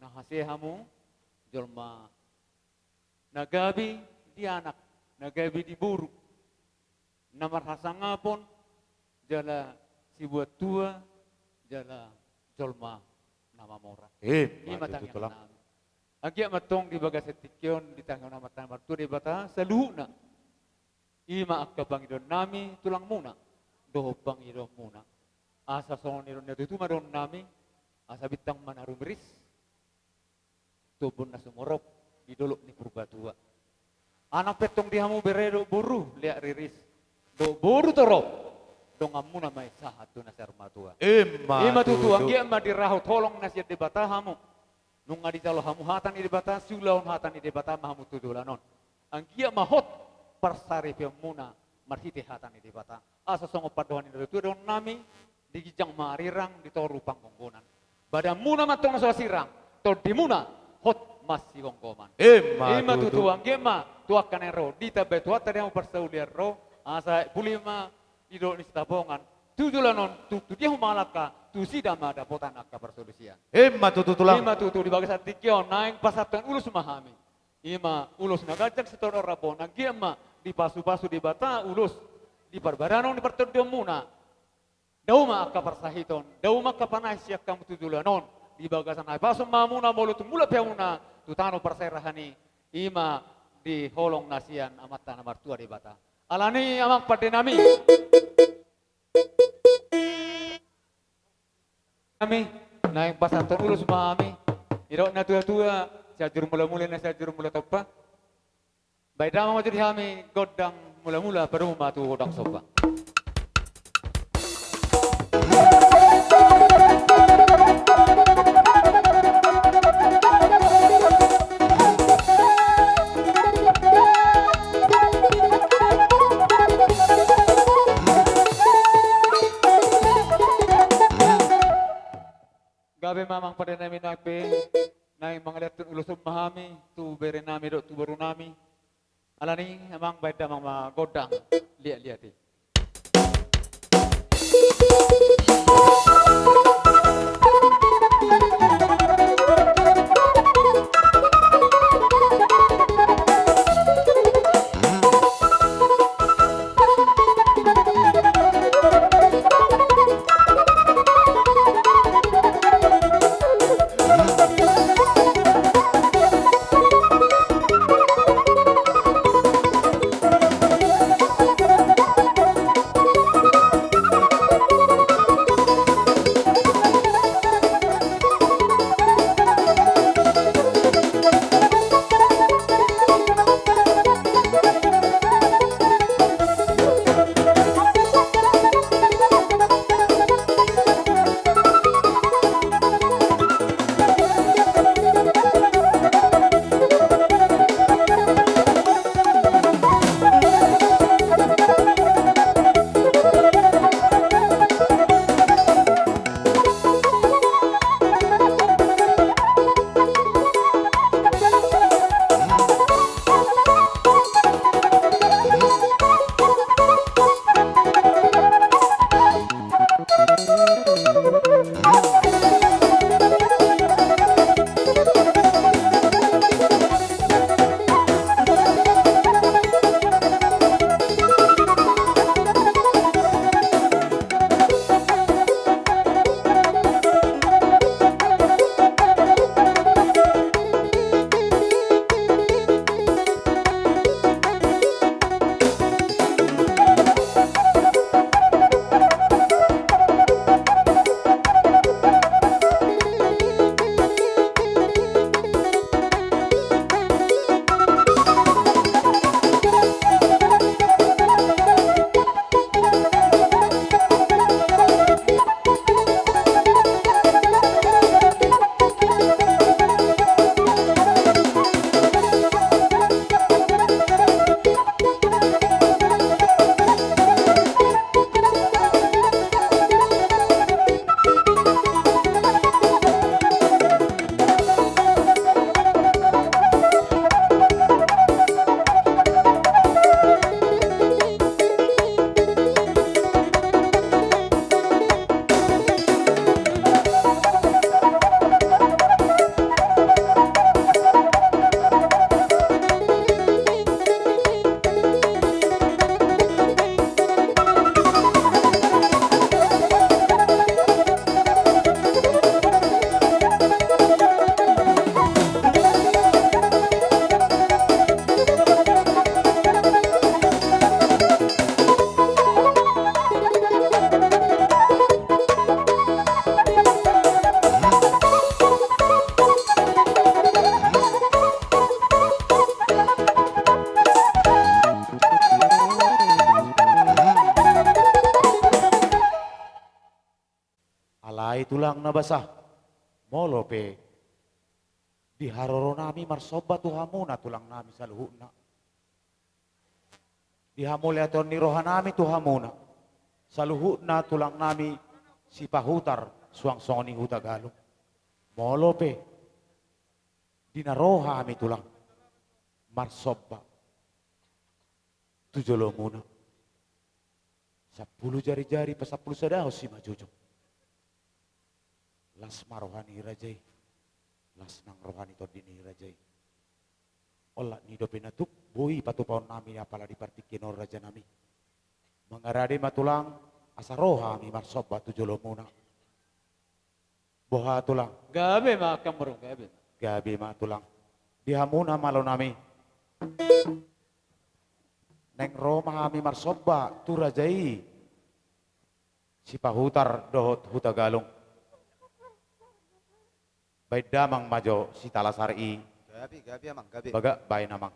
na hasea hamu, jolma na gabe di anak, na gabe di boru, na marhasangapon, jala sibuat tua, jala jolma na mamora. Ima tangiang nami. Anggiat ma antong di bagasan tingki on ditangihon Amanta na martua Debata saluhutna. Ima angka pangidoan nami tulangmuna dohot pangidoanmuna. Asa songon nidok ni natuatua ma dohonon nami, asa bintang ma na rumiris tu ombun na sumorop di dolok ni Purbatua. Anak pe antong di hamu bere dohot boru, leak riris dohot boru torop, donganmuna ma i sahat tu na saur matua. Ima tutu. Anggiat ma dirahut holong na sian Debata hamu. Nunga dijalo hamu hata ni Debata, siulahon hata ni Debata ma hamu tu joloan on. Anggiat ma hot parsaripeonmuna marhite hata ni Debata. Asa songon pandohan ni natuatua dohonon nami, di ginjang ma arirang, di toru panggonggonan. Badanmuna ma antong na so asirang, tondimuna hot masigomgoman. Ima tutu. Anggiat ma tu angka na i ro ditambai Tuhanta di hamu parsaulian ro, asa puli ma di dolok ni Sitapongan tu joloan on, tu, tu dia hamu mangalangka, tusi da ma dapotan angka parsolusian. Ima tutu tulang. Ima tutu, di bagasan tingki on naeng pasahathon ulos ma hami. Ima ulos na ganjang sitadoan rambu on, anggiat ma dipasupasu Debata ulos di parbaranon ni partondionmuna. Dao ma angka parsahiton, dao ma angka panahen sian hamu tu joloan on, di bagasan hahipason ma hamuna molo tung mulak pe hamuna tu tano parserahan i, ima di holong na sian Amanta na martua Debata. Alani i amang pande nami. Hami naeng pasahathon ulos ma hami. Didok natuatua, Sianjur Mulamula na Sianjur Mulatompa. Baen damang ma jo di hami gondang mulamula, padomu ma tu gondang somba. Gabe ma amang pande nami, naeng pe naeng mangalean ulos on ma hami tu bere nami dohot tu boru nami. Alani i amang, baen damang ma gondang liatliat i. na basa. Molo pe di haroronami marsomba tu hamuna tulangnami saluhutna, di hamuliateon ni rohanami tu hamuna saluhutna tulangnami Sipahutar, suang songon i Hutagalung. Molo pe di na ro hami tulang marsomba tu jolomuna, sampulu jarijari pasampulu sadahon simanjujung. Las ma roha ni raja i, las nang roha ni tondi ni raja i. Olat ni dope na tuk boi patupaonnami apala di partingkian on rajanami. Mangarade ma tulang, asa ro hami marsomba tu jolomuna. Boha tulang? Gabe ma, Amangboru, gabe. Gabe ma tulang. Di hamuna malonami, naeng ro ma hami marsomba tu raja i Sipahutar dohot Hutagalung. Baen damang ma jo sitalasar i. Gabe, gabe, Amang, gabe. Bagak, baen, Amang.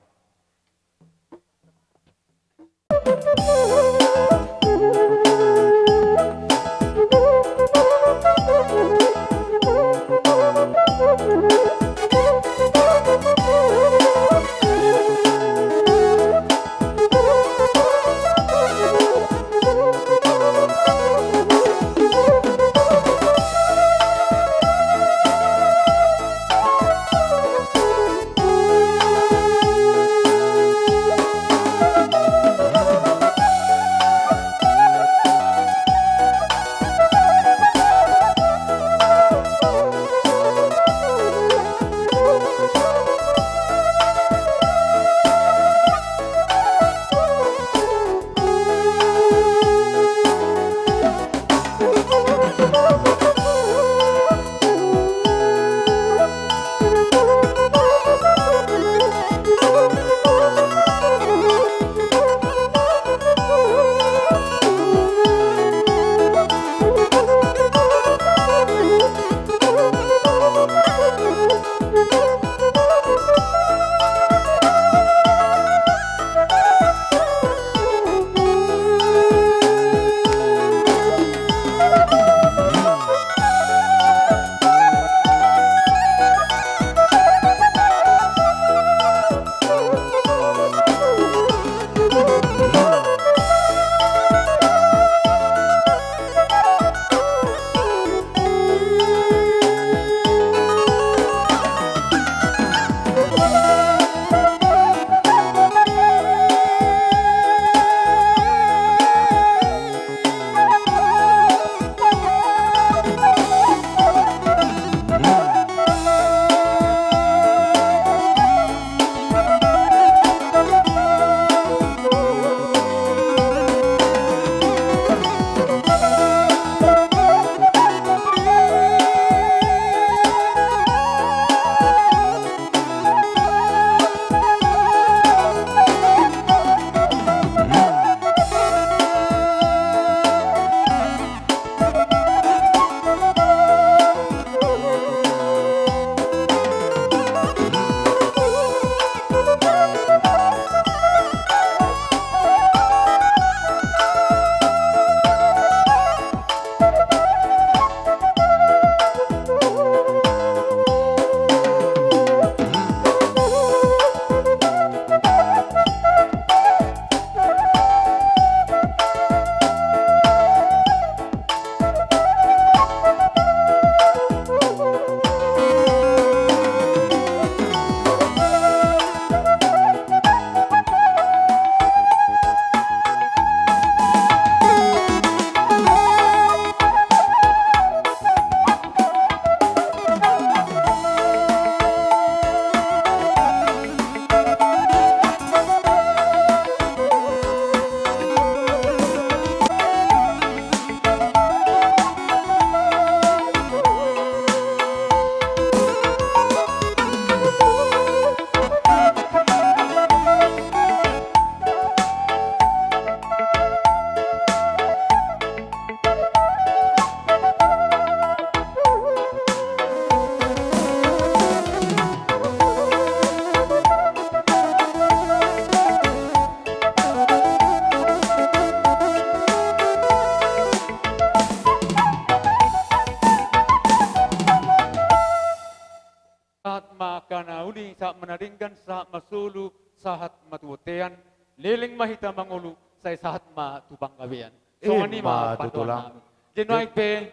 Sahat ma angka na uli, sahat ma na denggan, sahat ma solu, sahat ma tu bontean. Leleng ma hita mangolu, sai sahat ma tu panggabean. Songon i ma pandohan nami. Jadi nuaeng pe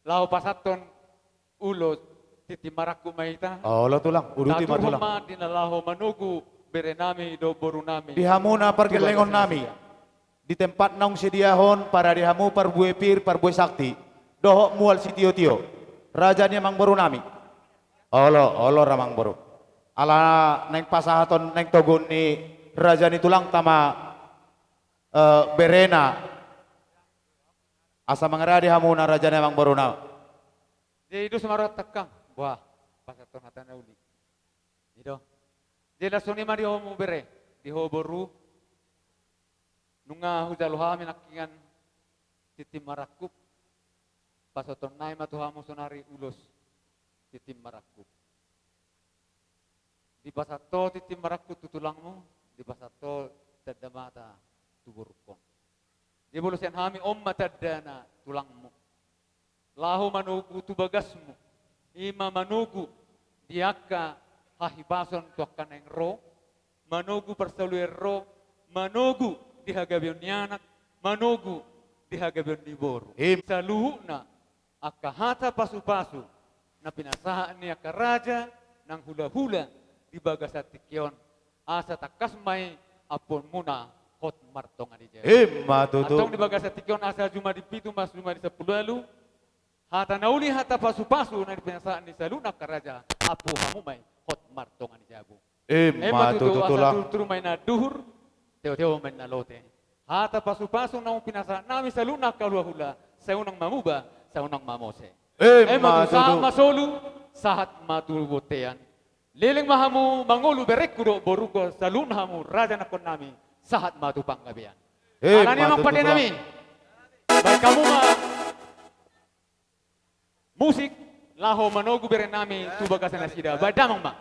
laho pasahathon ulos tintin marangkup ma hita. Olo tulang, uduti ma tulang. Tatuhon ma di na laho manogu bere nami dohot boru nami. Di hamuna pargellengon nami. Di tempat naung sediahon parade hamu parbue pir, parbue sakti, dohot mual sitio-tio, raja ni amangboru nami. Olo, olo ra amangboru. Ala naeng pasahaton naeng togu ni raja ni tulangta ma, eh, berena. Asa mangarade hamuna raja ni amangboru nami. Jadi dos ma roha tangkang. Buah, pasahaton hata na uli. I do. Jadi songon i ma di ho hamu bere, di ho boru. Nunga hujalo hami nangkiningan tintin marangkup, pasahaton nami ma tu hamu sonari ulos tintin marangkup. Dipasahat ho tintin marangkup tu tulangmu, dipasahat ho tanda mata tu borungkon. Jadi molo sian hami on ma tandana tulangmu. Laho manogu tu bagasmu, i ma manogu di angka hahipason tu angka naeng ro, manogu parsaulian ro, manogu di hagabeon ni anak, manogu di hagabeon ni boru. Saluhutna angka hata pasu-pasu na pinasahat ni angka raja nang hula-hula di bagasan tingki on, asa tangkas ma i ampuonmuna hot martonga ni jabu. Ima tutu. Antong di bagasan tingki on asa jumadi pitu ma jumadi sampulu ualu. Hata na uli, hata pasu-pasu na pinasahat ni saluhutna angka raja, ampu hamu ma i hot martonga ni jabu. Ima tutu tulang. Asa turu-turu ma i na duhur, teo-teo ma i na lote. Hata pasu-pasu naung pinasahat nami saluhutna angka hula-hula, sai unang mamuba, sai unang mamose. Ima tutu. Sahat ma solu, sahat ma tu bontean. Leleng ma hamu mangolu berengku dohot borungku, saluhutna hamu raja ni amangboru nami, sahat ma tu panggabean. Alani i amang pande nami, baen hamu ma musik laho manogu bere nami tu bagasan nasida. Baen damang ma.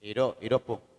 I do, i do, Ompung.